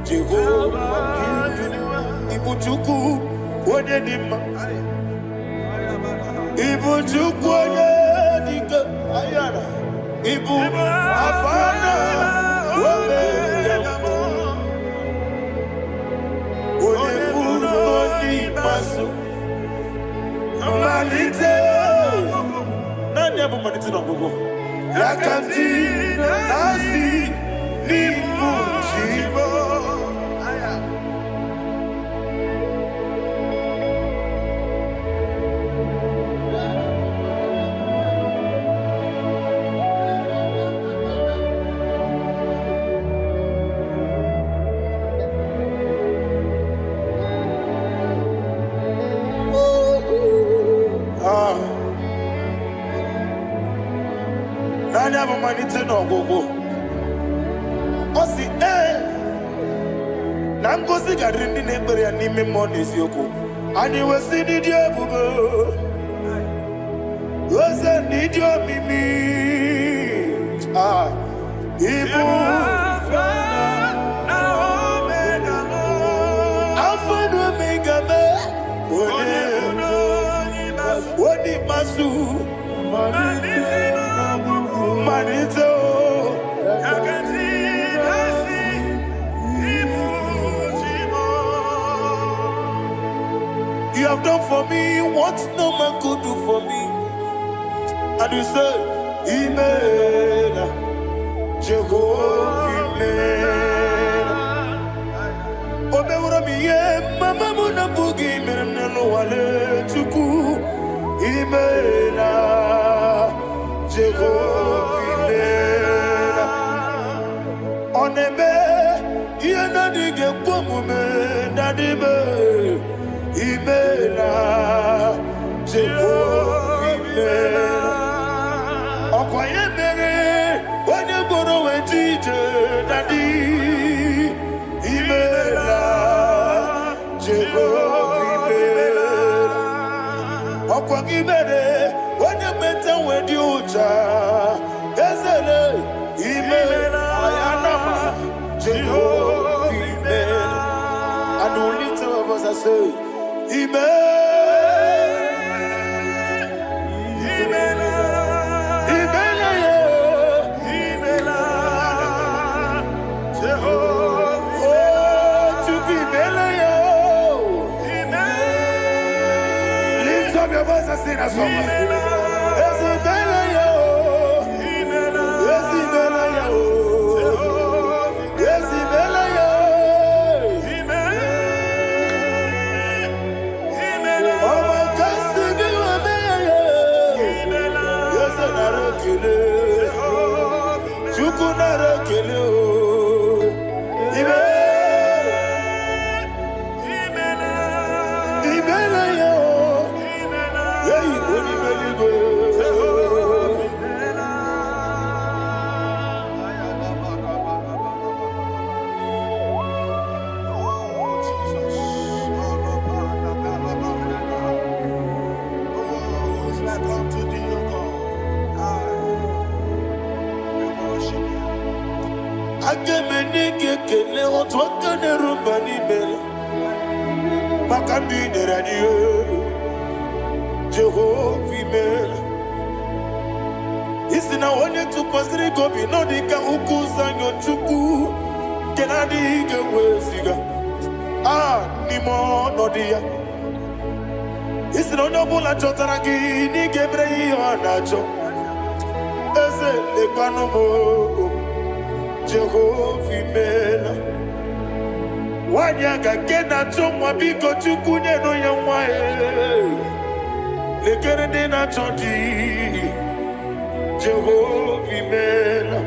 Jehovah, you do well. Ibu Chukwu, onye dị mma. Ibu Chukwu, onye dị ike. Ayara. Ibu Alfa na Omega. Onye mbụ na onye ikpeazụ. Mmalite. Naanị ya bụ mmalite na ọgwụgwụ. Ya ka m ji na-asị n'ịbụ chi m. Ah. Naanị ya bụ mmalite na ọgwụgwụ. Ọ sị ee na ngozi ga-adịrị ndị na-ekpere ya n'ime mmụọ na eziokwu. Anyị wesị n'ịdị ebube, oze n'ịdị omimi. Ah, ịbụ Alfa na Omega me, onye onye ikpeazụ, mmalite o. You have done for me what no man could do for me. And you say, Imela, Jehovah, Imela. O meworo m ihe mama m na-abụghị mere m n'ụwa Chukwu. Imela, Jehovah, Imela. Ọ na-eme ihe na-adịghị ekwe omume na-adịbe. Imela, Jehovah, Imela. Ọkwa ya mere onye gboro wee ji ije daddy. Imela, Jehova, imela. Ọkwa gị mere onye meta wee dị ụcha ezele. Imela, ayanama, Jehova, imela. And we lift our voice and say, Imela, Imela, yeah. Oh, Chukwu imela, yeah. Lift up your voice and sing that song. Eze imela, yeah. Eze imela, yeah. Eze imela, yeah. Ọmọ kasi bí wọ́n bẹ́ẹ̀. Eze nara ekele. Chukwu nara ekele o. Imela, imela ya o. Eyi onye eluigwe. Oh, Jesus. Oh, who is like unto thee, O God? Aga m enye gị ekele otu aka na-eru mba n'ime maka ndụ i nyere anyị Jehova imeela. Isi na onye tụkwasịrị gị obi nọ dị ka ugwu Zayọn Chukwu nke na-adịghị ga-eweziga a n'ime ọnọdụ ya. Isi na onye ọbụla chọtara gị na ị ga-emere ya ihe ọ na-achọ. Eze, lekwanụ m o, Jehova imeela. Nwaanyị aga nke na-achọ nwa, biko Chukwu nyenụ ya nwa ya. Lekere ndị na-achọ di, Jehova imeela.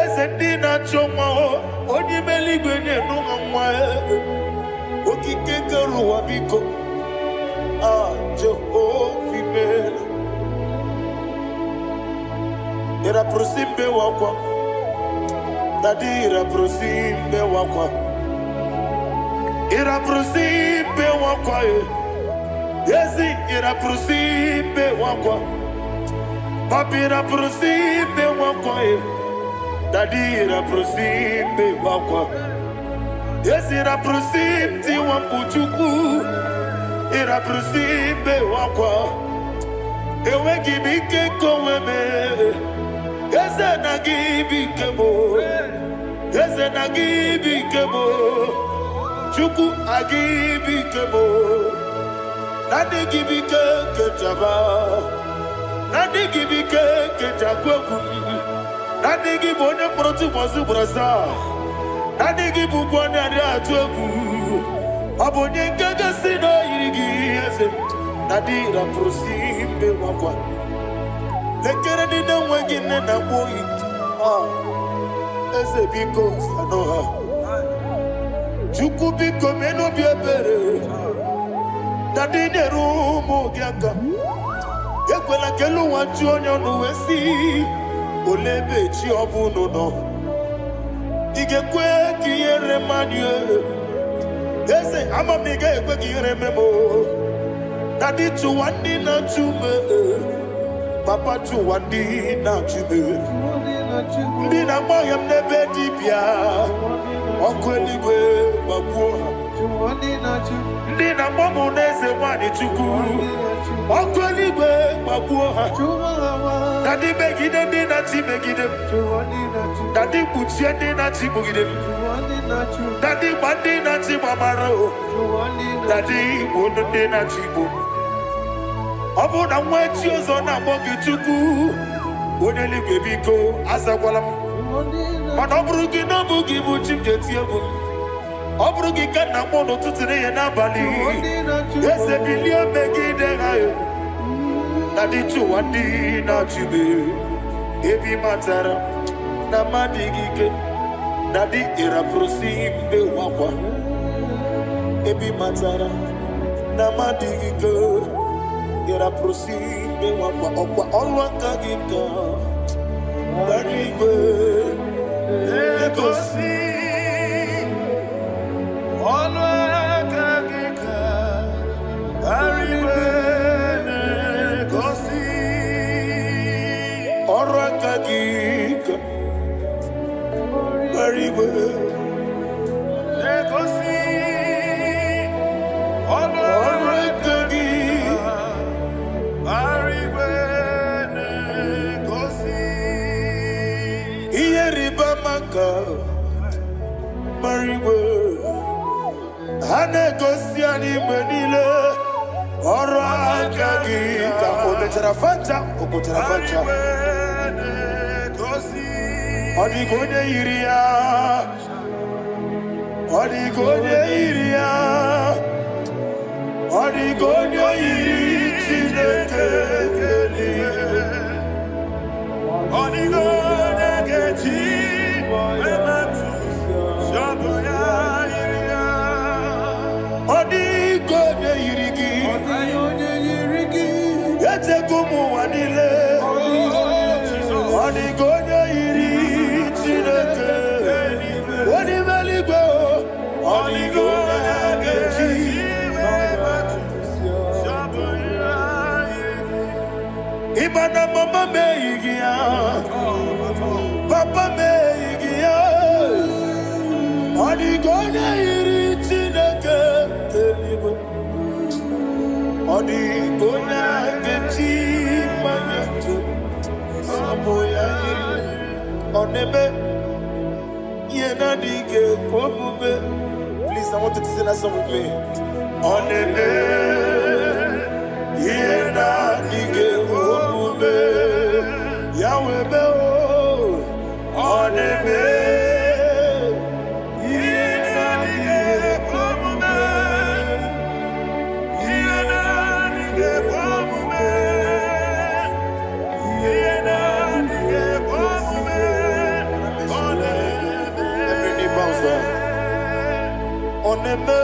Eze, ndị na-achọ nwa o, onye ime eluigwe nyenụ ha nwa ya. Okike kere ụwa, biko, ah, Jehova imeela. Ịrapụrụ mbe wakwa, daddy, ịrapụrụ mbe wakwa, ịrapụrụ mbe wakwa e. Ezi, ịrapụrụ mbe wakwa, papi, ịrapụrụ mbe wakwa e. Daddy, ịrapụrụ mbe wakwa. Ezi, ịrapụrụ tiwa mkpu Chukwu, ịrapụrụ mbe wakwa. Enweghị m ike nke onwe m, eze, na gị bụ ike m, eze, na gị bụ ike m. Chukwu, agị bụ ike m, na ndị gị bụ ike nke njaba, na ndị gị bụ ike nke njakwu egwu, na ndị gị bụ onye mkpọrọ tụbọsị ugboro asaa, na ndị gị bụ ụgwọ na-adị atụ egwu. Ọ bụ onye nke gosi na o yiri gị, eze, na dị rapụrụ si mbe nwakwa. Lekere ndị na-enweghị nne na nwa oyi. Ah, eze, biko sanụ ha. Chukwu, biko mee n'obi ebere na ndị nyere ụmụ gị aka. Ekwela ka elu ụwa ju onye ọnụ wee sị, "Olee ebe chi ọ bụ unu nọ?" Ị ga-ekwe ka ihere mmadụ? Eze, ama m na ị gaghị ekwe ka ihere mee m o. Na dị chụwa ndị na-achụ m, papa, chụwa ndị na-achụ m, ndị na-agba ọhịa m n'ebe dibịa, ọkụ eluigwe gbagbuo ha. Ndị na-agba m n'eze nwanyị, Chukwu, ọkụ eluigwe gbagbuo ha. Na ndị megide ndị na-achị megide m, na ndị kpuchie ndị na-achị kpugide m, na ndị gba ndị na-achị gbamara o, na ndị gbuo ndị na-achị igbo. Ọ bụrụ na nwa echi ọzọ na-akpọ gị Chukwu onye eluigwe, biko azakwala m. Mana ọ bụrụ gị na ọ bụ gị bụ chi m ga-eti egwu m. Ọ bụrụ gị ka nna akpọ n'ụtụtụ, n'ehihie, n'abalị, eze, bilie megide ha. Na dị chụwa ndị na-achụbe ebe ị matara na mmadụ gị ike, na dị ịrapụrụsi mbe wakwa ebe ị matara na mmadụ gị ike, ịrapụrụsi mbe wakwa. Ọkwa ọlụ aka gị ka gbara igwe na-egosi, ọnụ aka gị ka igwe na-egosi. Ọrụ aka gị ka gbara igwe na-egosi, ọnụ ọrụ aka gị igwe na-egosi. Ihe rịba ama ka gbara igwe ha na-egosi anyị mgbe niile. Ọrụ aka gị ka o mechara facha, o kpochara facha. Igwe na-egosi. Ọ dịghị onye yiri ya, ọ dịghị onye yiri ya, ọ dịghị onye yiri Chineke eluigwe. Ọ dịghị onye ga-eji emetụ sọbụ ya yiri ya. Ọ dịghị onye yiri gị. Ọ dịghị onye yiri gị. Echego m ụwa niile, ọ dịghị onye yiri Chineke onye ime eluigwe o. Ọ dịghị onye ga-eji Sọbụ ya yiri. Ịma na mama m eyighị ya, papa m eyighị. ya yiri. Ọ na-eme ihe na-adịghị ekwe omume. Please, I want you to sing that song with me. Ọ na-eme ihe na-adịghị ekwe omume. Ya wee mee o. Ọ na-eme Ihe na-adịghị ekwe omume. Ihe na-adịghị ekwe omume. Ihe na-adịghị ekwe omume. Ọ na-eme. Every knee bows down. Ọ na-eme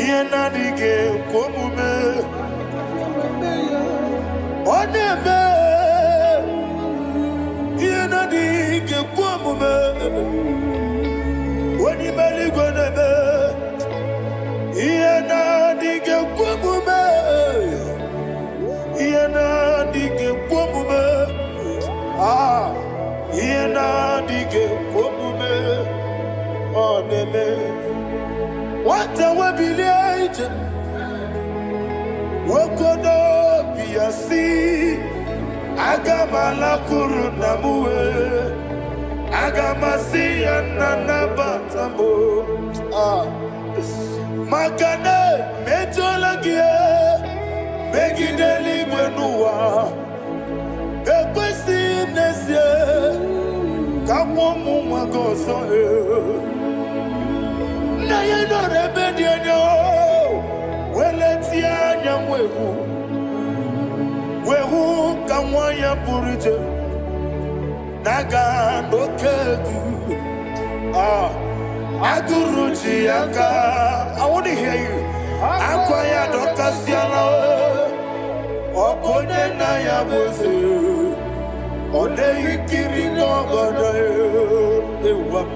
ihe na-adịghị ekwe omume. Ọ na-eme ihe na-adịghị ekwe omume. Onye ime eluigwe na-eme ihe na-adịghị ekwe omume. Ihe na-adịghị ekwe omume. Ah, ihe na-adịghị ekwe omume. Ọ na-eme. Nwata webilie ije, nwoke n'obi ya si, aga m alakwuru nna m wee, aga m asị ya, nna, nabata m o. Ah. Maka na emejọla gị megide eluigwe n'ụwa, ekwesịghị m n'ezie ka nwa ụmụ nwa gị ọzọ. Ee. Nna ya nọrọ ebe dị anya weletie anya wee hụ ka nwa ya pụrụ iche na-aga n'oke egwu. Ah, agụrụ ji ya aka. I want to hear you. Akwa ya dọkasịala. Ọ bụ onye nna ya bụ eze, ọ na-eyi nkiri n'ọgọdọ ewa m.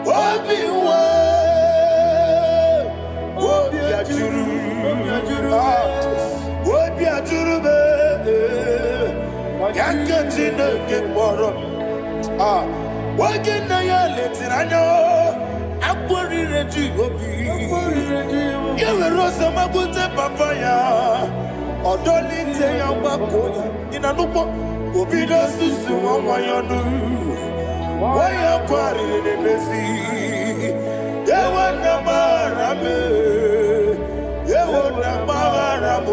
Obi nwe obi ajụrụ. Ah, obi ajụrụ m ee, ya nke Chineke kpọrọ m. Ah, oge nna ya letiri anya akpọrire ji obi ya, were ọsọ magbute papa ya, ọdọlite ya, gbakọ ya. Ị na n'ụgbọ obido susu nwa nwa ya ọnụ, nwa ya kwarịrị n'emezi. Ewo, nna, gbaghara m. Ewo, nna, gbaghara m.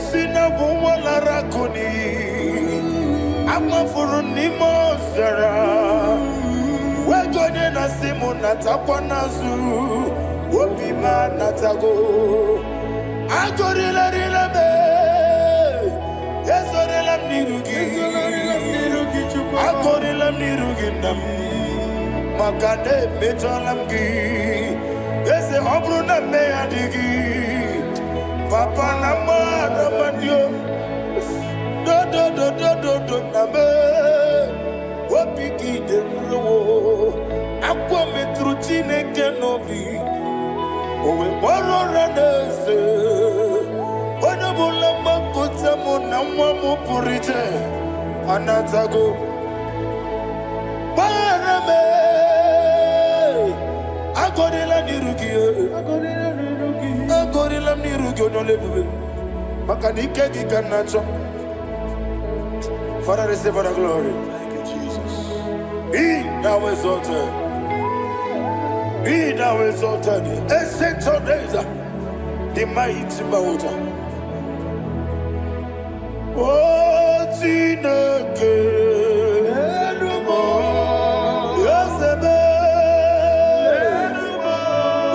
Si na bụ nwa lara akụ n'iyi, amafuru n'ime ọzara, wego onye na-asị m natakwa n'azụ, obi m anatago. Agọrịlarịla m, ezorela m n'iru gị. Agọrịla m n'iru gị, nna m, maka na emejọla m gị, eze. Ọ bụrụ na mmehie adịghị, papa, na mmadụ amadị dodododododo na m, obi gị dị nrowo. Akwa metụrụ Chineke n'obi, o wee kpọrọ ụra n'eze. Onye ọbụla mgbakọta mụ na nwa m pụrụ iche anatago. Gbaghara m, agọrịla n'iru gị, agọrịla m n'iru gị, onye ọla ebube, maka na ike gị ka m na-achọ. Father, receive the glory. Thank you, Jesus. Be thou exalted. Be thou exalted. Ancient of days, the mighty water. Oh, Chineke, Eze m,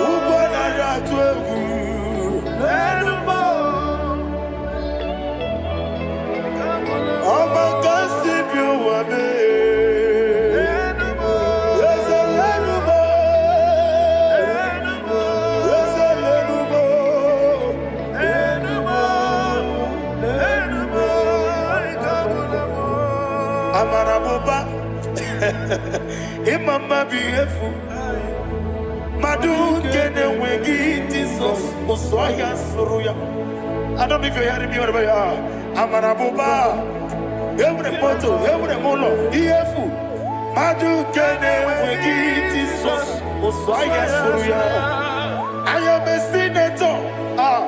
ugwu anaghị atụ egwu. Ọma ka si bi ụwa mee. Eze lenu m, Eze lenu m. Amara m ụba, ịma mma bụ ihe efu. Mmadụ nke na-enweghị Jizọs, ụsụ ọhịa sụrụ ya. I don't know if you're hearing me wherever you are. Amara m ụba, enwere m moto, enwere m ụlọ, ihe efu. Mmadụ nke na-enweghị Jizọs, ụsụ ọhịa sụrụ ya. I am a senator. Ah,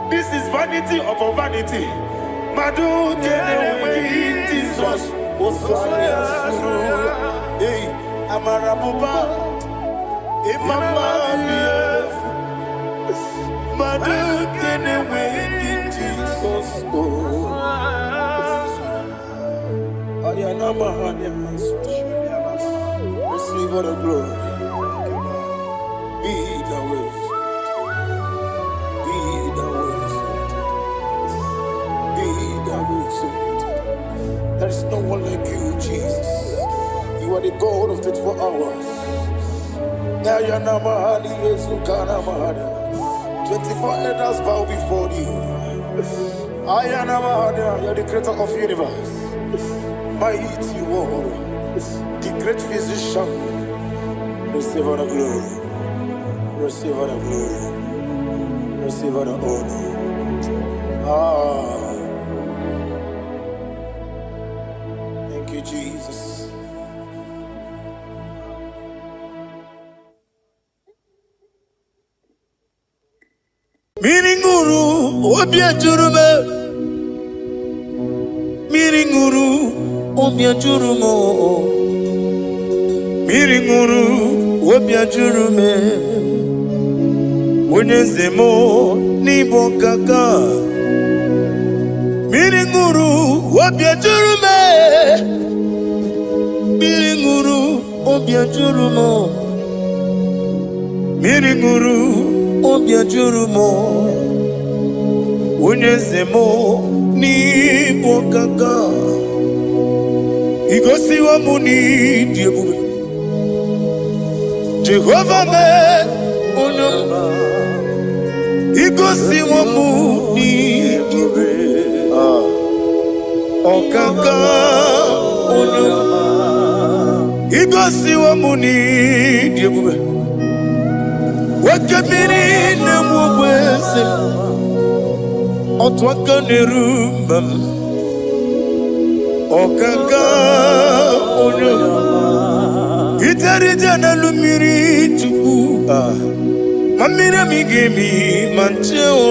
this is vanity upon vanity. Mmadụ nke na-enweghị Osaya suru. Hey, amara bụba, ịma mma dị efu. Mmadụ nke na-enweghị Jizọs o. Ayana mahanya. Receive all the glory. Be thou exalted. Be thou exalted. Be thou exalted. There is no one like you, Jesus. You are the God of 24 hours. Ayana mahali Yezukana mahana. 24 elders bow before you. Ayana mahana, you are the creator of universe. Mighty warrior, the great physician. Receive all the glory. Receive all the glory. Receive all the honor. Ah, thank you, Jesus. Mmiri ṅụrụ obi ejuru m, mmiri ṅụrụ obi ejuru m, mmiri ṅụrụ obi ejuru m. Onye eze m n'ịbụ ọkaka. Mmiri ṅụrụ obi ejuru m, mmiri ṅụrụ obi ejuru m, mmiri ṅụrụ obi ejuru m. Onye eze m n'ịbụ ọkaka. Igosiwo m n'ịdị ebube. Jehova mee onye ọma. Igosiwo m n'ịdị ebube. Ah, ọkaka onye ọma. Igosiwo m n'ịdị ebube. Oke mmiri na-egbu ogbe eze m. Otu aka na-eru mba m. Ọkaka onye ọma. Ijere ije n'elu mmiri Chukwu. Ah, ma mmiri emi ga-emi ma nche o.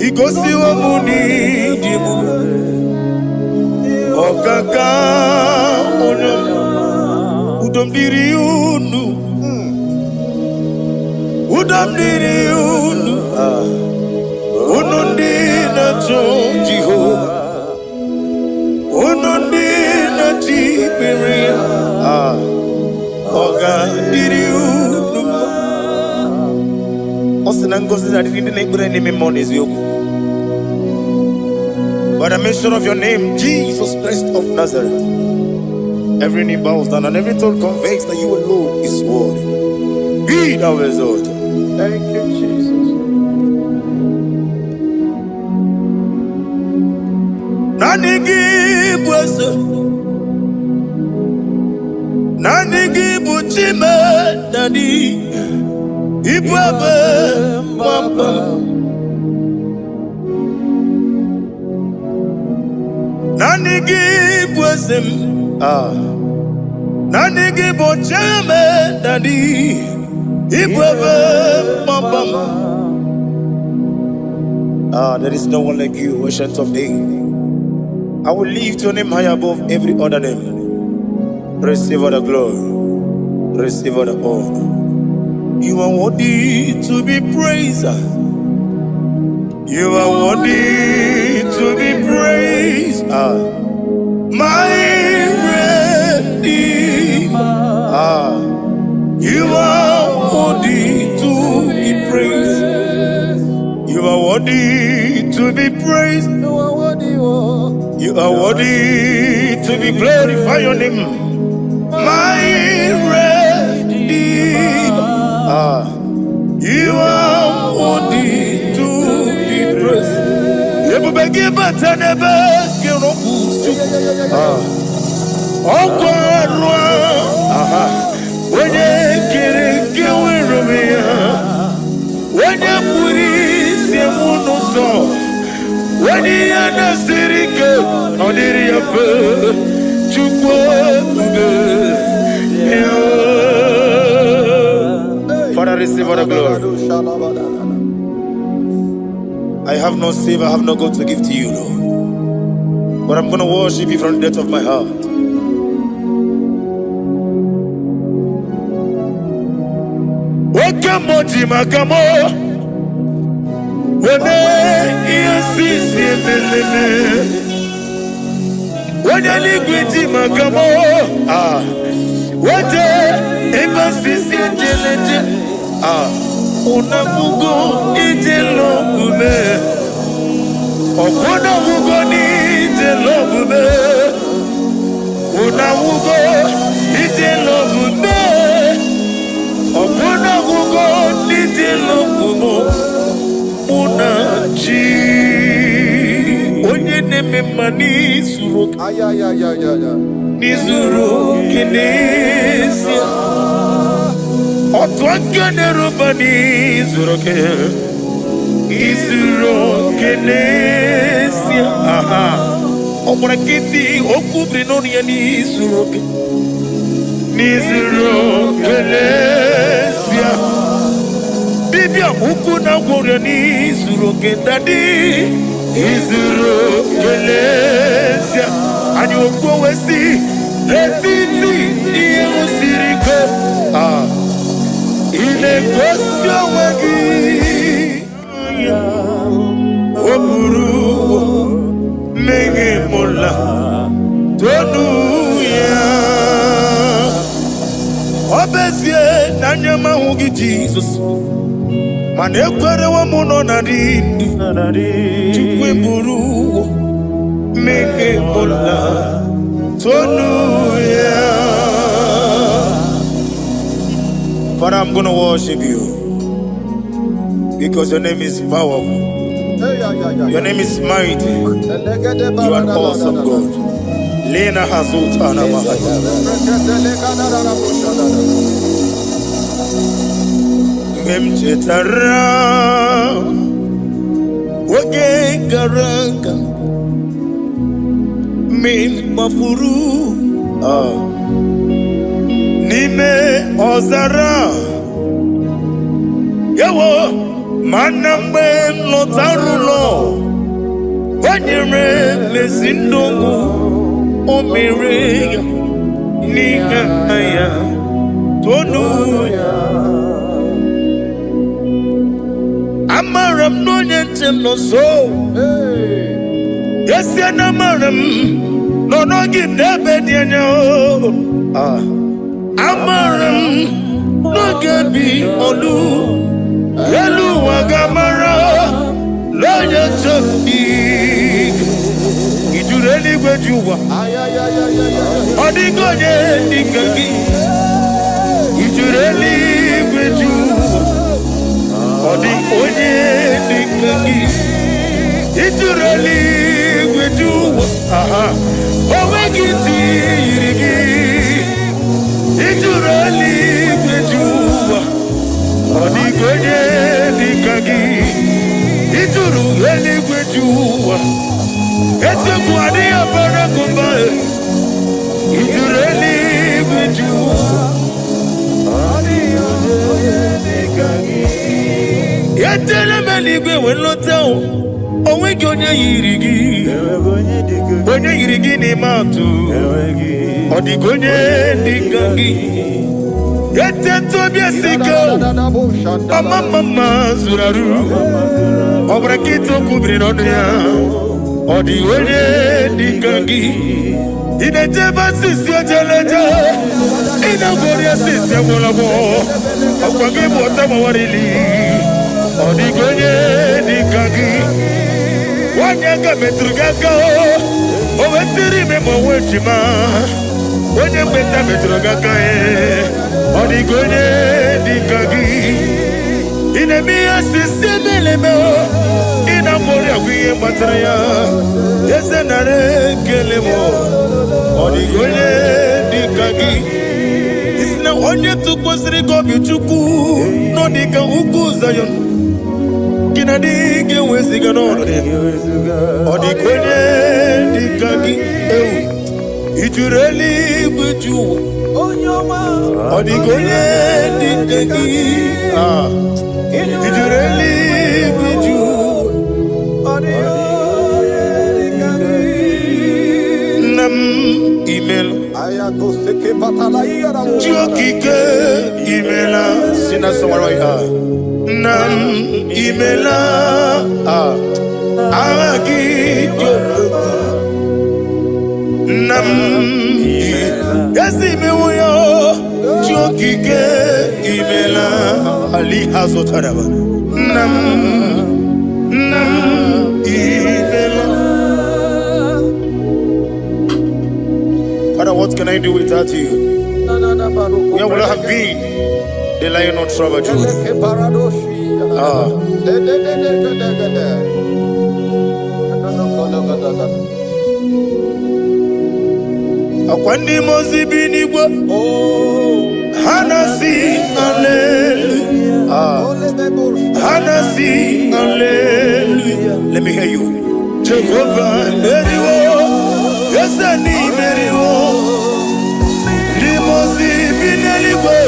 Igosiwo m n'ịdị ebube. Ọkaka onye ọma. Udo m dịrị unu. Udo m dịrị unu. Ah, unu ndị na-achọ Jehova. Unu ndị na-achọ ikpere ya. Ah, ọ ga-adịrị unu mma. Ọ sị na ngọzi na-adịrị ndị na-ekpere n'ime mmụọ na eziokwu. By the mention of your name, Jesus Christ of Nazareth, every knee bows down and every tongue confesses that you alone is worthy. Be thou exalted. Thank you, Jesus. Naanị gị bụ eze, naanị gị bụ Chime Daddy, ịbụ ebe mgbaba m. Naanị gị bụ eze m. Ah. Naanị gị bụ Chime Daddy, ịbụ ebe mgbaba m. Ah, there is no one like you, Ancient of Days. I will lift your name high above every other name. Receive all the glory. Receive all the honor. You are worthy to be praised. You are worthy to be praised. Ah, my Redeemer. Ah, you are worthy to be praised. You are worthy to be praised. You are worthy, oh. You are worthy to be glorified. Your name, my Redeemer. Ah, you are worthy to be praised. Ebube gị bata n'ebe gị rọpụ. Ah, ọkwa arụ. Aha, onye kere nke nwere onwe ya, onye kpụrụ isi m n'ụzọ, onye ihe na-esiri ike ọ dịrị ya mfe. Chukwu ebube ya. Father, receive all the glory. I have no silver, I have no gold to give to you, Lord. But I'm going to worship you from the depth of my heart. Oke mmụọ ji maka mụ weme ihe sisi emeleme. Onye eluigwe ji maka mụ ah wete ebe sisi ejeleje ah unafugo ije lọgbume ọkwụnafugo n'ije lọgbume unafugo ije lọgbume ọkwụnafugo n'ije lọgbume mụ na chi onye na-eme mma n'izuru oke Ayayayayaya. n'izuru oke n'ezie otu aka na-eruba n'izuru oke izuru oke n'ezie aha ọ gbara nkịtị okwu biri n'ọnụ ya n'izuru oke n'izuru oke n'ezie dibịa ukwu na gwọrọ n'izuru oke dadi izuru oke n'ezie anyị okwu wee sị n'etiti ihe siri ike ah ị na-egosi onwe gị o buru mmehie mụla tonu ya ọ bụ ezie na anya m ahụghị Jizọs mana ekwerewo m nọ na dị ndụ Chukwu eburu ụgwọ mmehie mụla tonu ya. Father, I'm going to worship you because your name is powerful. Hey, yeah, yeah, yeah. Your name is mighty. Elegede You are an awesome God. Lena Hazutana Mahaya. Mgbe m chetara oge gara aga mgbe m gbafuru n'ime ọzara ewo mana mgbe m lọtara ụlọ o nyere m ezi ndụ o mere ya n'ihe ya tonu ya amara m na onye nche m nọ nso Hey. esie na amara m nọ n'oge n'ebe dị anya o. Ah. Amara m n'oge bi olu elu ụwa ga-amara n'onye nche m dị ijuru eluigwe ji ụwa Ayayayayaya. ọ dịghị onye dị ka gị ijuru eluigwe ji ụwa ọ dị onye dị ka gị ijuru eluigwe ji ụwa aha o nweghị ntị yiri gị ijuru eluigwe ji ụwa ọ dịghị onye dị ka gị ijuru eluigwe ji ụwa eziokwu adịghị abara gụba ijuru eluigwe ji ụwa etela m eluigwe wee lọta o onweghị onye yiri gị onye yiri gị n'ime atụ ọ dịghị onye dị ka gị eteta obi esi ike o ọma mma mma zuru arụ ọ bụrụ nkịta okwu biri n'ọnụ ya ọ dịghị onye dị ka gị ị na-ejebe asịsị ojeleje ị na-agwọrị asịsị agwọrọgwọ ọkwa gị bụ ọta gbawarili ọ dịghị onye dị ka gị nwanyị aka metụrụ gị aka o wetiri ime ma onwe ejima onye mgbeta metụrụ gị aka e ọ dịghị onye dị ka gị ị na-eme ihe osisi emeleme o ị na-agwọrị agwụ ihe gbatara ya eze nara ekele m ọ dịghị onye dị ka gị isi na onye tụkwasịrị gị obi chukwu nọ dị ka ugwu Zayọn gị na dị ga-eweziga n'ọnọdụ ya ọ dịghị onye dị ka gị ewu ijuru eluigwe ju ụwa ọ dịghị onye dị ka gị ah ijuru eluigwe ju ụwa. Chi okike imela. Sing that song right here. Nna m imela. Ah. Aha gị dị omimi. Nna m ezi imewo ya. Chi okike imela. Ali azụtaraba. Nna m, nna m imela. Father, what can I do without you? Where would I have been? The lion of tribe of Judah. Ah. Akwa ndị mmụọ ozi bi n'igwe ha na-asị hallelujah. Ah. Ha na-asị hallelujah. Let me hear you. Jehovah meriwo, eze n'imeriwo. Ndị mmụọ ozi bi n'eluigwe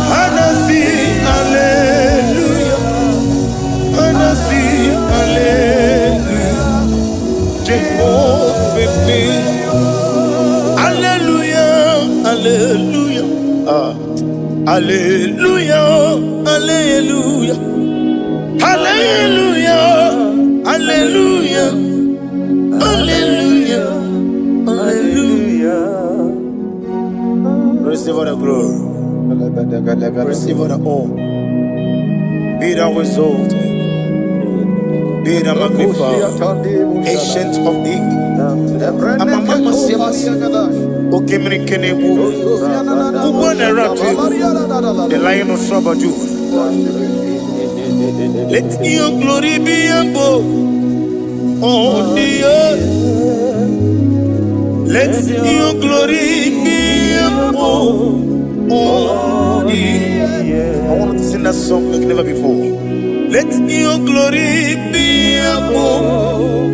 ha na-asị hallelujah. Ha na-asị hallelujah. Jehovah meriwo. Hallelujah, hallelujah. Ah. Hallelujah, hallelujah. Hallelujah, hallelujah, hallelujah, hallelujah. Receive all the glory, receive all the honor. Be thou exalted, be thou magnified, ancient of days. Okemiri Kenebu, Ugbo na-eratu, the lion of tribe of Judah. Let your glory be above on the earth. Let your glory be above on the earth. I want to sing that song like never before. Let your glory be above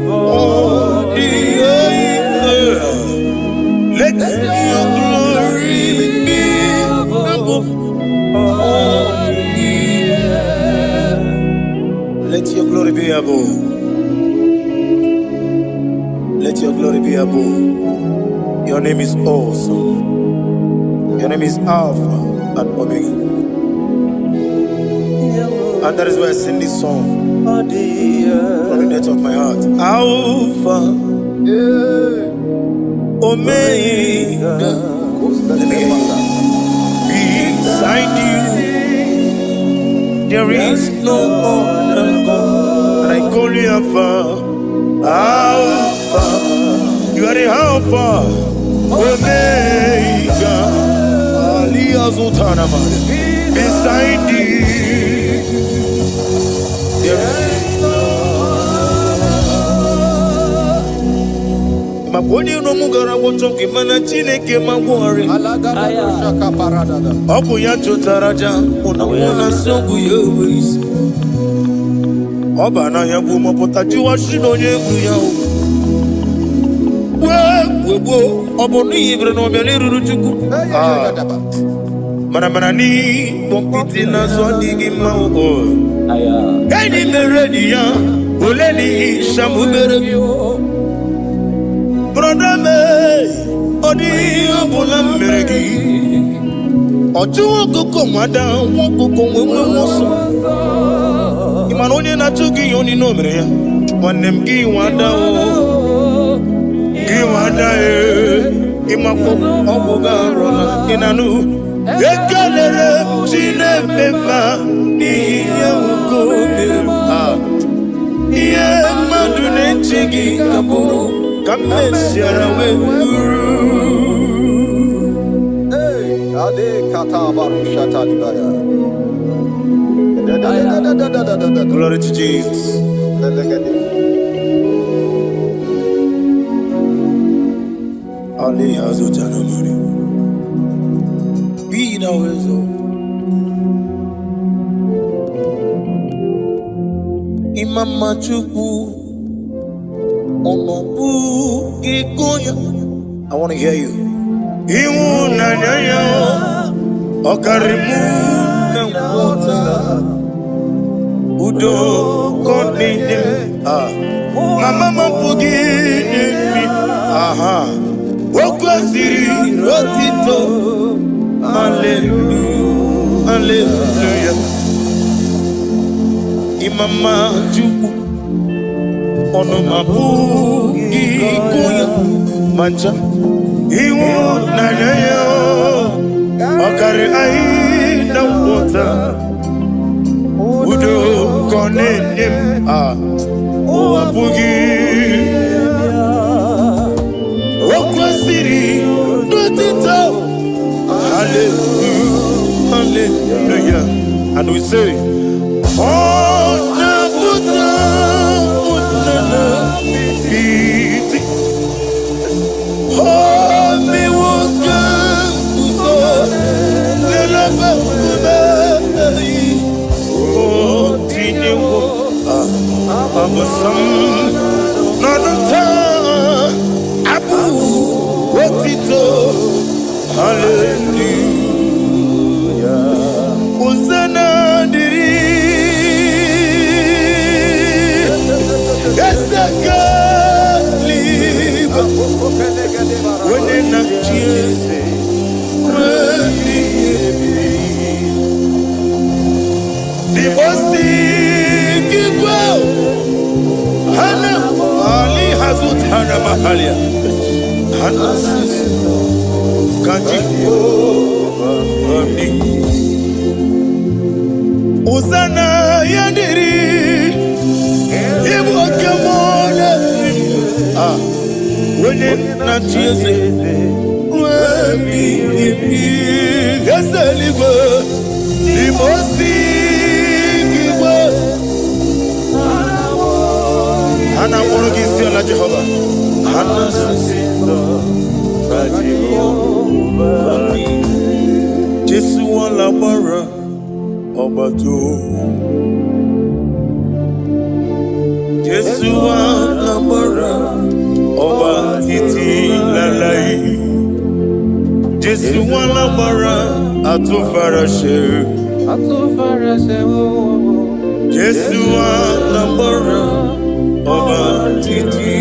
on the earth. Let your glory be above on the earth. Let your glory be above. Let your glory be above. Your name is awesome. Your name is Alpha and Omega. And that is why I sing this song from the depth of my heart. Alpha, Omega. Let me hear you. Beside you, there is no other God. And I call you Alpha, Alpha. You are the Alpha, Omega. Ali Azutanama. Beside you, there is maka onye iro m gara gwọchọ gị mana Chineke ma gwọrị. Ọ bụ ya chụtara aja mụ na mụ na nsị ọgwụ ya enwe isi. Ọ ba n'ahịa bụ mọpụta jụwa shi na onye egwu ya o. Wee wee gbuo ọ bụ n'ihi bere na ọbịa n'eruru Chukwu. Ah, mana mana n'ịkpọ nkịtị n'azụ adịghị mma o. Enyi mere enyi ya ole n'ihi shamubere brother me ọ dịghị ihe ọbụla m mere gị. Ọ chụwa ọkụkọ nwada nwa ọkụkọ nwee nwe ọsọ. Ị mana onye na-achụ gị ihe onye o mere ya nwanne m gị nwada o gị nwada e ịmakwa ọgwụ gị arụla ị na-anụ. Ekelere m Chineke mma n'ihi ihe nwoke o mere m. Ah. Ihe mmadụ na-eche gị ka bụrụ ka m mesiara wee bụrụ. Ade kata barusha talibaya. Da da da da da da da da da. Glory to Jesus. Belegede. Ali Azutanamari. Be thou exalted. Imama Chukwu, ọnọbụ gị ya. I want to hear you. Ịhụnanya ya ọ karịrị mụ na nghọta. Udo ka ọ na-enye m. Ah. Mama m apụghị inye m. Aha. Okwu Kwesịrị otito. Hallelujah, hallelujah. Ịmama Chukwu, ọnụ m apụghị ịkụ ya ma ncha. Ịhụnanya ya ọ karị anyị na nghọta. Udo ka ọ na-enye m a ụwa apụghị. O kwesịrị n'otito. Hallelujah, hallelujah. And we say, ọ na-apụta ụnana iti. O mewo ka nguzo n'elebe nkume. O tinyewo abụsam n'ọnụ taa abụ otito. Hallelujah. Hosanna dịrị Eze eluigwe, onye na-achị eze ruo ebighị ebi. Dibosi igwe hana ali hazutana mahalia hana sisi kaji ami. Hosanna ya dịrị ịbụ oke mmụọ na-eri ah onye na-achị eze ruo ebighị ebi. Eze eluigwe, n'ime osi igwe ha na-akpọrọ gị isi ala. Jehova, ha na-asị ka Jehova dị. Jesu wala gbara ọgbata. Jesu wala gbara ọba títí láláì. Jésù wala gbara àtúnfaraṣe. Jésù wala gbara ọba títí.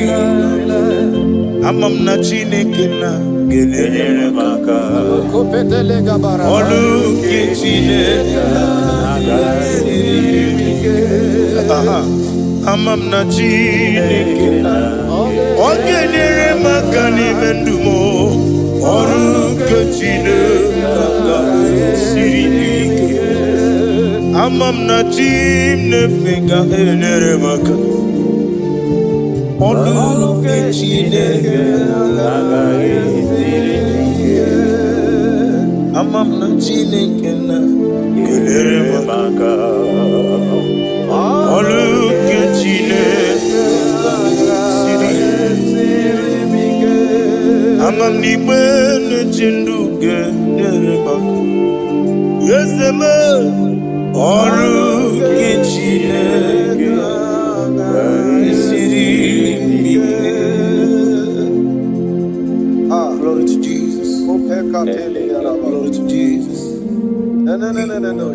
Ama m na Chineke na ga-enyere m aka. Ọlụ nke Chineke siri ike. Aha. Ama m na Chineke na ọ ga-enyere m aka n'ime ndụ m. Ọrụ nke Chineke aka siri ike. Ama m na chi m na-efe ga-enyere m aka. Ọrụ nke Chineke agaghị ike. Ama m na Chineke na ga-enyere m aka. Ọrụ nke Chineke siri. Ama m n'igbe na-eche ndụ ga-enyere m aka. Eze m, ọrụ nke Chineke siri ike. Glory to Jesus. Glory to Jesus. No, no, no, no, no, no.